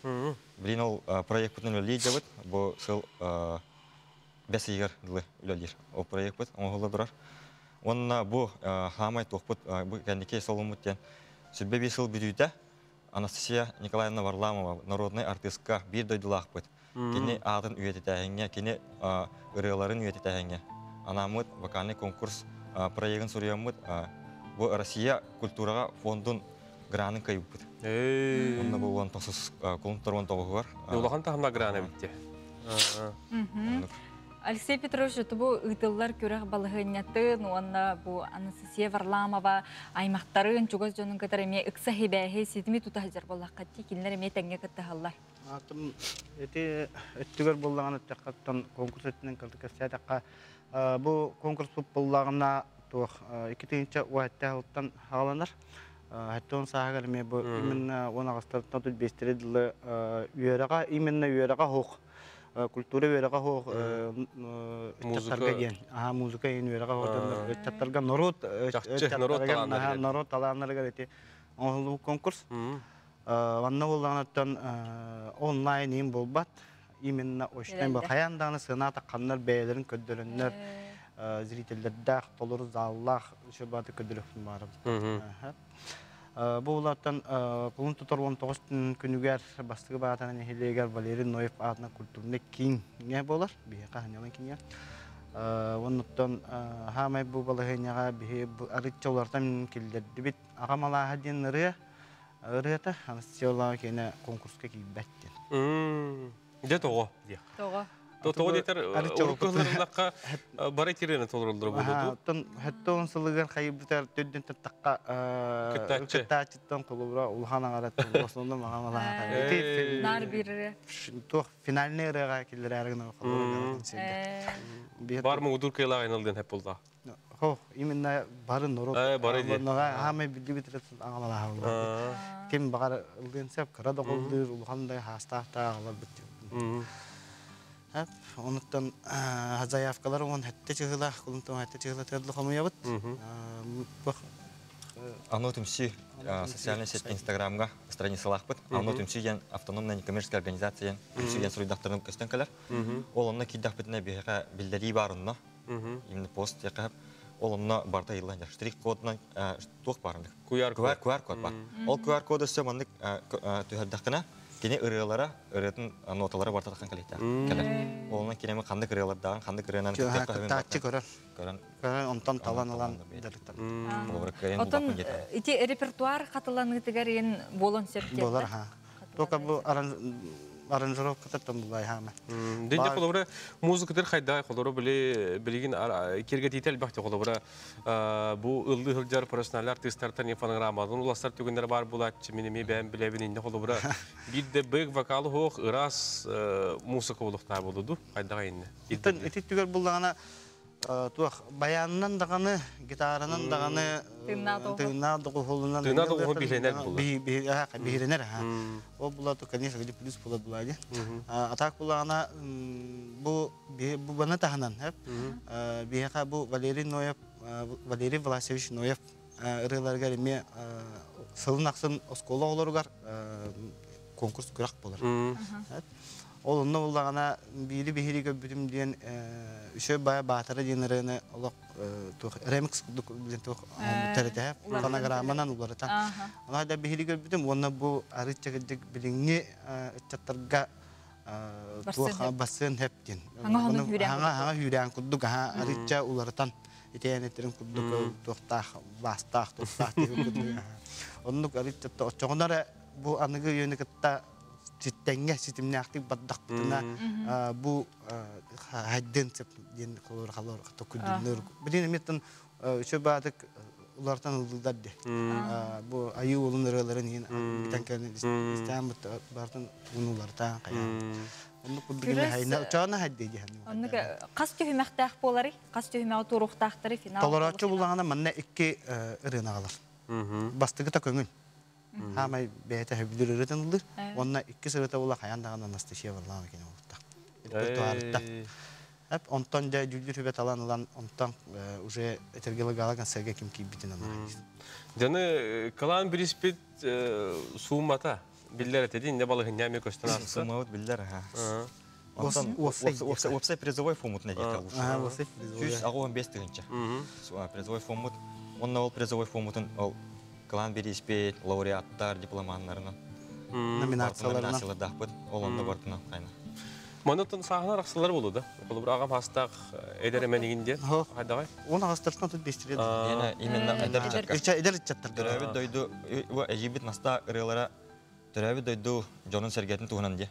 Билин ол проектпытын үлэлии дьабыт. Бу сыл бэс ыйыгар дылы үлэлиир. Ол проектпыт оҥоһулла турар. Уонна бу хаамай туохпут бу кэнники солуммут диэн сүрбэ биир сыл бүтүүтэ Анастасия Николаевна Варламова народнай артыыска биир дойдулаахпыт. Кини аатын үйэтитээһиҥҥэ, кини ырыаларын үйэтитээһиҥҥэ анааммыт вокальный конкурс проегын суруйаммыт бу Россия культураҕа фондун гранын кыайбыппыт. Онно бу 19 кулун 19-угар. Улахан таһымна грана битте. Алексей Петрович, бу ыытыллар күрэх балаһыанньатын уонна бу Анастасия Варламова аймахтарын, чугас дьонун кытары эмиэ ыкса хибээһи ситими тута сылдьар буоллахха дии, кинилэр эмиэ тэҥҥэ кыттыһаллар. Атым эти өттүгэр буоллаҕына өттөххөттөн конкурс өттүнэн кэлсээтэххэ бу конкурс буоллаҕына туох 2 уһаттаһылтан хааланар. Хэттон сааһыгар эмиэ бу именно 18-тан 35 дылы үөрэҕэ именно үөрэҕэ хоох культура үөрэҕэ хоох ыччаттарга диэн аха музыка иһин үөрэҕэ хоох ыччаттарга норуот народ талааннарыгар ити оҥоһуллубут конкурс. Манна буоллаҕынаттан онлайн иин буолбат именно очнай хайаан даҕаны сыана тахханнар бэйэлэрин көрдөрөннөр зрителлэрдээх толору заллаах үчүгэй көрдөрөхпүн баарым. Бу улааттан кулун тутар 19 күнүгэр бастакы баатана нэһилиэгэр Валерий Ноев аатынан культурный кииҥҥэ буолар. Биһиэхэ Ханьалан кииҥҥэ. Оннуттан хаамай бу балаһыанньаҕа биһи арычча улартан киллэрдибит. Аҕам алааһа диэн ырыа ырыата Анастасия киэнэ конкурска киирбэт диэн. Дьэ тоҕо диэх. Тоҕо. Тоҕо диэтэр урукку бары тирени толороллор буолуо. Оттон хэттон сылыгар хайыбытар төрдүн таттакка кыттааччыттан холобура улахан аҥараттан основном маҕан алааха. Нар бир Туох финальный ырыаға киллэрээр гына холобура. Бар мугудур кыйла айналдын хеп болда. Хо, именно бары народ. Бары ди. Хамай билдибит аңалаха. Ким багар ылдын сеп кыра да голдыр, улахан да хастаахта алар бит. Онуттан заявкалар он хәтте чыгыла, кулунтан хәтте чыгыла тырлы хомуябыт. Ано түмсүү социальный сеть Инстаграмга страницалаахпыт. Ано түмсүү диэн автономная некоммерческая организация түмсүү диэн суруйдахтарын көстөн кэлэр. Ол онно киирдэхпитинэ биһиэхэ биллэрии баар онно. Именно пост диэхэ. Ол онно барыта ыйыллан дьар. Штрих-кодунан туох баар оннук? QR код. QR код бар. Ол QR код өссө маннык түһэрдэххинэ кини ырыалара, ырыатын ноталара барыта тахсан кэлиэхтээх. Кэлэр. Ол онно кинеми ханнык ырыалардааҕын, ханнык ырыанан кыттыахха көрөр. Көрөн. Көрөн онтон талан ылан дьарыктанар. Отон ити репертуар хатыланыытыгар ен болон сөп Болар ха. Только бу аранжировката булай хаама. Дэнде холобура музыкатыр хайда холобура били билигин киргетител бахты холобура бу ыллы хылжар профессионал артисттартан фонограммадан уластар түгүннер бар булатчы мин эми бэм билебин инде холобура бир де бэг вокалы хоох ырас музыка болуктаа болуду хайдага инне. Ити түгөр буллагана туох баянынан даганы, гитаранан даганы, тыынаа доҕуһулунан Тыынаа доҕуһу биһирэнэр буолар. Биһирэнэр ха. Ол була то конечно где плюс була була ди. А так булагана бу бу бана таһынан хеп. Биһиэхэ бу Валерий Ноев, Валерий Власевич Ноев ырыаларыгар эми сылын ахсын оскуола оҕолоругар конкурс күрэх болар. Ол онно буллаҕына биири биһири көрбүтүм диэн үсө бая баатара диэн ырыаны олох туох ремикс курдук диэн туох тэрэтэһэ фонограмманан уларытан. Ону да биһири көрбүтүм уонна бу арыт чагырдык билиҥҥи ыччаттарга туох бассыан хэп диэн. Хаҥа хүүрээн курдук аха арытча уларытан итиэнеттерин курдук туохтаах бастаах туохтаах курдук. Оннук арытча оччоҕунара бу аныгы үйөнү кытта ситтеңге ситимнээхтик бардахпытына бу хайдын сеп диэн холор халор токуйдуннур. Билин эмиттен үчө баатык улартан ылдылдар де. Бу айыы улун ырыаларын иин битен кэлин истээн бартын тугун кая. Оннук курдук хайна чаана хайды диэн. Оннук кас түһүмэхтээх буолары, кас түһүмэҕи туруохтаахтары финал. Толороочу буллаҕына манна икки ырыаны агалар. Бастыгы та көҥүл. Хаамай бэйэтэ хөбүлүр ырытын ылыр. Онна икки сырыта була хаян даҕан Анастасия Варлама кene болutta. Репертуарытта. Эп онтон дьэ дьүүллүр хүбэ талан ылан онтон уже этергела гала концерге ким кийбитин ана. Жаны кылаан бириспит суумата биллер этеди инде балыгын яме көстөн аста. Суммабыт биллер ха. Онтон уопсай призовой фомут не дейт лучше. Уопсай призовой. Сүүс аҕыс бес тыһынча. Призовой фомут. Онна ол призовой фомутун ол кылаан бириспит, лауреаттар, дипломаннарынан. Номинацияларынан. Номинациялардахпыт. Ол онно бартынан кайна. Манытын саахнар ақсылар болу да. Ол бір ағам хастақ эдер эменигин де. Хайдагай? Он ағастыртан тут бестире. Яна именно эдер чаттар. Эдер чаттар. Төрөбүт дойду эжибит наста ырыалара төрөбүт дойду жонун сергетин туһунан де.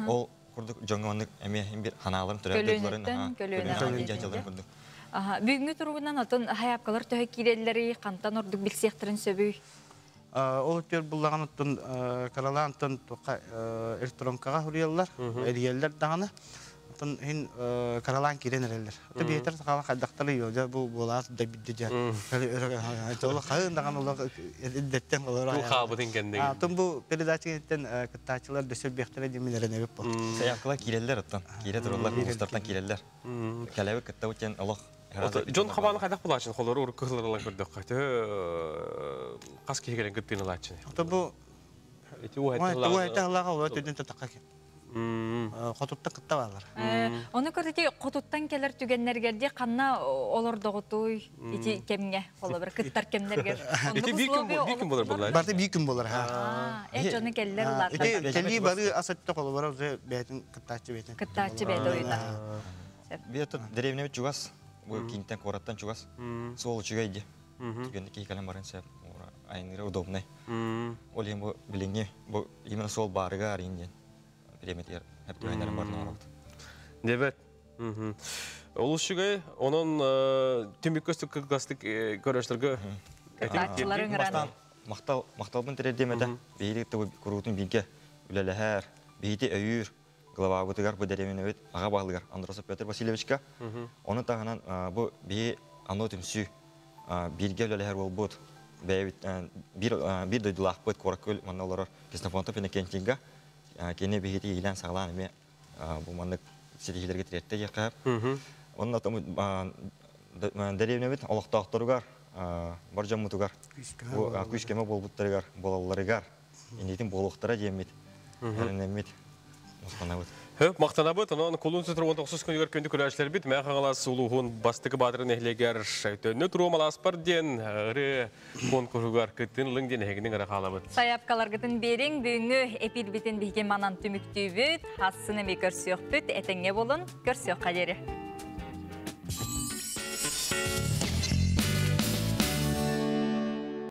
Ол курдук жоңго оннук эме бир ханааларын төрөбүт дойдуларын. Көлүнөн курдук. Бүгүнгү туругунан отон хаяпкалар төһө кииреллери кантан ордук билсиэхтерин сөбүй. Ол өтөр буллаган оттон каралаантан электронкага хурияллар, элиеллер даганы. Оттон хин каралаан кирен эреллер. Ото биэтер сакала кайдактары йо бу болаас да бидде жа. Ол хайын даган ол эддеттен олор. Бу хаабытын кендеги. Тон бу передача кыттаачылар дөсөр бехтере демилерен эбип бу. Саяккала киреллер оттон. Кире тураллар, устартан киреллер. Калабы кытта утен олох. Джон хабаны хайдах булаачын холору ур кыһылырылан көрдөк кайты кас киһигерен кыттыын ылаачын. Ото бу Ити уһайталлаға олар төдөн татакка ке. Хотутта кытта балар. Оны көрдөти хотуттан келер түгеннергерди канна олордогутуй ити кемге холобыр кыттар кемнергер. Ити бир күн бир күн болар булар. Барты бир күн болар ха. Э жоны келлер улар. Ити кели бары асатта холобар уже бәтин кыттаачы бәтин. Кыттаачы бәт ойда. Бир деревне чугас. Бу кинтен кораттан чугас. Сол чугайди. Түгенде ки калем барын сәп. Айныры удобный. Ол ем бу билиңе бу именно сол барыга арин Преметер хеп түгеннәрен барын оралды. Дебет. Ол чугай, онон түмүк көстүк кылгастык көрөштөргө. Кыттаачыларын ыран. Мактал макталбын тиредемеде. Бейли табы курутун бинге үлеләһәр, бейти өйүр. Глава бутыгар бу деревне бит ага баглыгар Андросов Петр Васильевичка. Оны тагынан бу би ано түмсү бирге үлеләһәр болбут. Бейбит бир бир дойдулах бит коракөл манналар Ксенофонтов Иннокентийга кене бихити илен саглан эме бу маннык ситихилерге тиретте якап. Онна тому деревне бит олохтоохторугар бар дьоммутугар күүс-көмө буолбуттарыгар, буолалларыгар, иннитин буолуохтара диэммит, эрэнэммит, махтанабыт. Хөп, махтанабыт. Онон кулун тутар 19 күнүгэр күндү көрөөччүлэрбит Мэҥэ Хаҥалас улууһун бастакы баатырын нэһилиэгэр Төннө туруом алааспар диэн ырыа конкурсугар кыттын ылыҥ диэн эһигини ыҥыра хаалабыт. Сайаапкаларгытын биэриҥ, бүгүҥҥү эпиирбитин биһиги манан түмүктүүбүт. Хассын эмиэ көрсүөхпүт, этэҥҥэ буолун, көрсүөххэ диэри.